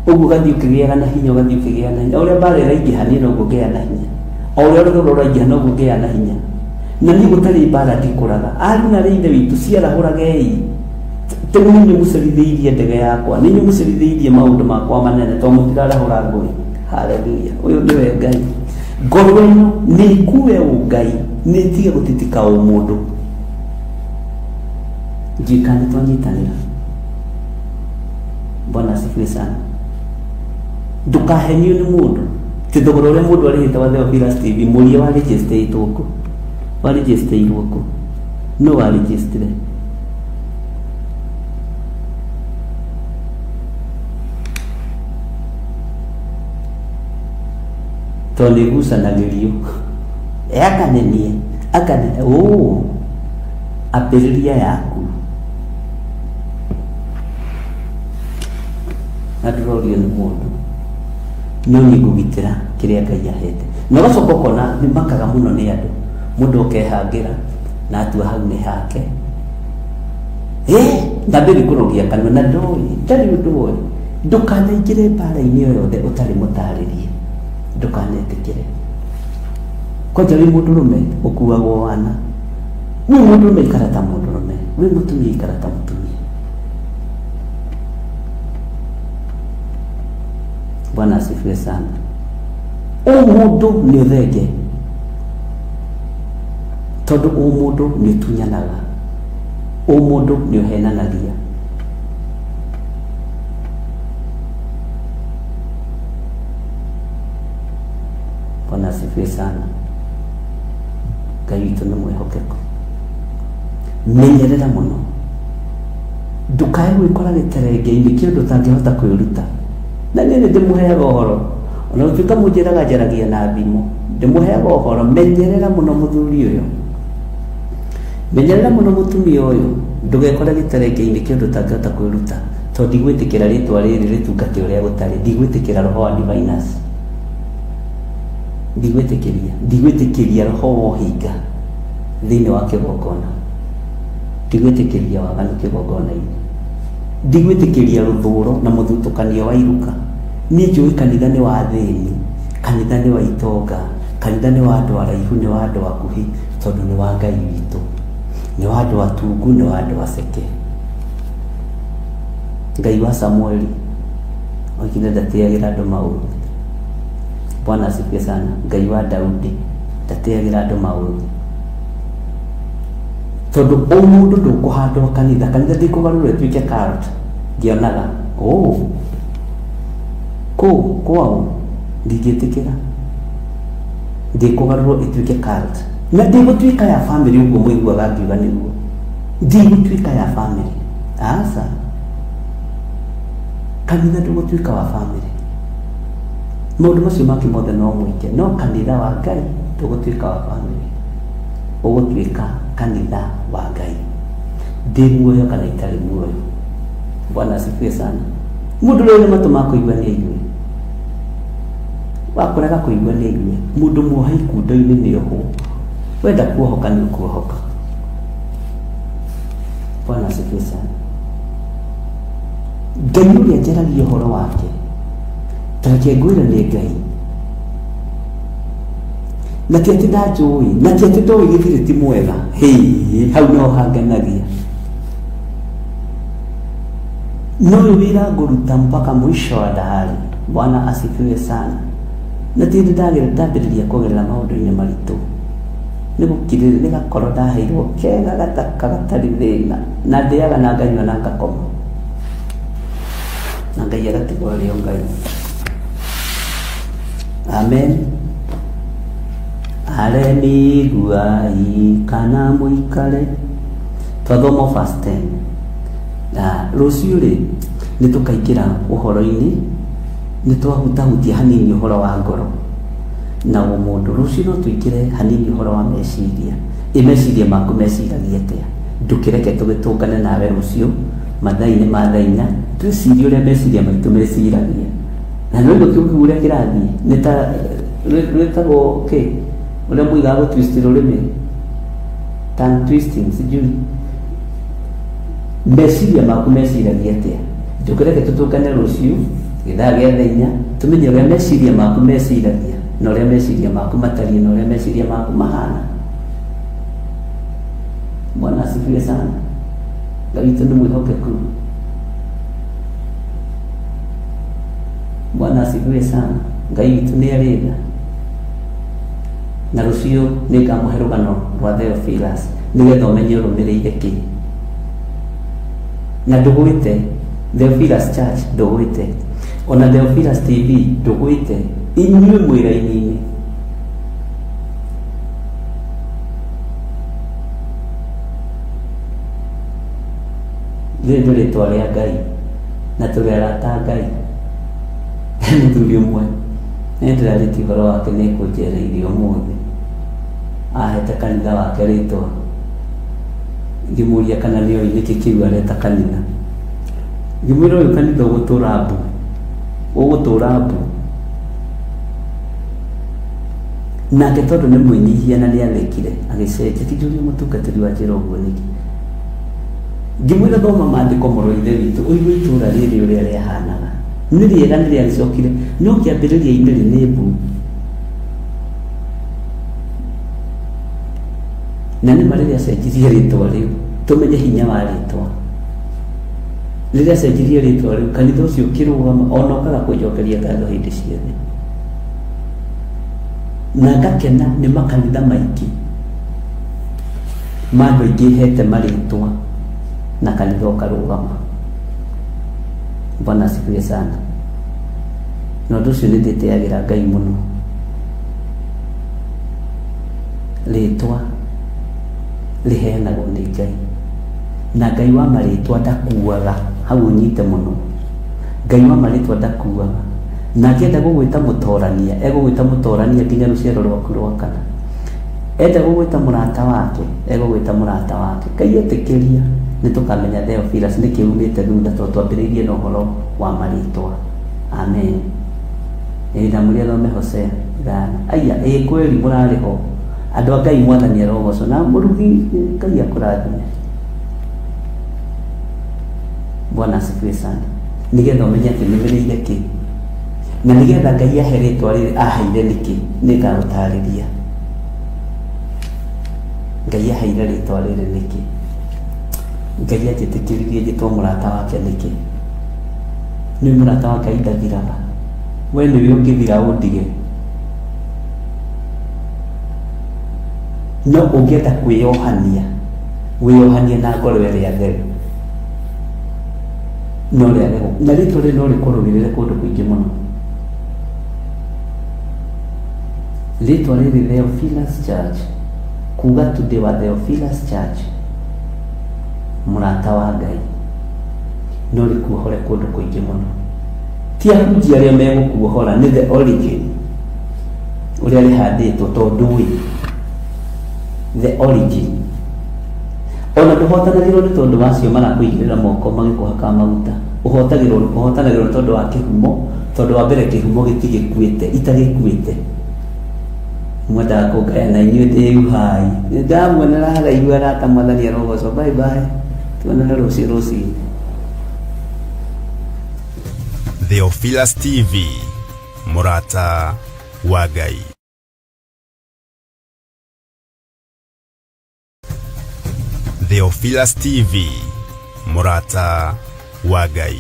Ũguo ũgathiĩ ũkĩgĩaga na hinya, ũgathiĩ ũkĩgĩaga na hinya. O ũrĩa mbara ĩraingĩha niĩ noguo ngĩaga na hinya. O ũrĩa rũthũro rũraingĩha noguo ngĩaga na hinya. Na niĩ gũtarĩ mbara ndikũraga. Ariũ na aarĩ a Ithe witũ, ciarahũragei. Rĩu nĩ inyuĩ mũcerithĩirie ndege yakwa, nĩ inyuĩ mũcerithĩirie maũndũ makwa manene, tondũ mũtirarahũra ngũĩ. Haleluya. Ũyũ nĩwe Ngai. Ngoro ĩno nĩ ĩkue ũngai, nĩ ĩtige gũtitika ũmũndũ. Ndiũĩ kana nĩ twanyitanĩra. Bwana asifiwe sana. Ndũkahenio nĩ mũndũ. Ti thogora ũrĩa mũndũ arĩhĩte wa Theophilus TV, mũrie warĩnjĩstĩirwo kũ? Warĩnjĩstĩirwo kũ? Nũ warĩnjĩstire? Tondũ nĩ igucanagĩrio. Aka nĩ niĩ, aka nĩ ũũ, ambĩrĩria yaku. Na ndũrorio nĩ mũndũ. No niĩ ngũgitĩra kĩrĩa Ngai ahete. Na ũgacoka ũkona nĩ makaga mũno nĩ andũ. Mũndũ akehangĩra na atua hau nĩ hake. Ndambĩrĩria kũrogia kanua na ndoĩ, ndarĩ ũndũ oĩ. Ndũkanaingĩre mbara-inĩ o yothe ũtarĩ mũtarĩrie. Ndũkanetĩkĩre. Kwanja wĩ mũndũrũme ũkuagwo wana. Wĩ mũndũrũme ikara ta mũndũrũme, wĩ mũtumia ikara ta mũtumia. Bwana asifiwe sana. Ũmũndũ nĩ ũthenge, tondũ ũmũndũ nĩ ũtunyanaga, ũmũndũ nĩ ũhenanagia. Bwana asifiwe sana. Ngai witũ nĩ mwĩhokeku. Menyerera mũno ndukae gwĩkora gĩterenge-inĩ kĩa ũndũ ũtangĩhota kwĩruta. Na niĩ nĩ ndĩmũheaga ũhoro, ona gũtuĩka mũnjĩraga njaragia na thimũ, ndĩmũheaga ũhoro, menyerera mũno mũthuri ũyũ, menyerera mũno mũtumia ũyũ, ndũgekore gĩterenge-inĩ kĩa ũndũ ũtangĩhota kwĩruta, tondũ ndigwĩtĩkĩra rĩtwa rĩrĩ rĩtungate ũrĩa gũtarĩ, ndigwĩtĩkĩra roho wa diviners, ndigwĩtĩkĩria, ndigwĩtĩkĩria roho wa ũhinga thĩinĩ wa kĩgongona, ndigwĩtĩkĩria waganu kĩgongona-inĩ. Ndigwĩtĩkĩria rũthũũro na mũthutũkanio wa iruka. Niĩ njũĩ kanitha nĩ wa athĩni, kanitha nĩ wa itonga, kanitha nĩ wa andũ araihu, nĩ wa andũ akuhĩ, tondũ nĩ wa Ngai witũ. Nĩ wa andũ atungu, nĩ wa andũ aceke. Ngai wa Samueli oigire ndatĩagĩra andũ maũthĩ. Bwana asifiwe sana. Ngai wa Daudi ndatĩagĩra andũ maũthĩ. Tondũ ũmũndũ ndũkũhandwo kanitha, kanitha ndĩkũgarũrwo ĩtuĩke cult ngĩonaga ũũ kũ kwaũ ndingĩtĩkĩra ndĩkũgarũrwo ĩtuĩke cult na ndĩgũtuĩka ya family ũguo mũiguaga ngiuga nĩguo ndĩgũtuĩka ya family aca kanitha ndũgũtuĩka wa family maũndũ macio mangĩ mothe no mwĩke no kanitha wa Ngai ndũgũtuĩka wa family ũgũtuĩka kanitha wa Ngai ndĩ muoyo kana itarĩ muoyo. Bwana asifiwe sana. Mũndũ ũrĩa wĩna matũ ma kũigua nĩ aigue, wa kũrega kũigua nĩ aigue. Mũndũ muohe ikundo-inĩ nĩ ohwo, wenda kuohoka nĩ ũkuohoka. Bwana asifiwe sana. Ngai ũrĩa njaragia ũhoro wake, ta reke ngwĩre nĩ Ngai na ti atĩ ndanjũĩ na ti atĩ ndoĩ gĩthirĩ ti mwega hĩ hau no hanganagia no ũyũ wĩra ngũruta mpaka mwisho wa dahari. Bwana asifiwe sana. Na ti hĩndĩ ndambĩrĩria kũgerera maũndũ-inĩ maritũ nĩ gũkirĩrĩria nĩ gakoro ndaheirwo kega gataka gatarĩ thĩna na ndĩaga na nganyua na ngakoma na Ngai agatigwo arĩ o Ngai. Amen. Aremi iguai kana mũikare. Twathoma verse 10. Na rũciũ rĩ nĩ tũkaingĩra ũhoro-inĩ nĩ twahutahutia hanini ũhoro wa ngoro na ũmũndũ. Rũciũ no tũingĩre hanini ũhoro wa meciria. Ĩ meciria maku meciragia atĩa? Ndũkĩreke tũgĩtũngane nawe rũciũ mathaa-inĩ ma thaa inya twĩcirie ũrĩa meciria maitũ meciragia. Na nĩ ũguo kiugo kĩu ũrĩa kĩrathiĩ nĩ ta rwĩtagwo kĩ ũrĩa muigaga gũ twist rũrĩmĩ tongue twisting sijui meciria maku meciragia atĩa njũkĩreke tũtũngane rũciũ gĩthaa gĩa thaa inya tũmenye ũrĩa meciria maku meciragia na ũrĩa meciria maku matariĩ na ũrĩa meciria maku mahana. Bwana asifiwe sana. Ngai witũ nĩ mwĩhokeku. Bwana asifiwe sana. Ngai witũ nĩ arĩ tha. Na rũciũ nĩ ngamũhe rũgano rwa Theophilus nĩgetha ũmenye ũrũmĩrĩire kĩ. Na ndũgwĩte Theophilus Church ndũgwĩte, ona Theophilus TV ndũgwĩte, inyuĩ mwĩ raini-inĩ. Rĩrĩ nĩ rĩtwa rĩa Ngai na tũrĩ arata a Ngai. He mũthuri ũmwe nĩ ndĩrarĩtie ũhoro wake nĩ ekũnjereire ũmũthĩ, ahete kanitha wake rĩtwa, ngĩmũria kana nĩ oĩ nĩkĩ kĩu areta kanitha. Ngĩmwĩra ũyũ kanitha ũgũtũra mbu, ũgũtũra mbu. Nake tondũ nĩ mwĩnyihia na nĩ athĩkire, agĩcenjia. Ngĩnjũria mũtungatĩri wa njĩra ũguo nĩkĩ? Ngĩmwĩra thoma maandĩko mũrũ wa ithe witũ ũigue itũũra rĩrĩ ũrĩa rĩahanaga. Nĩ rĩega nĩ rĩagĩcokire no kĩambĩrĩria-inĩ rĩ nĩ mbu. Na nĩ ma rĩrĩa acenjirie rĩtwa rĩu tũmenye hinya wa rĩtwa. Rĩrĩa acenjirie rĩtwa rĩu, kanitha ũcio ũkĩrũgama, ona ũkaga kũnjokeria ngatho hĩndĩ ciothe. Na ngakena nĩ makanitha maingĩ ma andũ aingĩ hete marĩtwa na kanitha ũkarũgama. Bwana asifiwe sana. Na ũndũ ũcio nĩ ndĩtĩagĩra Ngai mũno. Rĩtwa rĩheanagwo nĩ Ngai. Na Ngai wa marĩtwa ndakuaga, hau ũnyite mũno. Ngai wa marĩtwa ndakuaga. Na angĩenda gũgwĩta mũtorania, egũgwĩta mũtorania nginya rũciaro rwaku rwa kana. Enda gũgwĩta mũrata wake, egũgwĩta mũrata wake. Ngai etĩkĩria, nĩ tũkamenya Theophilus nĩkĩ umĩte thutha tondũ twambĩrĩirie na ũhoro wa marĩtwa. Amen. Ĩĩ ndamwĩrire thome Hosea ithano. Aya, ĩĩ kweli mũrarĩ ho. Andũ a Ngai mwathani arogocwo na mũrugi Ngai akũrathime. Bwana asifiwe sana. Nĩgetha ũmenye atĩ nĩmĩrĩire kĩ na nĩgetha Ngai ahe rĩtwa rĩrĩ aheire nĩkĩ nĩngagũtarĩria. Ngai aheire rĩtwa rĩrĩ nĩkĩ? Ngai anjĩtĩkĩririe njĩtwo mũrata wake nĩkĩ? Nĩ mũrata wa Ngai ndathiraga. We nĩwe ũngĩthira ũndige. No ũngĩenda kwĩyohania, wĩyohanie na ngoro ĩrĩa theru. No rĩage na rĩtwa rĩrĩ no rĩkũrũĩrĩre kũndũ kũingĩ mũno. Rĩtwa rĩrĩ Theophilus Church, kuga tu ndĩ wa Theophilus Church, mũrata wa Ngai, no rĩkuohore kũndũ kũingĩ mũno. Ti ahunjia arĩa megũkuohora, nĩ the origin ũrĩa rĩhandĩtwo tondũ ndũĩ the origin. Ona ndũhotanagĩrwo nĩ tondũ wa acio marakũigĩrĩra moko magĩkũhaka maguta. Ũhotagĩrwo ũhotanagĩrwo nĩ tondũ wa kĩhumo, tondũ wa mbere kĩhumo gĩtigĩkuĩte, itagĩkuĩte. Mwendaga kũngaya na inyuĩ ndĩ uhai. Nĩndamuonera haraihu arata mwathani arogocwo. Bye bye. Tuonane rũciũ rũcinĩ. Theophilus TV, mũrata wa Ngai. Theophilus TV, mũrata wa Ngai.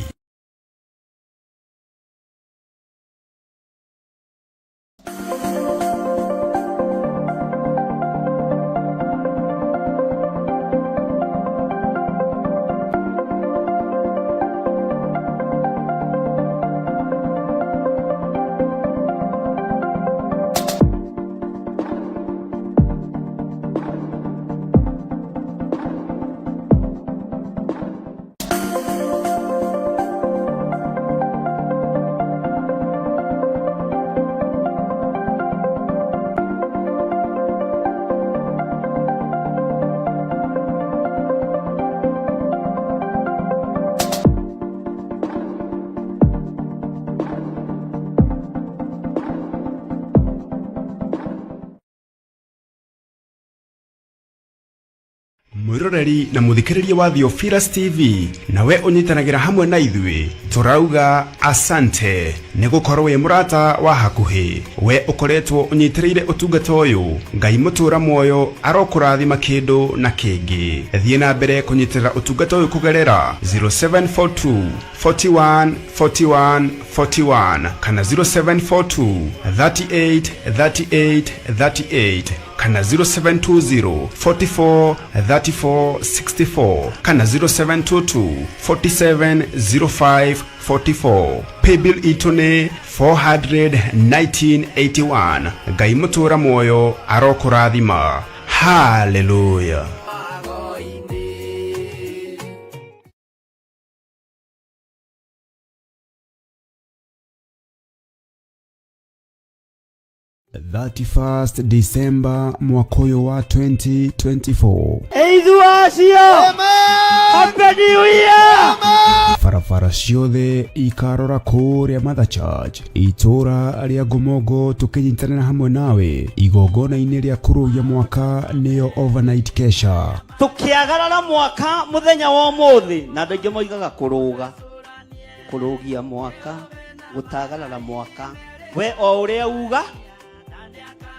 Mwiroreri na muthikiriria wa Theophilus TV nawe unyitanagĩra hamwe na ithuĩ tũrauga asante nĩ gũkorwo wĩ mũrata wa hakuhĩ we ũkoretwo ũnyitĩrĩire ũtungata ũyũ Ngai mũtũra muoyo arokũrathima kĩndũ na kĩngĩ thiĩ na mbere kũnyitĩrĩra ũtungata ũyũ kũgerera 0742 41 41 41 kana 0742 38 38 38 kana 0720 44 34 64 kana 0722 47 05 44 paybill itũ nĩ 41981 Ngai mũtũra muoyo arokũrathima haleluya. 31st December mwaka ũyũ wa 2024. Eithu acio Happy New Year! Barabara ciothe ikarora kũrĩa Mother Church itũũra rĩa Ngomongo tũkĩnyitanĩra hamwe nawe igongona-inĩ rĩa kũrũgia mwaka nĩyo overnight kesha. Tũkĩagarara mwaka mũthenya wa ũmũthĩ na andũ aingĩ moigaga kũrũga kũrũgia mwaka gũtagarara mwaka we o ũrĩa uga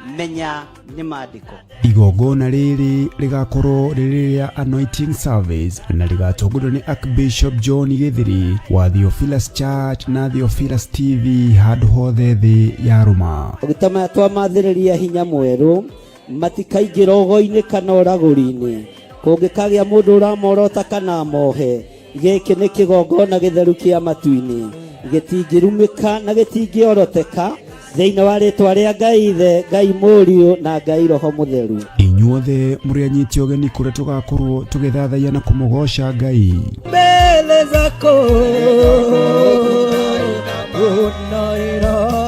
Menya nĩ maandĩko. Igongona rĩrĩ rĩgakorwo rĩrĩ rĩa anointing service na rĩgatongorio nĩ Archbishop John Gĩthiri wa Theophilus Church na Theophilus TV handũ hothe thĩ ya rũma. Maguta maya twamathĩrĩria hinya mwerũ matikaingĩra ũgo-inĩ kana ũragũri-inĩ. Kũngĩkagĩa mũndũ ũramorota kana amohe, gĩkĩ nĩ kĩgongona gĩtheru kĩa matu-inĩ, gĩtingĩrumĩka na gĩtingĩoroteka thĩinĩ wa rĩtwa rĩa Ngai Ithe, Ngai Mũriũ na Ngai Roho Mũtheru. Inyuothe mũrĩ anyiti ũgeni kũrĩa tũgakorwo tũgĩthathaiya na kũmũgoca Ngai. Mbele zako unainama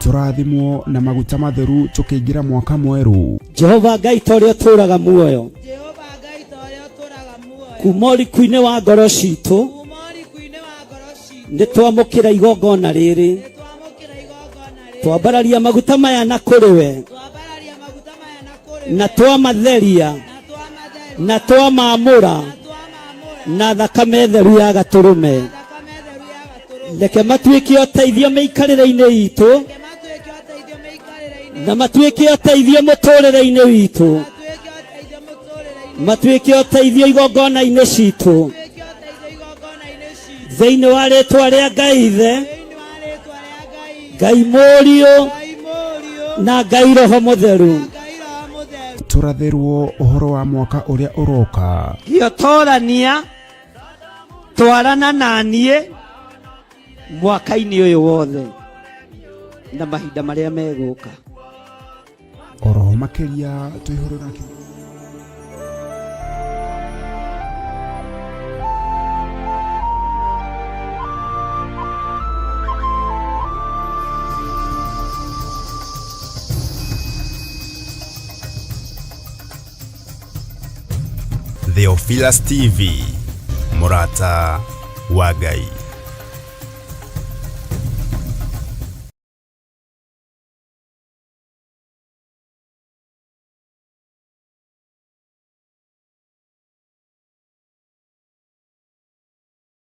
Tũrathimwo na maguta matheru tũkĩingĩra mwaka mwerũ. Jehova Ngai ta ũrĩa ũtũũraga muoyo, Jehova Ngai ta ũrĩa ũtũũraga muoyo, kuma ũriku-inĩ wa ngoro citũ kuma ũriku-inĩ wa ngoro citũ, nĩ twamũkĩra igongona rĩrĩ, nĩ twamũkĩra igongona rĩrĩ, twambararia maguta maya na kũrĩ we, twambararia maguta maya na kũrĩ na we, twamatheria na twamatheria, na twamamũra na twamamũra na thakame theru ya gatũrũme. na thakame theru ya gatũrũme. Reke matuĩke ũteithio mĩikarĩre-inĩ itũ, Reke matuĩke ũteithio mĩikarĩre-inĩ na matuĩke ũteithio mũtũrĩre-inĩ witũ, matuĩke ũteithio mũtũrĩre-inĩ matuĩke ũteithio igongona-inĩ citũ, matuĩke ũteithio igongona-inĩ citũ, thĩinĩ wa rĩtwa rĩa Ngai Ithe, thĩinĩ wa rĩtwa rĩa Ngai Ithe, Ngai Mũriũ Ngai Mũriũ na Ngai Roho Mũtheru. na Ngai Roho Mũtheru. Tũrathĩrwo ũhoro wa mwaka ũrĩa ũroka. Gĩotorania twarana na niĩ mwaka-inĩ ũyũ wothe na mahinda marĩa megũka. Oroho makĩria tũihũrwo na Theophilus TV, mũrata wa Ngai.